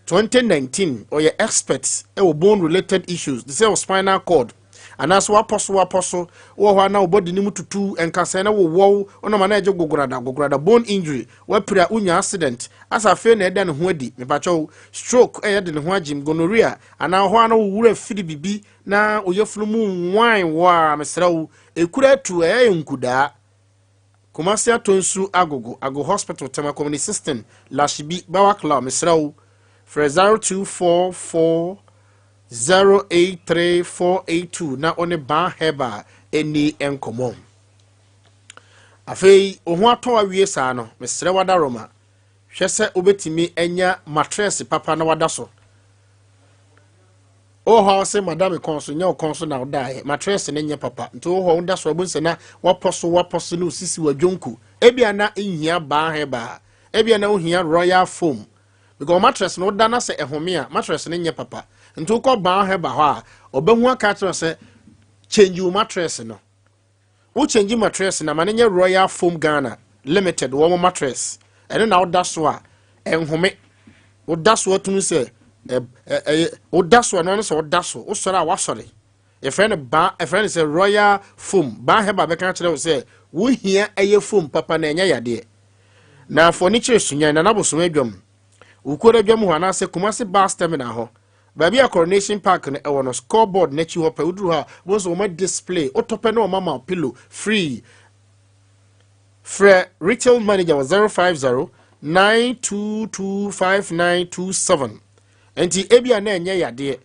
2019. Ɔyɛ expert ɛwɔ bone related issues te sɛ spinal cord anaasɛ wapɔ so, wapɔ so wɔ hɔ a na wobɔde ne mu tutu, nkasɛɛ na wowɔw wonam ana ɛgye gogorada gogorada, bone injury, wapira, wonya accident asa afei na ɛda ne ho adi, mepakyɛw, stroke ɛyɛ de ne ho agyim, gonorrhea anaa hɔ a na wowura firi bibi na oyɛfunu mu nwan wɔ a, mesrɛ wo, ekura atu ɛyɛ nkudaa. Kumasi Atonsu Agogo, Ago Hospital, Tema Community 16, Lashibi Bawa Club. Mesrɛ wo, frɛ 0244 083482 na ɔne Ban Herbal ani nkɔmmɔ. Afei wo ho atɔ awie saa no, mesrɛ wadaroma, hwɛ sɛ wobɛtumi anya mattress papa na wada so. Wowɔ hɔ a wɔsɛ madame kɔn so nyɛ wo kɔn so na wodaeɛ, mattress no nyɛ papa, nti wowɔ hɔ woda so abu sɛ na wapɔ so, wapɔ so ne wosisi wadwonku. Ebia na nhia Baa Herbal, ebia na wohia Royal Foam, because mattress no woda na sɛ ɛhome a, mattress no nyɛ papa. Nti wokɔ Baa Herbal hɔ a, ɔbɛhu aka kyerɛ sɛ change wo mattress no. Wo change mattress na ma no nyɛ Royal Foam Ghana Limited wɔn mattress. Ɛno na woda so a ɛnhome. Woda so atumi sɛ ɛyɛ woda so ɛno ne sɛ woda so wosɔre a wasɔre. Yɛfrɛ no ba yɛfrɛ no sɛ royal foam. Baa hɛba bɛka akyerɛ wo sɛ wohia ɛyɛ foam papa na ɛnyɛ yadeɛ. Na afɔ ne kyerɛ sunyan na n'abosom adwam. Wukuo adwam hɔ anaasɛ Kumasi bus terminal hɔ. Baabi a Coronation Park no ɛwɔ no scoreboard n'akyi hɔ pɛ woduru hɔ a wɔn nso wɔn display wotɔ pɛ na wɔn ama pillow free. Frɛ retail manager wɔ 050 922 5927. Nti ebi a na ɛnyɛ yadeɛ.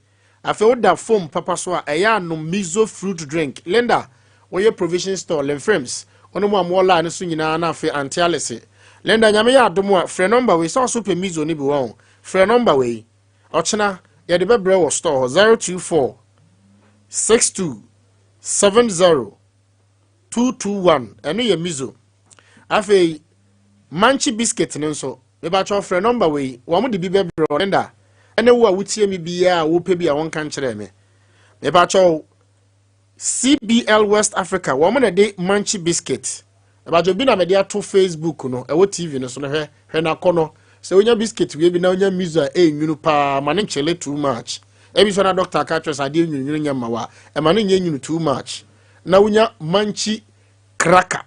Afei woda foam papa so a ɛyɛ anom miso fruit drink. Linda, wɔyɛ provision store Limframes. Wɔn mu a wɔwɔ line no so nyinaa na afei Auntie Alice. Linda nyame yɛ adom a frɛ number wei sɛ ɔso pɛ miso no bi wɔn. Frɛ number wei. Ɔkyena yɛde bɛbrɛ wɔ store hɔ 024 62 70 221 ɛno yɛ miso. Afei manchi biscuit no nso mebakyɛw frɛ number wei wɔn de bi bɛbrɛ wɔ Linda ɛne wo a wotie mi biara a wopɛ bi a wɔnka nkyerɛ me. Mebakyɛw CBL West Africa wɔn na de manchi biscuit. Mebakyɛw bi na mede ato Facebook no ɛwɔ TV no so no hwɛ hwɛ n'akɔ no sɛ wonya biscuit wie bi na wonya miso a ɛnwunu paa ma ne nkyele too much. Ebi so na doctor aka kyerɛ sɛ adeɛ nwununwunu nyɛ mma wa ɛma ne nyɛ nwunu too much. Na wonya manchi cracker,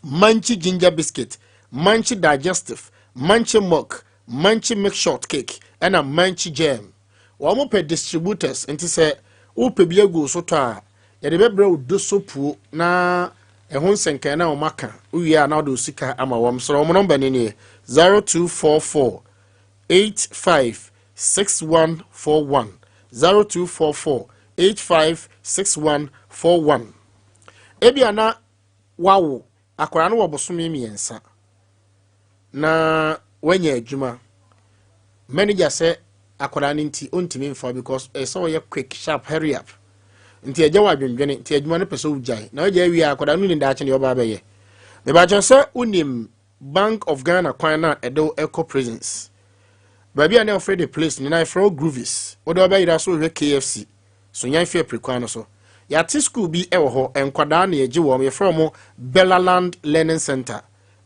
manchi ginger biscuit, manchi digestive, manchi milk, manchi milk short cake ɛna manchi jam. Wɔn mo pɛ distributors nti sɛ wopɛ bi agu so tɔ a yɛde bɛbrɛ wo do so puo na ɛho nsɛnkan na wɔn aka wowie a na wɔde sika ama wɔn sɔrɔ wɔn number ne nie 0244 85 6141 0244 85 6141. Ebi ana wawo akwaraa no wɔ bosome 3 na wanya adwuma manager sɛ akwaraa no nti ɔntumi mfa because ɛsɛ ɔyɛ quick sharp hurry up nti agya wɔ adwendwene nti adwuma no pɛ sɛ wogyae na wogyae wie a akwaraa no nim daakye deɛ ɔba bɛyɛ. Mebakyerɛ sɛ wonim Bank of Ghana kwan no a ɛde wo ɛkɔ prisons baabi a ne ɔfrɛ the place no na ɛfrɛ wo Groovies wode ɔbɛyera so wohwɛ KFC so nyan fi apiri kwan no so yɛate school bi ɛwɔ hɔ nkwadaa na yɛgye wɔn yɛfrɛ wɔn Bellaland Learning Center.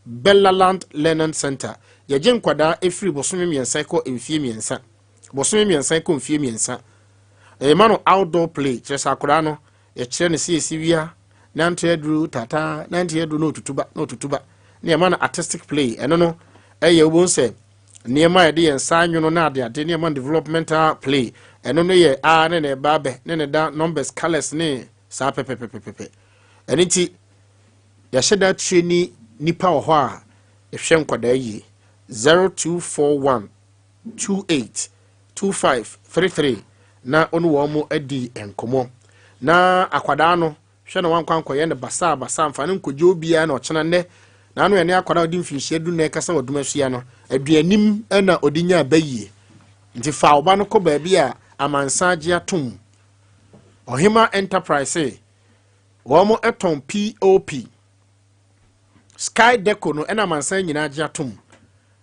Bellaland Learning Center yɛgye nkwadaa efiri bosome 3 kɔ mfie 3 bosome 3 kɔ mfie 3. Ɛyɛ ma no outdoor play kyerɛ sɛ akwadaa no yɛkyerɛ no sɛ yɛsi wia nante aduru tata nante aduru na otutu ba na otutu ba ne yɛma no artistic play ɛno no ɛyɛ wobɛhu sɛ nneɛma a yɛde yɛn nsa anwono na ade ade nneɛma developmental play ɛno no yɛ a ne na ɛba abɛ ne ne da numbers colours ne saa pɛpɛpɛpɛpɛ. Ɛno nti yɛhyɛ da tire ni nipa wɔ hɔ a ɛhwɛ nkwadaa yie 0241 28 25 33 na ɔne wɔn mo adi nkɔmɔ na akwadaa no hwɛ na wankɔ ankɔyɛ no basaa basaa mfa ne nkɔgye obiara na ɔkyena nnɛ na ano yɛ akwadaa a ɔde mfinhyia du na ɛkasa wɔ dum no aduanim ɛna ɔde nya aba yie nti fa ɔba no kɔ baabi a amansan agye atom. Ɔhema Enterprise wɔn tɔn POP Sky Deco no ɛna amansan nyinaa agye atom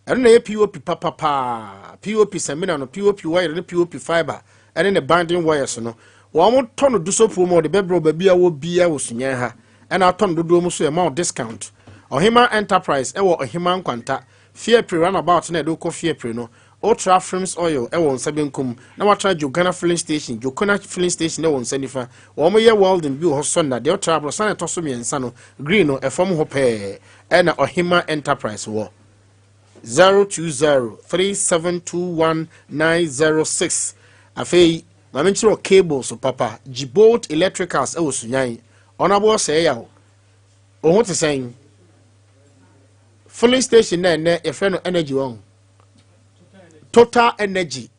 ɛno na ɛyɛ POP papapaa POP samina no POP wire ne POP fibre ɛne ne binding wires no wɔn tɔ no dusopuo mu ɔde bɛbrɛ baabi a wɔ bia wɔ Sunyɛn ha ɛna atɔ no dodoɔ mu so ɛma wo discount. Ɔhema Enterprise ɛwɔ Ɔhema Nkwanta Fiapre roundabout na ɛde kɔ Fiapre no Ultra Frames Oil ɛwɔ nsa benkum na watra Jogana filling station Jokona filling station ɛwɔ nsa nifa. Wɔn yɛ welding bi wɔ hɔ sɔ na deɛ ɔtra aborosan na ɛtɔ so 3 no green no ɛfam hɔ pɛɛ ɛna Ɔhema Enterprise wɔ 0203721906. Afei maame nkyerɛ cables papa Gibolt Electricals ɛwɔ Sunyan ɔnabɔ sɛɛ yaw ohun te sɛn filling station na ɛnɛ yɛfrɛ no energy wɔn Total Energy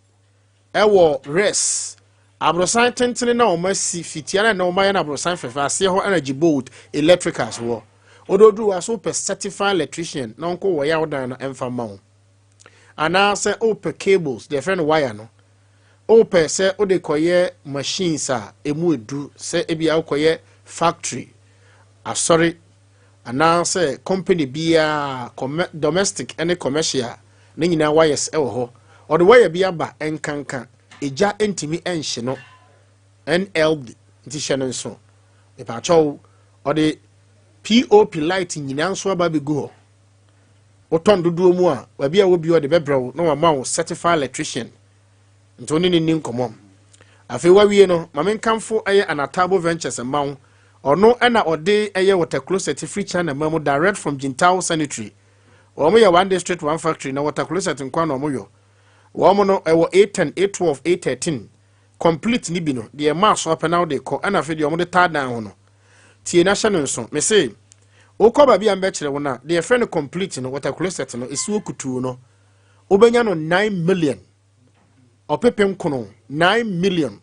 ɛwɔ res aborosan tentene na wɔn asi fitia na wɔn ayɛ no aborosan fɛfɛ aseɛ hɔ ɛna Gibolt Electricals wɔ ododu wa so pɛ certified electrician na wɔn kɔ wɔ yaw dan no ɛmfa ma wɔn anaasɛ ɔpɛ cables deɛ yɛfrɛ no wire no ɔpɛ sɛ ɔde kɔyɛ machines a emu edu sɛ ebi a ɔkɔyɛ factory asɔre anaasɛ company biara domestic ne commercial ne nyinaa wires wɔ hɔ. Ɔde wire bi aba nkanka egya ntumi nhye no nld nti hyɛ no nso mipaakyɛw ɔde POP light nyinaa nso aba abɛgu hɔ. Wotɔn dodoɔ mu a, baabi a wɔ bi ɔde bɛbrɛ wo na wama wo certified electrician. Nti wo ne ne ni nkɔmmɔ. Afei wawie no, ma menkamfo ɛyɛ Anatabo Ventures mma wo. Ɔno ɛna ɔde ɛyɛ water closet firi China ma mu direct from Jintao Sanitary. Wɔn yɛ one district one factory na water closet nkwa na wɔn yɔ. Wɔn no ɛwɔ A10, A12, A13 complete ni bi no deɛ ɛma aso apɛ na wɔde kɔ. Ɛna afei deɛ wɔn de taa dan ho no, tie na hyɛ no nso. Mese wokɔ baabi a mbɛkyerɛ wo no a, deɛ yɛfrɛ no complete no, water closet no esi wɔ kutuu no, wobɛnya no 9 million, 9 9 million.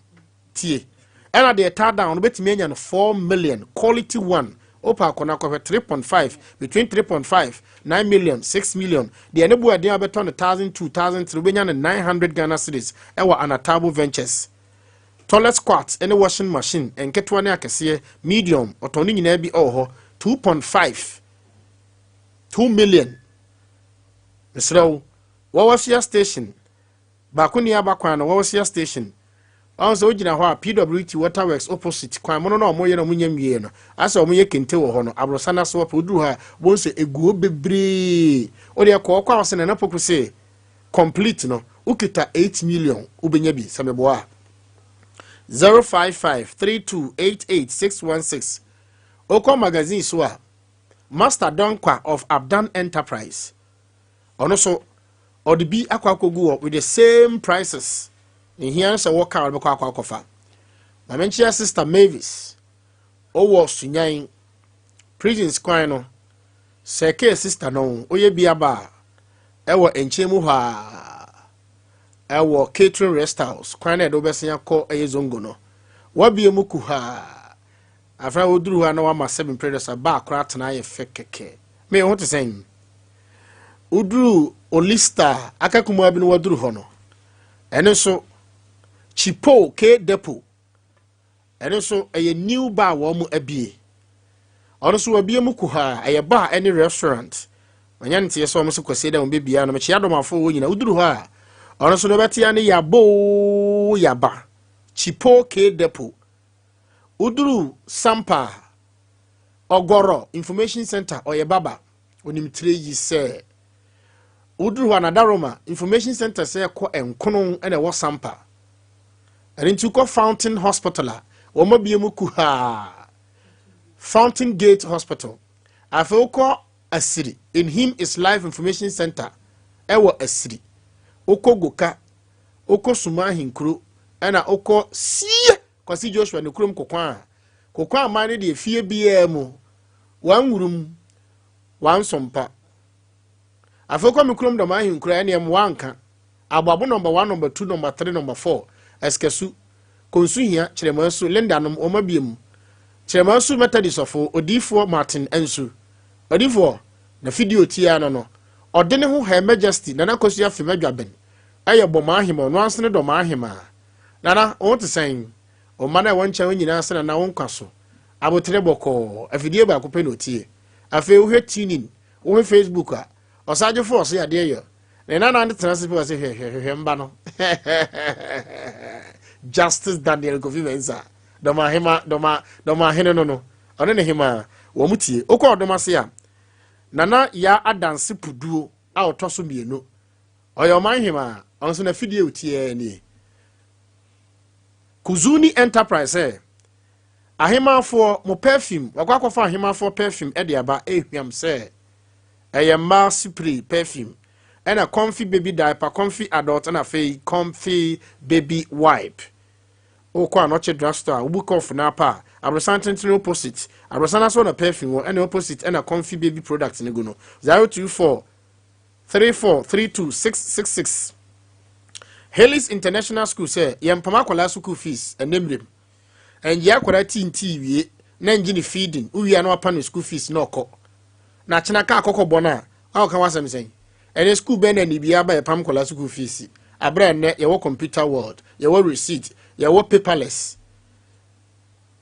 Tie, ɛna deɛ ɛtaa down no, wobɛtumi anya no 4 million quality one. Wopɛ akɔ no akɔhwɛ 3.5, between 3.5, 9 million, 6 million. Deɛ ne bo ɛden a wobɛtɔ no 1000, 2003, wobɛnya no 900 Ghana cedis ɛwɔ Anatabo Ventures. Toilet squat ne washing machine nketewa ne akɛseɛ, medium, ɔtɔn ne nyinaa bi ɛwɔ hɔ 2.5, 2 million. Mesrɛ wo, wɔwɔ station baako ni aba kwan no, wɔwɔ station ɔn sɛ wogyina hɔ a, PWT Waterworks opposite kwan mono na ɔmo yɛ na ɔmo nya nwie no, asɛ ɔmo yɛ kente wɔ hɔ no, aborosa no ase wɔpɛ. Woduru hɔ a, wɔn sɛ eguo bebree. Wode ɛkɔɔ kɔ a, wɔsɛ Nana Poku se complete no, wokita 8 million, wobɛnya bi. Sɛ meboa a, 055 3288 616. Wokɔ magazine so a, Master Donkwa of Abdan Enterprise, ɔno so ɔde bi akɔ akɔgu hɔ with the same prices. Nhia no sɛ wɔka wɔde bɛkɔ akɔ akɔfa. Maame, nkyia Sister Mavis, ɔwɔ Sunyan Prisons kwan no sɛ kee. Sister no ɔyɛ bi aba a, ɛwɔ nkyɛn mu hɔ a, ɛwɔ catering rest house kwan na ɛde wobɛsen akɔ ɛyɛ Zongo no, wabie mu kuhaa. Afei woduru hɔ a, na wama seven predesa ba akora atena ayɛ fɛ kɛkɛ. Me ho te sɛn? Woduru Olista aka kumaa bi no, waduru hɔ no, ɛno nso Chipo K Depot, ɛno nso ɛyɛ new bar wɔn mu abie. Ɔno nso wabie mu kuhaa, ɛyɛ bar ɛne restaurant. Ɔnyɛ ne teɛ sɛ ɔmo sɛ kwasi dɛ ɔmo bɛbia no. Mekyia dɔmafo wɔ nyina. Woduru hɔ a, ɔno nso no bɛtea ne yaboo yaba Chipo K Depot. Woduru Sampa, Ɔgɔrɔ Information Center, ɔyɛ baba onim tire yi sɛ woduru hɔ Anadaroma Information Center sɛ ɛkɔ nkono ɛna ɛwɔ Sampa. Ɛno nti wokɔ Fountain Hospital a, wɔn abie mu kuhaa, Fountain Gate Hospital. Afei wokɔ Asiri, In Him Is Life Information Center ɛwɔ Asiri. Wokɔ Goka, wokɔ Suma Ahenkuro, ɛna wokɔ Sie Kwasi Joshua ne kurom Kokwan a Kokwan aman no deɛ, fie biara mu wanwurum wansompa. Afei wokɔ me kurom Dɔm Ahenkuro a, ɛneɛ mmoa nka Aboabo number 1, number 2, number 3, number 4, Ɛsikasu Konsu Hia Kyerɛmansu Linda nom wɔn abie mu. Kyerɛmansu Methodist ɔfo Odiifoɔ Martin Ansu, odiifoɔ na fidie otia no, ɔde ne ho Her Majesty Nana Kosua Fim Adwaben ɛyɛ Bɔmaa Ahema, ɔno anso ne Dɔmaa Ahema. Nana, wɔn te sɛn? Ɔma no a ɛwɔ nkyɛn nyinaa sɛ nana wo nkwa so abotere bɔkɔɔ. Afidie baako pɛ na otie. Afei wohwɛ tuning, wohwɛ Facebook a, ɔsagyefo ɔso yadeɛ yɛ ne nana ne tena se pɛ, ɔsɛ hwɛ hwɛ hwehwɛ mba no. Justice Daniel Kofi Mensa, Dɔm Ahema, dɔm ahene no, ɔne ne hema wɔn mu tie. Wokɔ ɔdɔm ase a, Nana Ya Adanse Puduo a ɔtɔ so mmienu, ɔyɛ ɔman hema, ɔno nso n'afidie otie nie. Kuzuni Enterprise sɛ ahemafoɔ mo perfume, wakɔ akɔfa ahemafoɔ perfume ɛde aba ehwam sɛ ɛyɛ mmaa spray perfume, ɛna Comfy Baby diaper, Comfy Adult, ɛna afei Comfy Baby wipe. Wokɔ Anɔkye Drugstore a, wobu kɔf no apa a, aborosan tentene opposite aborosan aso na perfume wɔ, ɛna opposite ɛna Comfy Baby product no gu no. 024 34 32 666. Haley's International School sɛ yɛmpam akwadaa school fees ɛnɛ mmerɛm. Ɛngye akwadaa tii wie na ngye ne feeding. Wowie a, na wapa no school fees na ɔkɔ na akyena kaa kɔkɔ bɔ no a, ɔka wasɛm sɛn? Ɛnɛ school bɛn na ne biara ba yɛpam nkwadaa school fees aberɛ a ɛnɛ yɛwɔ computer world, yɛwɔ receipt, yɛwɔ paperless,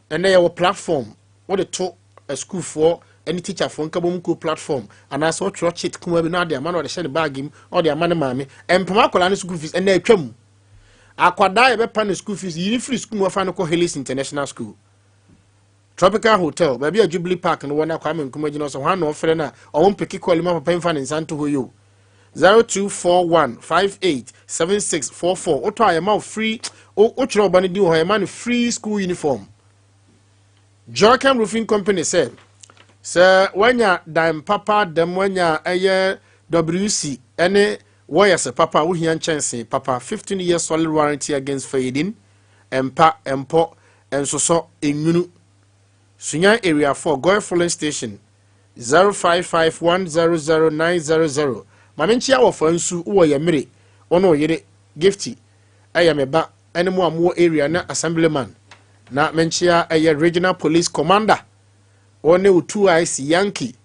ɛnɛ yɛwɔ platform wode to asukuufoɔ ne teacherfoɔ nkabom kuo platform, anaasɛ wɔtwerɛ chit kuma bi na ɔde ama na ɔde hyɛ ne baage mu na ɔde ama ne maame. Ɛmpam akwadaa no school fees ɛnɛ atwam. Akwadaa yɛbɛpa no school fees, yiri firi school mu afa no kɔ Haley's International School. Tropical Hotel, baabi a Jubilee Park no wɔ na Kwame Nkrumah gyina sɛ hwan na ɔfrɛ no a ɔmo mpeke kɔɔle ma papa mfa ne nsa nto hɔ yi o. 0241 58 7644. Wotɔ a yɛma wo free, wotwerɛ ɔba no din wɔ hɔ, yɛma no free school uniform. Joachim Roofing Company sɛ wanya dan papa dɛm, wanya ɛyɛ WC ɛne wɔyɛ papa, wohia nkyɛnsee papa, 15 years solid warranty against fading, ɛmpa, ɛmpɔ, ɛnsosɔ, enwunu. Sunyani Area 4, Goil Filling Station, 055100900. Maame nkyia wɔfa nsu wɔ yɛ mmere wɔn ɔyere Gifty, ɛyɛ me ba, ɛne mu a mowɔ area na assemblyman na menkyia ɛyɛ regional police commander, wɔne otu ic Yankee,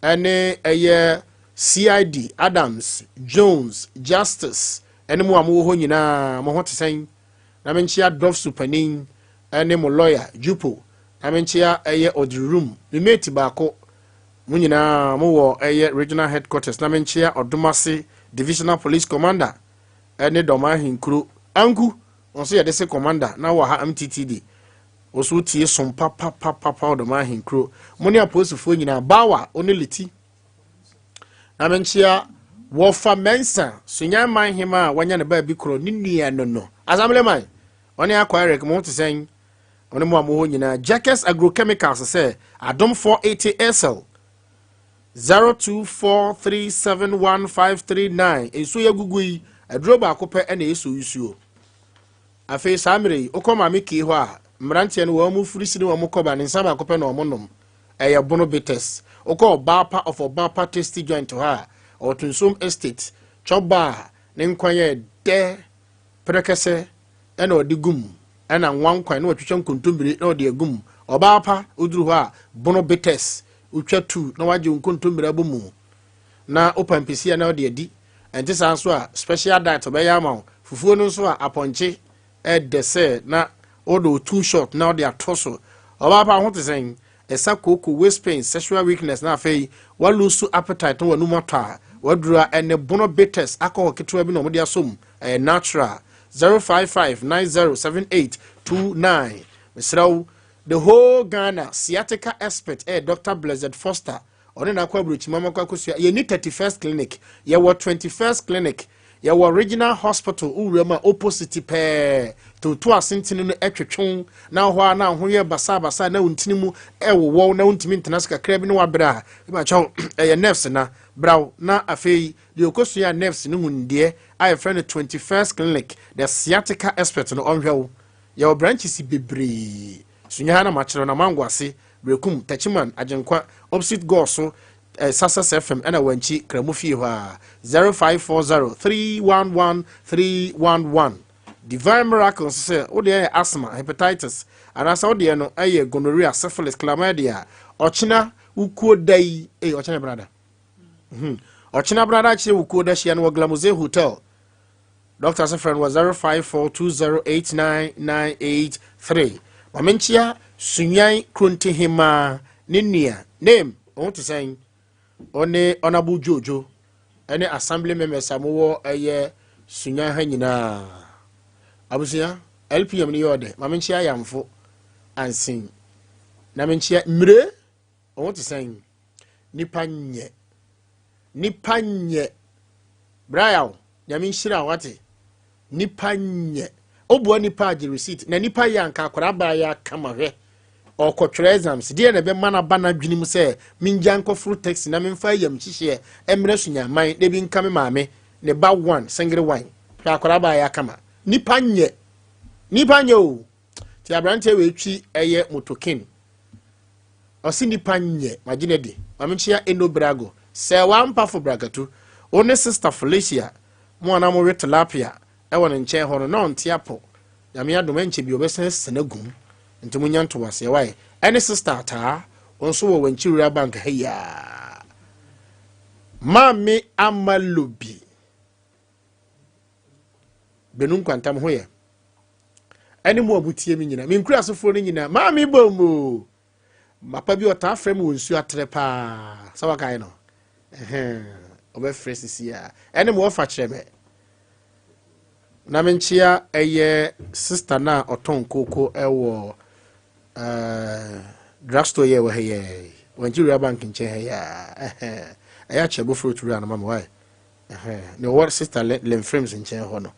ɛne ɛyɛ CID Adams Jones Justice, ɛne mu a mowɔ hɔ nyinaa, mo ho te sɛn? Na menkyia dɔfso panin ɛne mo lawyer Jupo, na menkyia ɛyɛ ɔdiri me mate baako, mo nyinaa mowɔ ɛyɛ regional headquarters, na menkyia Ɔdomase divisional police commander ɛne Dɔm Ahenkuro Anku, wɔn nso yɛde se commander na wɔ ha MTTD, wɔso tie som papapapapa. Ɔdɔm Ahenkuro mo ne apolisifoɔ nyinaa bawa ɔne liti, na menkyia Wɔfa Mensa Sunyan man hema a wanya ne baabi korɔ ne nua no assemblyman, ɔne akɔ Eric, mo ho te sɛn? Ɔne mo a mo hɔ nyinaa. Jackers Agrochemicals sɛ Adom 480 SL 024371539. Nsuo yɛ gugu yi, aduro baako pɛ ɛna ɛsɔ nsuo. Afei saa mmerɛ yi, wokɔ Maame Kii hɔ a, mmeranteɛ no wɔn mu firi si ne wɔn kɔba ne nsa baako pɛ na wɔn nom, ɛyɛ Bono Bitters. Wokɔ Ɔbaapa of Ɔbaapa Tasty Joint hɔ a ɔwɔ Tunsom Estate, chop bar, ne nkwan yɛ dɛ pɛrɛkɛsɛ ɛna ɔde gum, ɛna nwa nkwan na wɔtwitwa nkontommire na ɔde agum. Ɔbaapa, woduru hɔ a, Bono Bitters wotwa tu na wagye nkontommire abɔ mu na wopampesi a na ɔde adi. Ɛnte saa nso a, special diet ɔbɛyɛ ama wo. Fufuo no nso a, apɔnkye ɛdɛ sɛ na wode wo two shot na wode ato so. Ɔbaapa ho te sɛn? Ɛsa kooko, waist pain, sexual weakness, na afei walose appetite na wanum atɔ a, waduru a ɛne Bono Bitters, alcohol ketewa bi na wɔde asom, ɛyɛ natural. 055907829. Mesrɛ wo, the whole Ghana sciatica expert ɛyɛ Dr Blessed Foster. Ɔne n'akɔ aburokyima makɔ akosua. Yɛni 31st Clinic, yɛwɔ 21st Clinic, yɛwɔ Regional Hospital wowura mu a, opposite pɛɛ, toto asentene no ɛtwetwe na hɔ a na ho yɛ basabasa na wontini mu ɛwowɔw na wontumi ntena se kakra bi ne wabrɛ a, ɛbakyɛw, ɛyɛ nerves na braw. Na afei deɛ ɔkɔsua nerves no hu ndeɛ a yɛfrɛ no 21st Clinic, the sciatica expert no, ɔnhwɛ wo. Yɛwɔ branches bebree Sunya ha na makyerɛ na Mango ase, Berekum, Tachiman, Agyenkwa opposite Gɔɔ eh, Sasas FM, ɛna Wankyi Kramu fie hɔ a, 0540 311 311. Divine Miracle nso sɛ wodeɛ yɛ asthma, hepatitis, anaasɛ wodeɛ no ɛyɛ gonorrhea, syphilis, chlamydia, ɔkyena wokuo da yi, eh, ɔkyena brada, ɔkyena brada kyerɛ wokuo da hyia no wɔ Glamoze Hotel. Doctor sɛ frɛ no wɔ 0542089983. Maame nkyia Sunyan Krontehemaa ne nua name, ɔho te sɛn? Ɔne Honorable Jojo ɛne assembly members a mowɔ ɛyɛ Sunyan ha nyinaa. Abusua, LPM no yɛ ɔdɛ. Maame nkyia Yamfo Ansen na menkyia Mmire, ɔho te sɛn? Nipa nyɛ nipa nyɛ brayaw. Nyame nhyira wate. Nipa nyɛ obua nipa agye receipt na nipa yɛ anka akwaraa baa yɛ akama. Hwɛ, ɔkɔtwerɛ exams deɛ na ɛbɛma no aba n'adwene mu sɛ mengya nkɔforo taxi na memfa yam hyehyeɛ mmerɛ so nyaman na ebi nka me maame ne ba one single one. Hwɛ, akwaraa baa yɛ akama. Nipa nyɛ nipa nyɛ o. Ti aberanteɛ wei twi ɛyɛ motokin, ɔsi nipa nyɛ magye ne de. Maame nkyia Eno Brago sɛ wampafo brakatu, wo ne Sister Felicia mo a na mo we tilapia ɛwɔ ne nkyɛn hɔ no na ɔnte apɔ. Nyame adom, ɛnkyɛ bi ɔbɛsan sena gum, nti mo nya ntowaseɛ wae. Ɛne Sister Ataa, wɔn nso wɔ Wankyi Rural Bank ha yiaa. Maame Amalobi Benu Nkwantam ho yɛ ɛne mo a motie me nyinaa, me nkurasefoɔ no nyinaa. Maame bom o, papa bi ɔtaa frɛ me wɔ nsuo atrɛ paa sɛ wakae no, ɔbɛfrɛ sisi a ɛne mo wɔfa kyerɛ me na menkyea ɛyɛ sister no a ɔtɔn koko ɛwɔ Drugstore yɛ wɔ ha yɛ. Wankyi Rural Bank nkyɛn ha yɛ. Ɛyɛ akyɛ bofrot wura no ma me wae. Ɛhɛn, nea ɔwɔ Sister Lemframes nkyɛn hɔ no.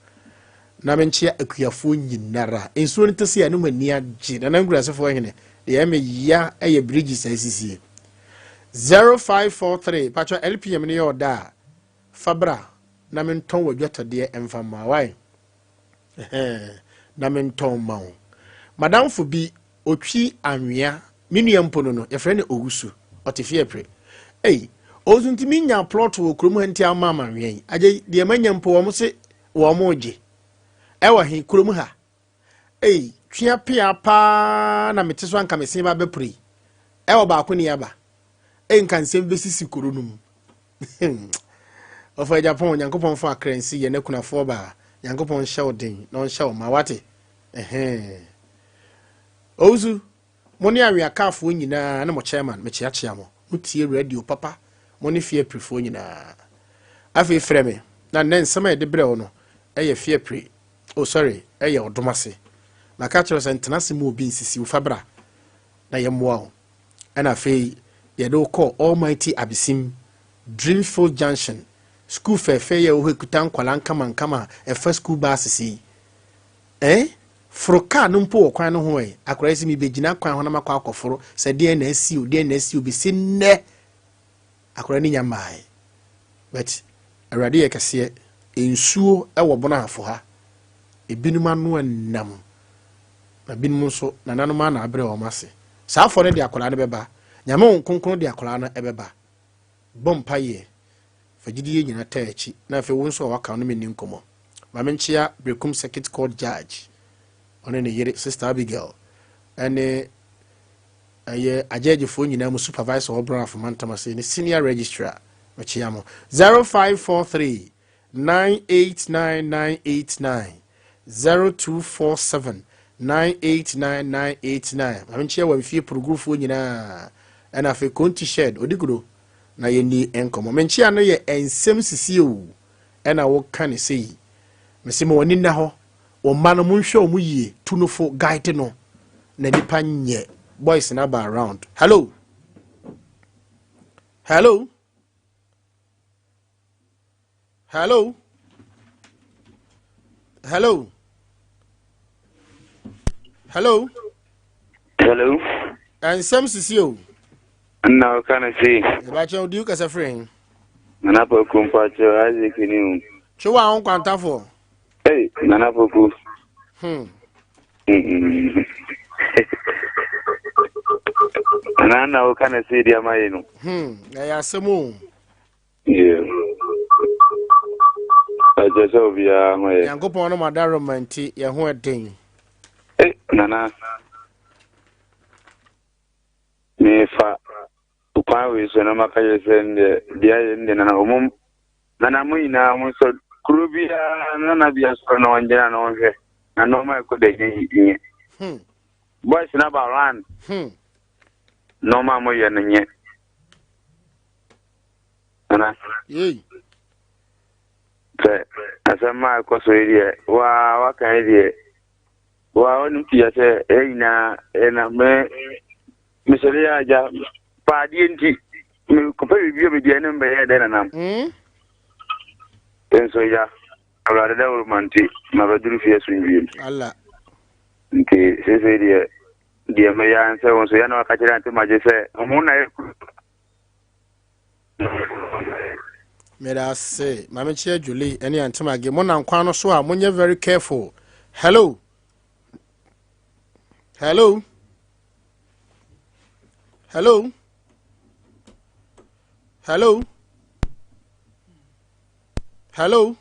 Na menkyea akuafoɔ nyinara. Nsuo no te se a ne ho ani agye. Nana Nkurasefoɔ hene, deɛ ɛyɛ me ya yɛ bridges a ɛsisie. 0543, patwɔ LPM no yɛ ɔda a, fa bra na mentɔn w'adwatɔdeɛ mfa mma wae. Ɛhɛn, na mentɔn mma wo. Madamfo bi, ɔtwi anwea, me nua mpo no no, yɛfrɛ no Owusu, ɔte Fiapre. Ei, Owusu nti menya plot wɔ kurom ha nti ama ama anwea yi. Agye, deɛ manya mpo wɔn se wɔn regye. Ɛwɔ he, kurom ha. Ei, twea pea paa na mete so anka mesen ba bɛpore yi. Ɛwɔ baako ni aba. Ei, nka nsɛm bɛsisi kuro no mu. Ɔfa Japan, Nyankopɔn fa akra nsi yɛn akunafoɔ baa. Nyankopɔn nhyɛ wo den na ɔnhyɛ wo ma wate. Ɛhɛn. Owusu, mo ne aweakaafoɔ nyinaa ne mo chairman, mekyeakyea mo. Mo tie radio papa, mo ne fiaprifoɔ nyinaa. Afei frɛ me, na nnɛ nsɛm a yɛde brɛ wo no ɛyɛ fiapri, oh sorry, ɛyɛ ɔdom ase. Maka kyerɛ wo sɛ ntena ase mu obi nsisi wo fa bra na yɛmmoa wo. Ɛna afei yɛde wo kɔɔ Almighty Abesim, Dreamfield Junction, sukuu fɛɛfɛ yi a ɛwɔ hɔ ɛkuta nkwadaa nkamankama a ɛfa sukuu buses yi. Eh? Foro kaa no mpo wɔ kwan no ho ɛ. Akwadaa yi sɛ mebɛgyina kwan ho na makɔ akɔforo sɛ deɛn na asi o, deɛn na asi o, bɛsi nnɛ akwadaa no nya mmaeɛ. But Awurade yɛ kɛseɛ. Nsuo wɔ Bono-Ahafo ha. Ebinom ano nam. Na binom nso, nananom ara na abrɛ wɔn ase. Saa afɔ no de akwadaa no bɛba. Nyame Honhom Kronkron de akwadaa no bɛba. Bɔ mpaeɛ. Fa gyidie nyina taa akyi. Na afei wo nso a waka wo ne me nni nkɔmmɔ. Ma menkyea Berekum Circuit Court Judge, ɔne ne yere Sister Abigail, ɛne ɛyɛ agyɛɛgyefoɔ nyinaa mu supervisor wɔ Brafo mantam ase ne senior registrar. Mekyea mo. 0543 989 989 0247 989 989. Ma menkyea wɔ mfie purugurufoɔ nyinaa ɛna afei Konti Shed Odiguro na yɛnni nkɔmmɔ. Menkyea no yɛ nsɛm sisi o ɛna woka ne sei. Mese ma w'ani nna hɔ. Wɔn mma no monhwɛ wɔn yie, tu no fo, guide no na nipa nyɛ. Boys na ba around. Hello. Hello. Hello. Hello. Hello. Hello. Nsɛm sisi o. Nna ɔka no sei. Ɛbɛkyɛn odi kasa firi he. Nana Poku mpakyɛ Isaac ni o. Twe wa ho nkwantafoɔ. Hey, Nana Poku. Nana na ɔka no sei di ama yi no. Ɛyɛ asɛm o. Yeah. Ɛkyɛ sɛ obiara ho yɛ. Nyankopɔn no madaroma nti yɛn ho ɛden. Hey, Nana. Mefa kwan wei so na maka yɛ sɛ ndeɛ deɛ ayɛ ndeɛ nana ɔmo nana mo nyinaa mo sɔ kuro biara nana bia sɔrɔ na ɔngyina na ɔnhwɛ na nneɛma ɛkɔ da nyɛ nyɛ boys na ba round nneɛma mo yɛ no nyɛ nana sɛ asɛm a ɛkɔ so yi deɛ waa waka yi deɛ Wa ɔnim tia sɛ yɛn nyinaa yɛnam me mesɔre yɛ agya paadeɛ nti mekɔpɛ biribi a bɛdi ɛne mbɛyɛ dɛ nanam nso ya awurade dɛ woroma nti mabɛduru fie asomdwie mu nti seesei deɛ deɛ mɛyɛ ansɛ wo nso yɛ na waka kyerɛ ante magye sɛ ɔmo na yɛ Meda ase. Maame Kyia Julie ɛne Antemage. Mo nam kwan no so a monyɛ very careful. Hello. Hello. Hello. Hello. Hello.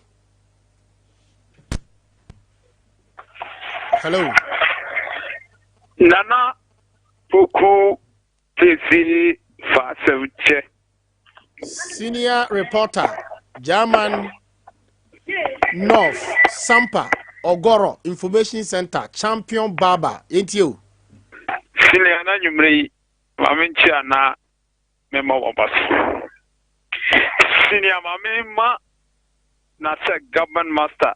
Hello. Nana Poku Fifi fa asɛm kyɛ. Senior reporter, German North, Sampa, Ogoro Information Center, Champion Barber. Yɛntie o. Senior na nwummerɛ yi, ma me nkyia na memmɔ wɔn so. Senior ma me ma na sɛ government master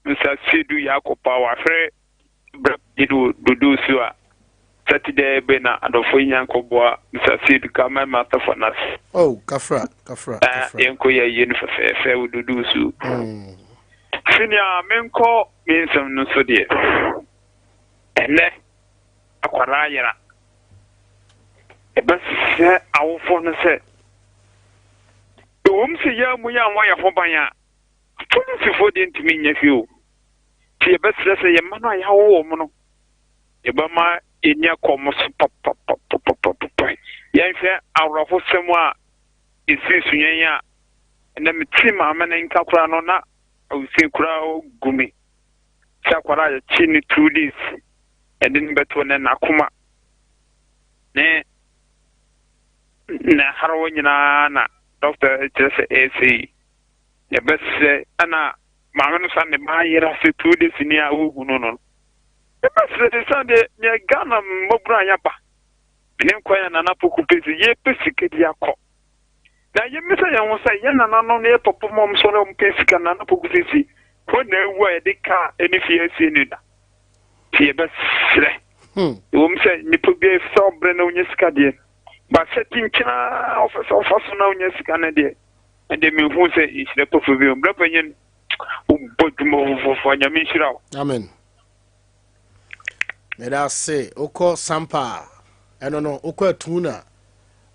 Mr. Seidu Yakopa wahwere berɛ dodo so a. Saturday bɛ na adɔfo yi nyankɔ boa Mr. Seed ka mɛ ma tɔfɔ nas. Oh, kafra, kafra, kafra. Yɛnkɔ yɛ yie no fɛfɛɛfɛ wo dudu su. Senior, menkɔ me nsɛm no so deɛ. Ɛnɛ, akwadaa yera. Ɛbɛsɛ awofoɔ no sɛ, ɛwom sɛ yɛn mu yɛn a wɔyɛ ho ban a, polisifoɔ deɛ ntumi nyɛ hwee o. Nti yɛbɛsrɛ sɛ yɛn mma no a yɛawo wɔn no, yɛbɛma yɛni akɔ wɔn so papapapapapa. Yɛnhwɛ awerɛhosɛm a ɛsii so yɛn a ɛnɛ mete maame no nka koraa no na awusie koraa gu me sɛ akwadaa a yɛkye no 2 days ɛde no bɛto ne n'akoma ne na harawa nyinaa na dɔkta kyerɛ sɛ ɛsɛ yi yɛbɛsrɛ ɛna maame no sa ne ba ayera sɛ 2 days ni a wohu no no yɛbɛsrɛ de sɛ deɛ neɛ Ghana mmɔbunu a yɛaba ne nkwa yɛ nana poku pɛ sɛ yɛpɛ sika di akɔ na yɛmmisa yɛn ho sɛ yɛn nananom ne yɛ papa mɔm sɔre a wɔpɛ sika nana poku sisi hɔ na awu a yɛde kaa ne fie asie ne da nti yɛbɛsrɛ ɛwom sɛ nnipa bi sɛ ɔbrɛ na wonya sika deɛ ba sɛ kyinkyinaa ɔfɛ sɛ ɔfa so na wonya sika no deɛ ɛdeɛ mehu sɛ nhyira pɔfo bi brɛ panyin wobɔ dwuma fofofo Nyame nhyira wo. Amen. Meda ase. Wokɔ Sampa a, ɛno no, wokɔ Atuna,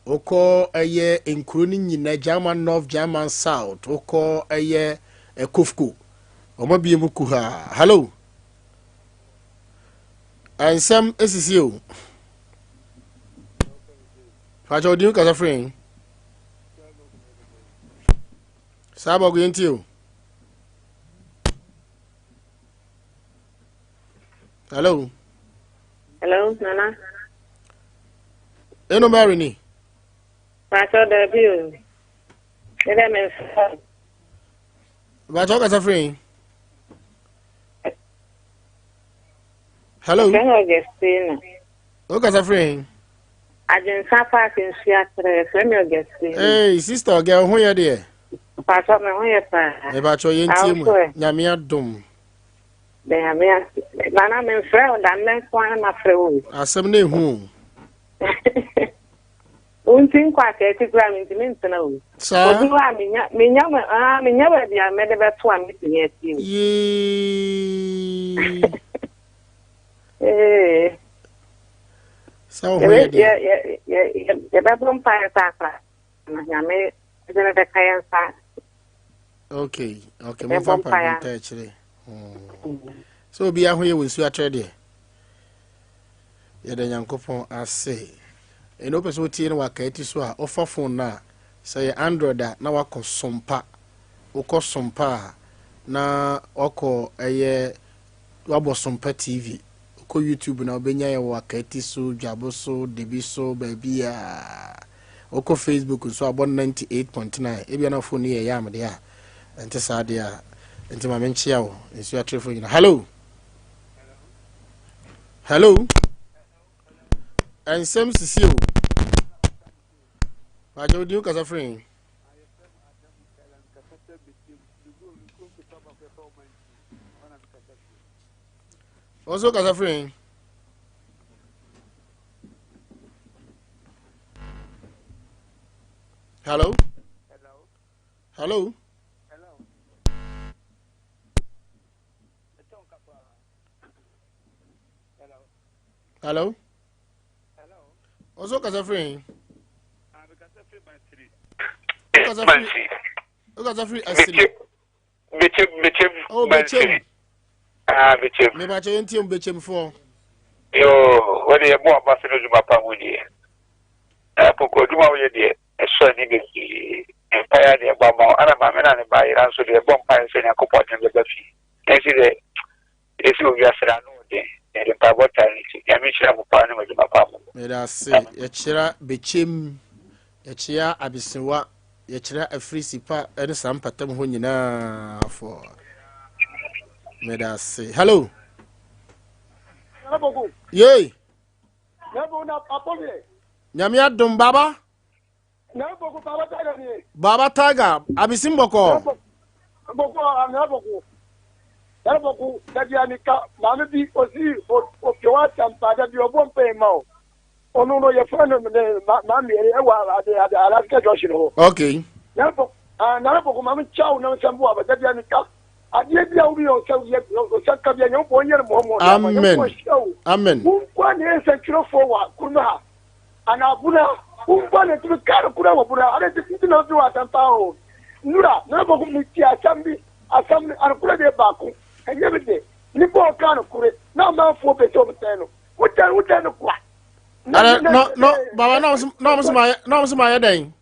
wokɔ ɛyɛ nkuro no nyina, German North, German South, wokɔ ɛyɛ Kofko. Wɔn abie mu kuhaa. Hello. Nsɛm esisi o. Fakyɛ odi kasa firi. Saa bɔgo yɛn ti o. Hello. Hello, Nana. Eno Mary ni. Pastor Dabi o. Ebe me nfa. Bàtà ọkasa firi yín. Hello. Fẹ́ràn Augustina. Ọkasa firi yín. Adwensa Park nsu atrɛ fẹ́mi Augustina. Hey, sister ọ̀gá ọ̀hún yẹ deɛ. Pastor mi ho yɛ paa. Ìbàkyọ̀ yẹn tie mu. Nyame adom. Nyame ase. Nana mi nfrɛ wo da nnɛ nko ara na frɛ wo. Asɛm no ehu o. Wonti nkɔ akɛse kura mi ntumi ntena o. Saa. Obi hɔ a menya menya ah menya baabi a mɛde bɛto a metumi atie o. Yee. Ee. Sɛ wo ho yɛ deɛ. Yɛbɛbɔ mpaeɛ sɛ akora na Nyame de no bɛka yɛn nsa. Okay, momfa mpaebɔ nta akyire. Sɛ obiara ho yɛ wɔ nsuo atrɛ deɛ. Yɛda Nyankopɔn ase. Ɛna wopɛ sɛ wotie no wɔ akaati so a, wofa phone no a, sɛ yɛ Android a, na wakɔ Sompa. Wokɔ Sompa a, na wakɔ ɛyɛ wabɔ Sompa TV. Wokɔ YouTube na wobɛnya yɛ wɔ akaati so, Dwabo so, Debi so, baabi a. Wokɔ Facebook nso abɔ 98.9. Ebia na phone no yɛ yam deɛ a, ɛnte saa deɛ a, nti ma menkyea wo nsuo atrefo nyina. Hello. Hello. Nsɛm sisi o. Bàjẹ́ odi kasa firi yín. Wọ́n nso kasa firi yín. Hello. Hello. Hello. Wọ́n nso kasa firi yín. Wokasa firi Asiri. Bechem, Bechem. Oh, Bechem. Ah, Bechem. Mebakyɛ yɛn tie mu Bechem foɔ. Yoo, wɔde yɛ bɔ aba so no dwuma pa mu deɛ. Poko adwuma woyɛ deɛ, ɛsɔ ani bebree. Mpaeɛ a deɛ ɛbɔ ama wo. Ana maame na ne ba yera nso deɛ ɛbɔ mpaeɛ sɛ Nyankopɔn de no bɛba fie. Ɛnsi dɛ, ɛsi wɔ wiase no ano ɔden. Yɛde mpaebɔ taa ne ti. Nyame nhyira mo paa ne mo adwuma pa mo. Meda ase. Yɛkyerɛ Bechem, yɛkyea Abesewa, yɛkyerɛ Afirisi pa ne saa mpatam hɔ nyinaa fo. Meda ase. Hello. Yei. Nyame adom baba. Baba Tiger, abisim bɔkɔ. Nana Poku, da bia mi ka maame bi osi opie wa atampa da bi ɔbɔ mpae ma o. Ɔno no yɛfrɛ no ne maame ɛwɔ ade ade Alaska junction hɔ. Okay. Nana Poku, ah Nana Poku maame kyaw na nsɛm bo aba da bia mi ka adeɛ bi a wode yɛ ɔsɛ yɛ ɔsɛ ka bia Nyankopɔn nyɛ no mmɔmmɔ de ama Amen. Nyankopɔn hyira wo. Amen. Wo nkoa na ɛyɛ nsɛntwerɛfoɔ wɔ kurom ha anaa abona wo nkoa na ɛtumi ka no kora wɔ bona ade nti na wode wɔ asɛmpa o. Nura Nana Poku mi ti asɛm bi Asɛm no, anokore deɛ baako, ɛnyɛ me de, nipa a ɔka anokore na amanfoɔ pɛ sɛ wɔsɛe no, wotɛn wotɛn no kwa. Ara no no baba na ɔmo na ɔmo ma na ɔmo ma yɛ dɛn.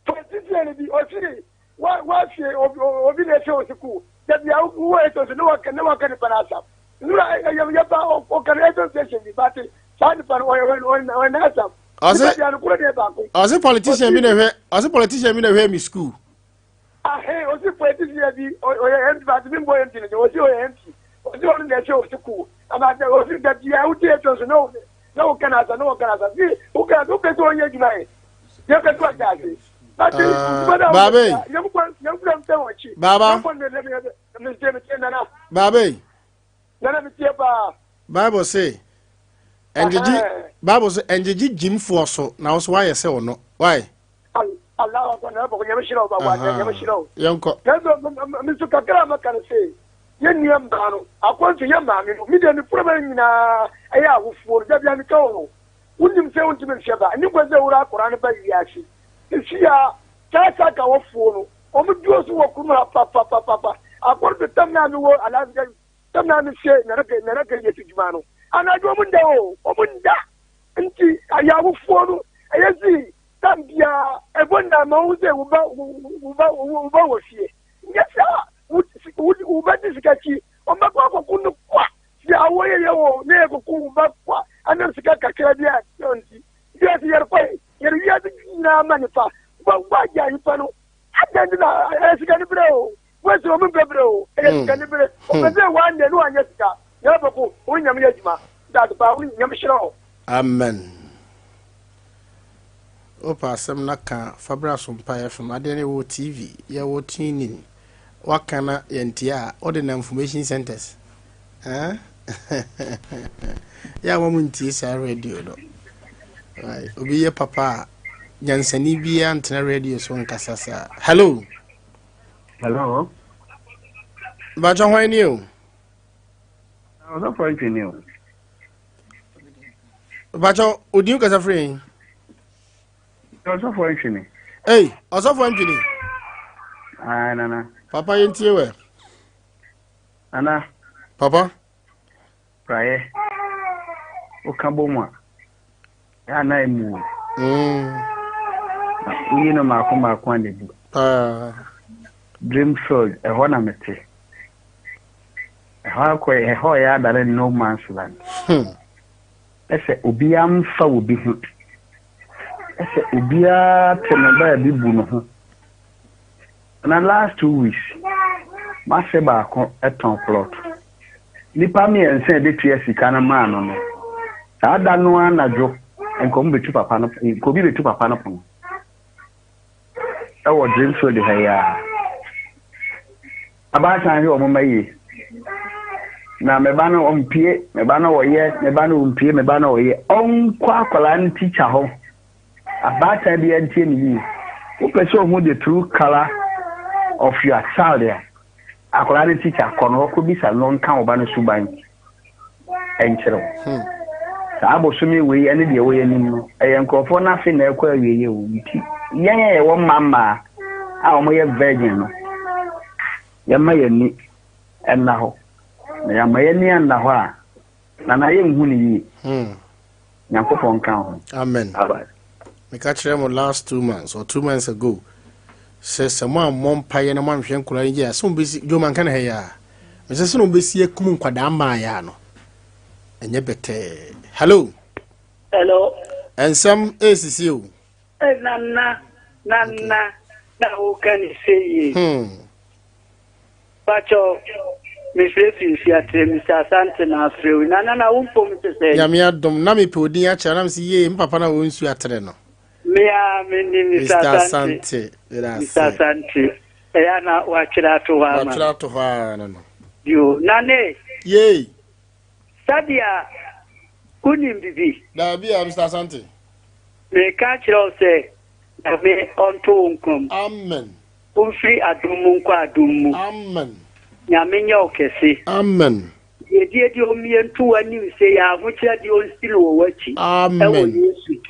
Politician bi ɔsi wa wafie obi obi na ɛsɛ ɔsi dabi a wowɔ ɛsɛ ɔsi ne waka ne waka nipa n'asam nura ɛyɛ yɛ ba ɔka no ɛsɛ station bi baate saa nipa no ɔyɛ ɔyɛ ɔyɛ n'asam. Ɔsi ɔsi politician bi na ɛhwɛ ɔsi politician bi na ɛhwɛ mi school. Ahe osi politician bi ɔyɛ MP but mi mbɔ MP no de osi ɔyɛ MP osi ɔno na ɛhyɛ osi kuw ama sɛ osi da bia wodi eto so na wo na wo kana asa na wo kana asa si wo kana wo pɛ sɛ ɔnyɛ adwuma yɛ yɛ pɛ sɛ ɔhyɛ ase but adwuma na Baabe. yɛn kɔ yɛn kura mpɛ wɔn akyi Baaba. yɛn kɔ ne ne ne ne tie me tie nana Baabe. nana me tie paa. Bible se ɛngyegye Bible se ɛngyegye gyimfoɔ so na wo so woayɛ sɛ ɔno. Why? Allahu akbar na bɔkɔ nyame hyira wo ba wa nyame hyira wo. Yɛnkɔ. Nanso me nso kakra a maka no se yɛn nua mmaa no akwantu yɛ maame no me deɛ me problem nyinaa ɛyɛ awofoɔ no dabia meka wɔ hɔ wonim sɛ wontumi nhwɛ ba ɛne kwan sɛ wura akwadaa no ba wiase sisi a saa saka wɔfoɔ no wɔn duro so wɔ kurom ha papapapapa akwantu tam na mewɔ alaska tam na mehyɛ nana nana kɛ yɛ adwuma no anadwo wɔn nda o wɔn nda nti ayɛ awofoɔ no ɛyɛ si Tam biara, ɛbɔ nna ma wohu sɛ wo ba wo ba wo ba wɔ fie. Nyɛ saa wo wo wo ba di sika akyi, ɔbɛkɔ akɔko no kwa. Sɛ awoɔ yɛ yɛ wɔ na yɛkɔko wo ba kwa anam sika kakra bi a nti. Wiase yɛrekɔ yi, yɛde wiase nyinaa ma nipa. Wa wagya nipa no. Adɛn nti na ɛyɛ sika ne berɛ o. Wɔsi wɔn mpɛ berɛ o. Ɛyɛ sika ne berɛ. Ɔpɛ sɛ wɔanyɛ ne wanyɛ sika. Nyame bɛko, wo nyame yɛ adwuma. Daade paa, wo nyame hyerɛ wo. Amen. Wopɛ asɛm na ka fa bra Sompa FM. Adeɛ no yɛwɔ TV, yɛwɔ tuning. Waka na yɛntie a, wode na information centers. Eh? Yɛ a wɔn ntie saa radio no. Right. Obi yɛ papa a, nyansani biara ntena radio so nkasa saa. Hello. Hello. Bàtchɔ hwan ni o? Ɔsɔfo ntwene o. Bàtchɔ odin kasa firi yɛn. Ɔsɔfo ntwene. Ei, ɔsɔfo ntwene. Ah, nana. Papa yɛn tie wɛ. Nana. Papa. Praeɛ. Woka bɔ mu a, ɛyɛ a na emu o. Na woyi no mmaako mmaako a na ebu. Paa. Dreamfield, ɛhɔ na mete. Ɛhɔ akɔ ɛhɔ yɛ adane no man's land. Ɛsɛ obiara mfa obi ho. Ɛsɛ obiara te ne baabi bu ne ho. Na last 2 weeks, m'ase baako tɔn plot. Nnipa mmiɛnsa a ɛbɛtua sika no maa no no, saa da no ara anadwo, nka wɔn bɛtu papa no, nka obi bɛtu papa no pono. Ɛwɔ Dreamfield ha yi ara. Abaatan hwɛ wɔn mma yie. Na me ba no ɔmpie, me ba no ɔyɛ, me ba no ɔmpie, me ba no ɔyɛ. Ɔnkɔ akwadaa no tikya hɔ. Abaatan biara ntie me yie. Wopɛ sɛ ohu the true colour of your child a, akwadaa no tikya kɔ no hɔ kɔbisa no nka wo ba no suban nkyerɛ wo. Saa bosome wei ne deɛ ɛwɔ yɛn anim no, ɛyɛ nkurɔfoɔ no afe na ɛkɔ awieeɛ o. Nti yɛn a yɛwɔ mma mmaa a wɔyɛ virgin no, yɛmma yɛn ani nna hɔ. Na yɛama yɛn ani anna hɔ a, Nana yɛnhu no yie. Nyankopɔn nka ho. Amen. Bye. Meka kyerɛ mo last 2 months or 2 months ago sɛ sɛ mo ammɔ mpaeɛ na moanhwɛ nkwadaa no yie a sɛ mobɛsi dwom anka ne ha yi a mesɛ sɛ na mobɛsi akum nkwadaa mmaeɛ a no ɛnyɛ bɛtɛɛ. Hello. Hello. Ɛnsɛm ɛresisi o. Eh, nana, nana, na woka ne sɛ yie. Pacho, mefrɛ fi Nsuatrɛ, Mr. Asante na afrɛ wo. Nana na wo mpom te sɛ? Nyame adom, na mepɛ odin akyerɛ na mesɛ yee, me papa na wɔ Nsuatrɛ no. Me a me ni Mr. Asante. Mr. Mr. Asante. Ɛyɛ na watwerɛ ato hɔ ama. Watwerɛ ato hɔ ara no no. Yo, Nane. Yei. Sɛdeɛ wonim bibi. Daabi a, Mr. Asante. Meka kyerɛ wo sɛ, Nyame ɔnto wo nkwa mu. Amen. Womfiri adom mu nkɔ adom mu. Amen. Nyame nyɛ wo kɛse. Amen. Yiedie deɛ ɔmmie nto w'anim sei, ahokyerɛ deɛ ɔnsi no wɔ w'akyi. Amen. Ɛwɔ Yesu din.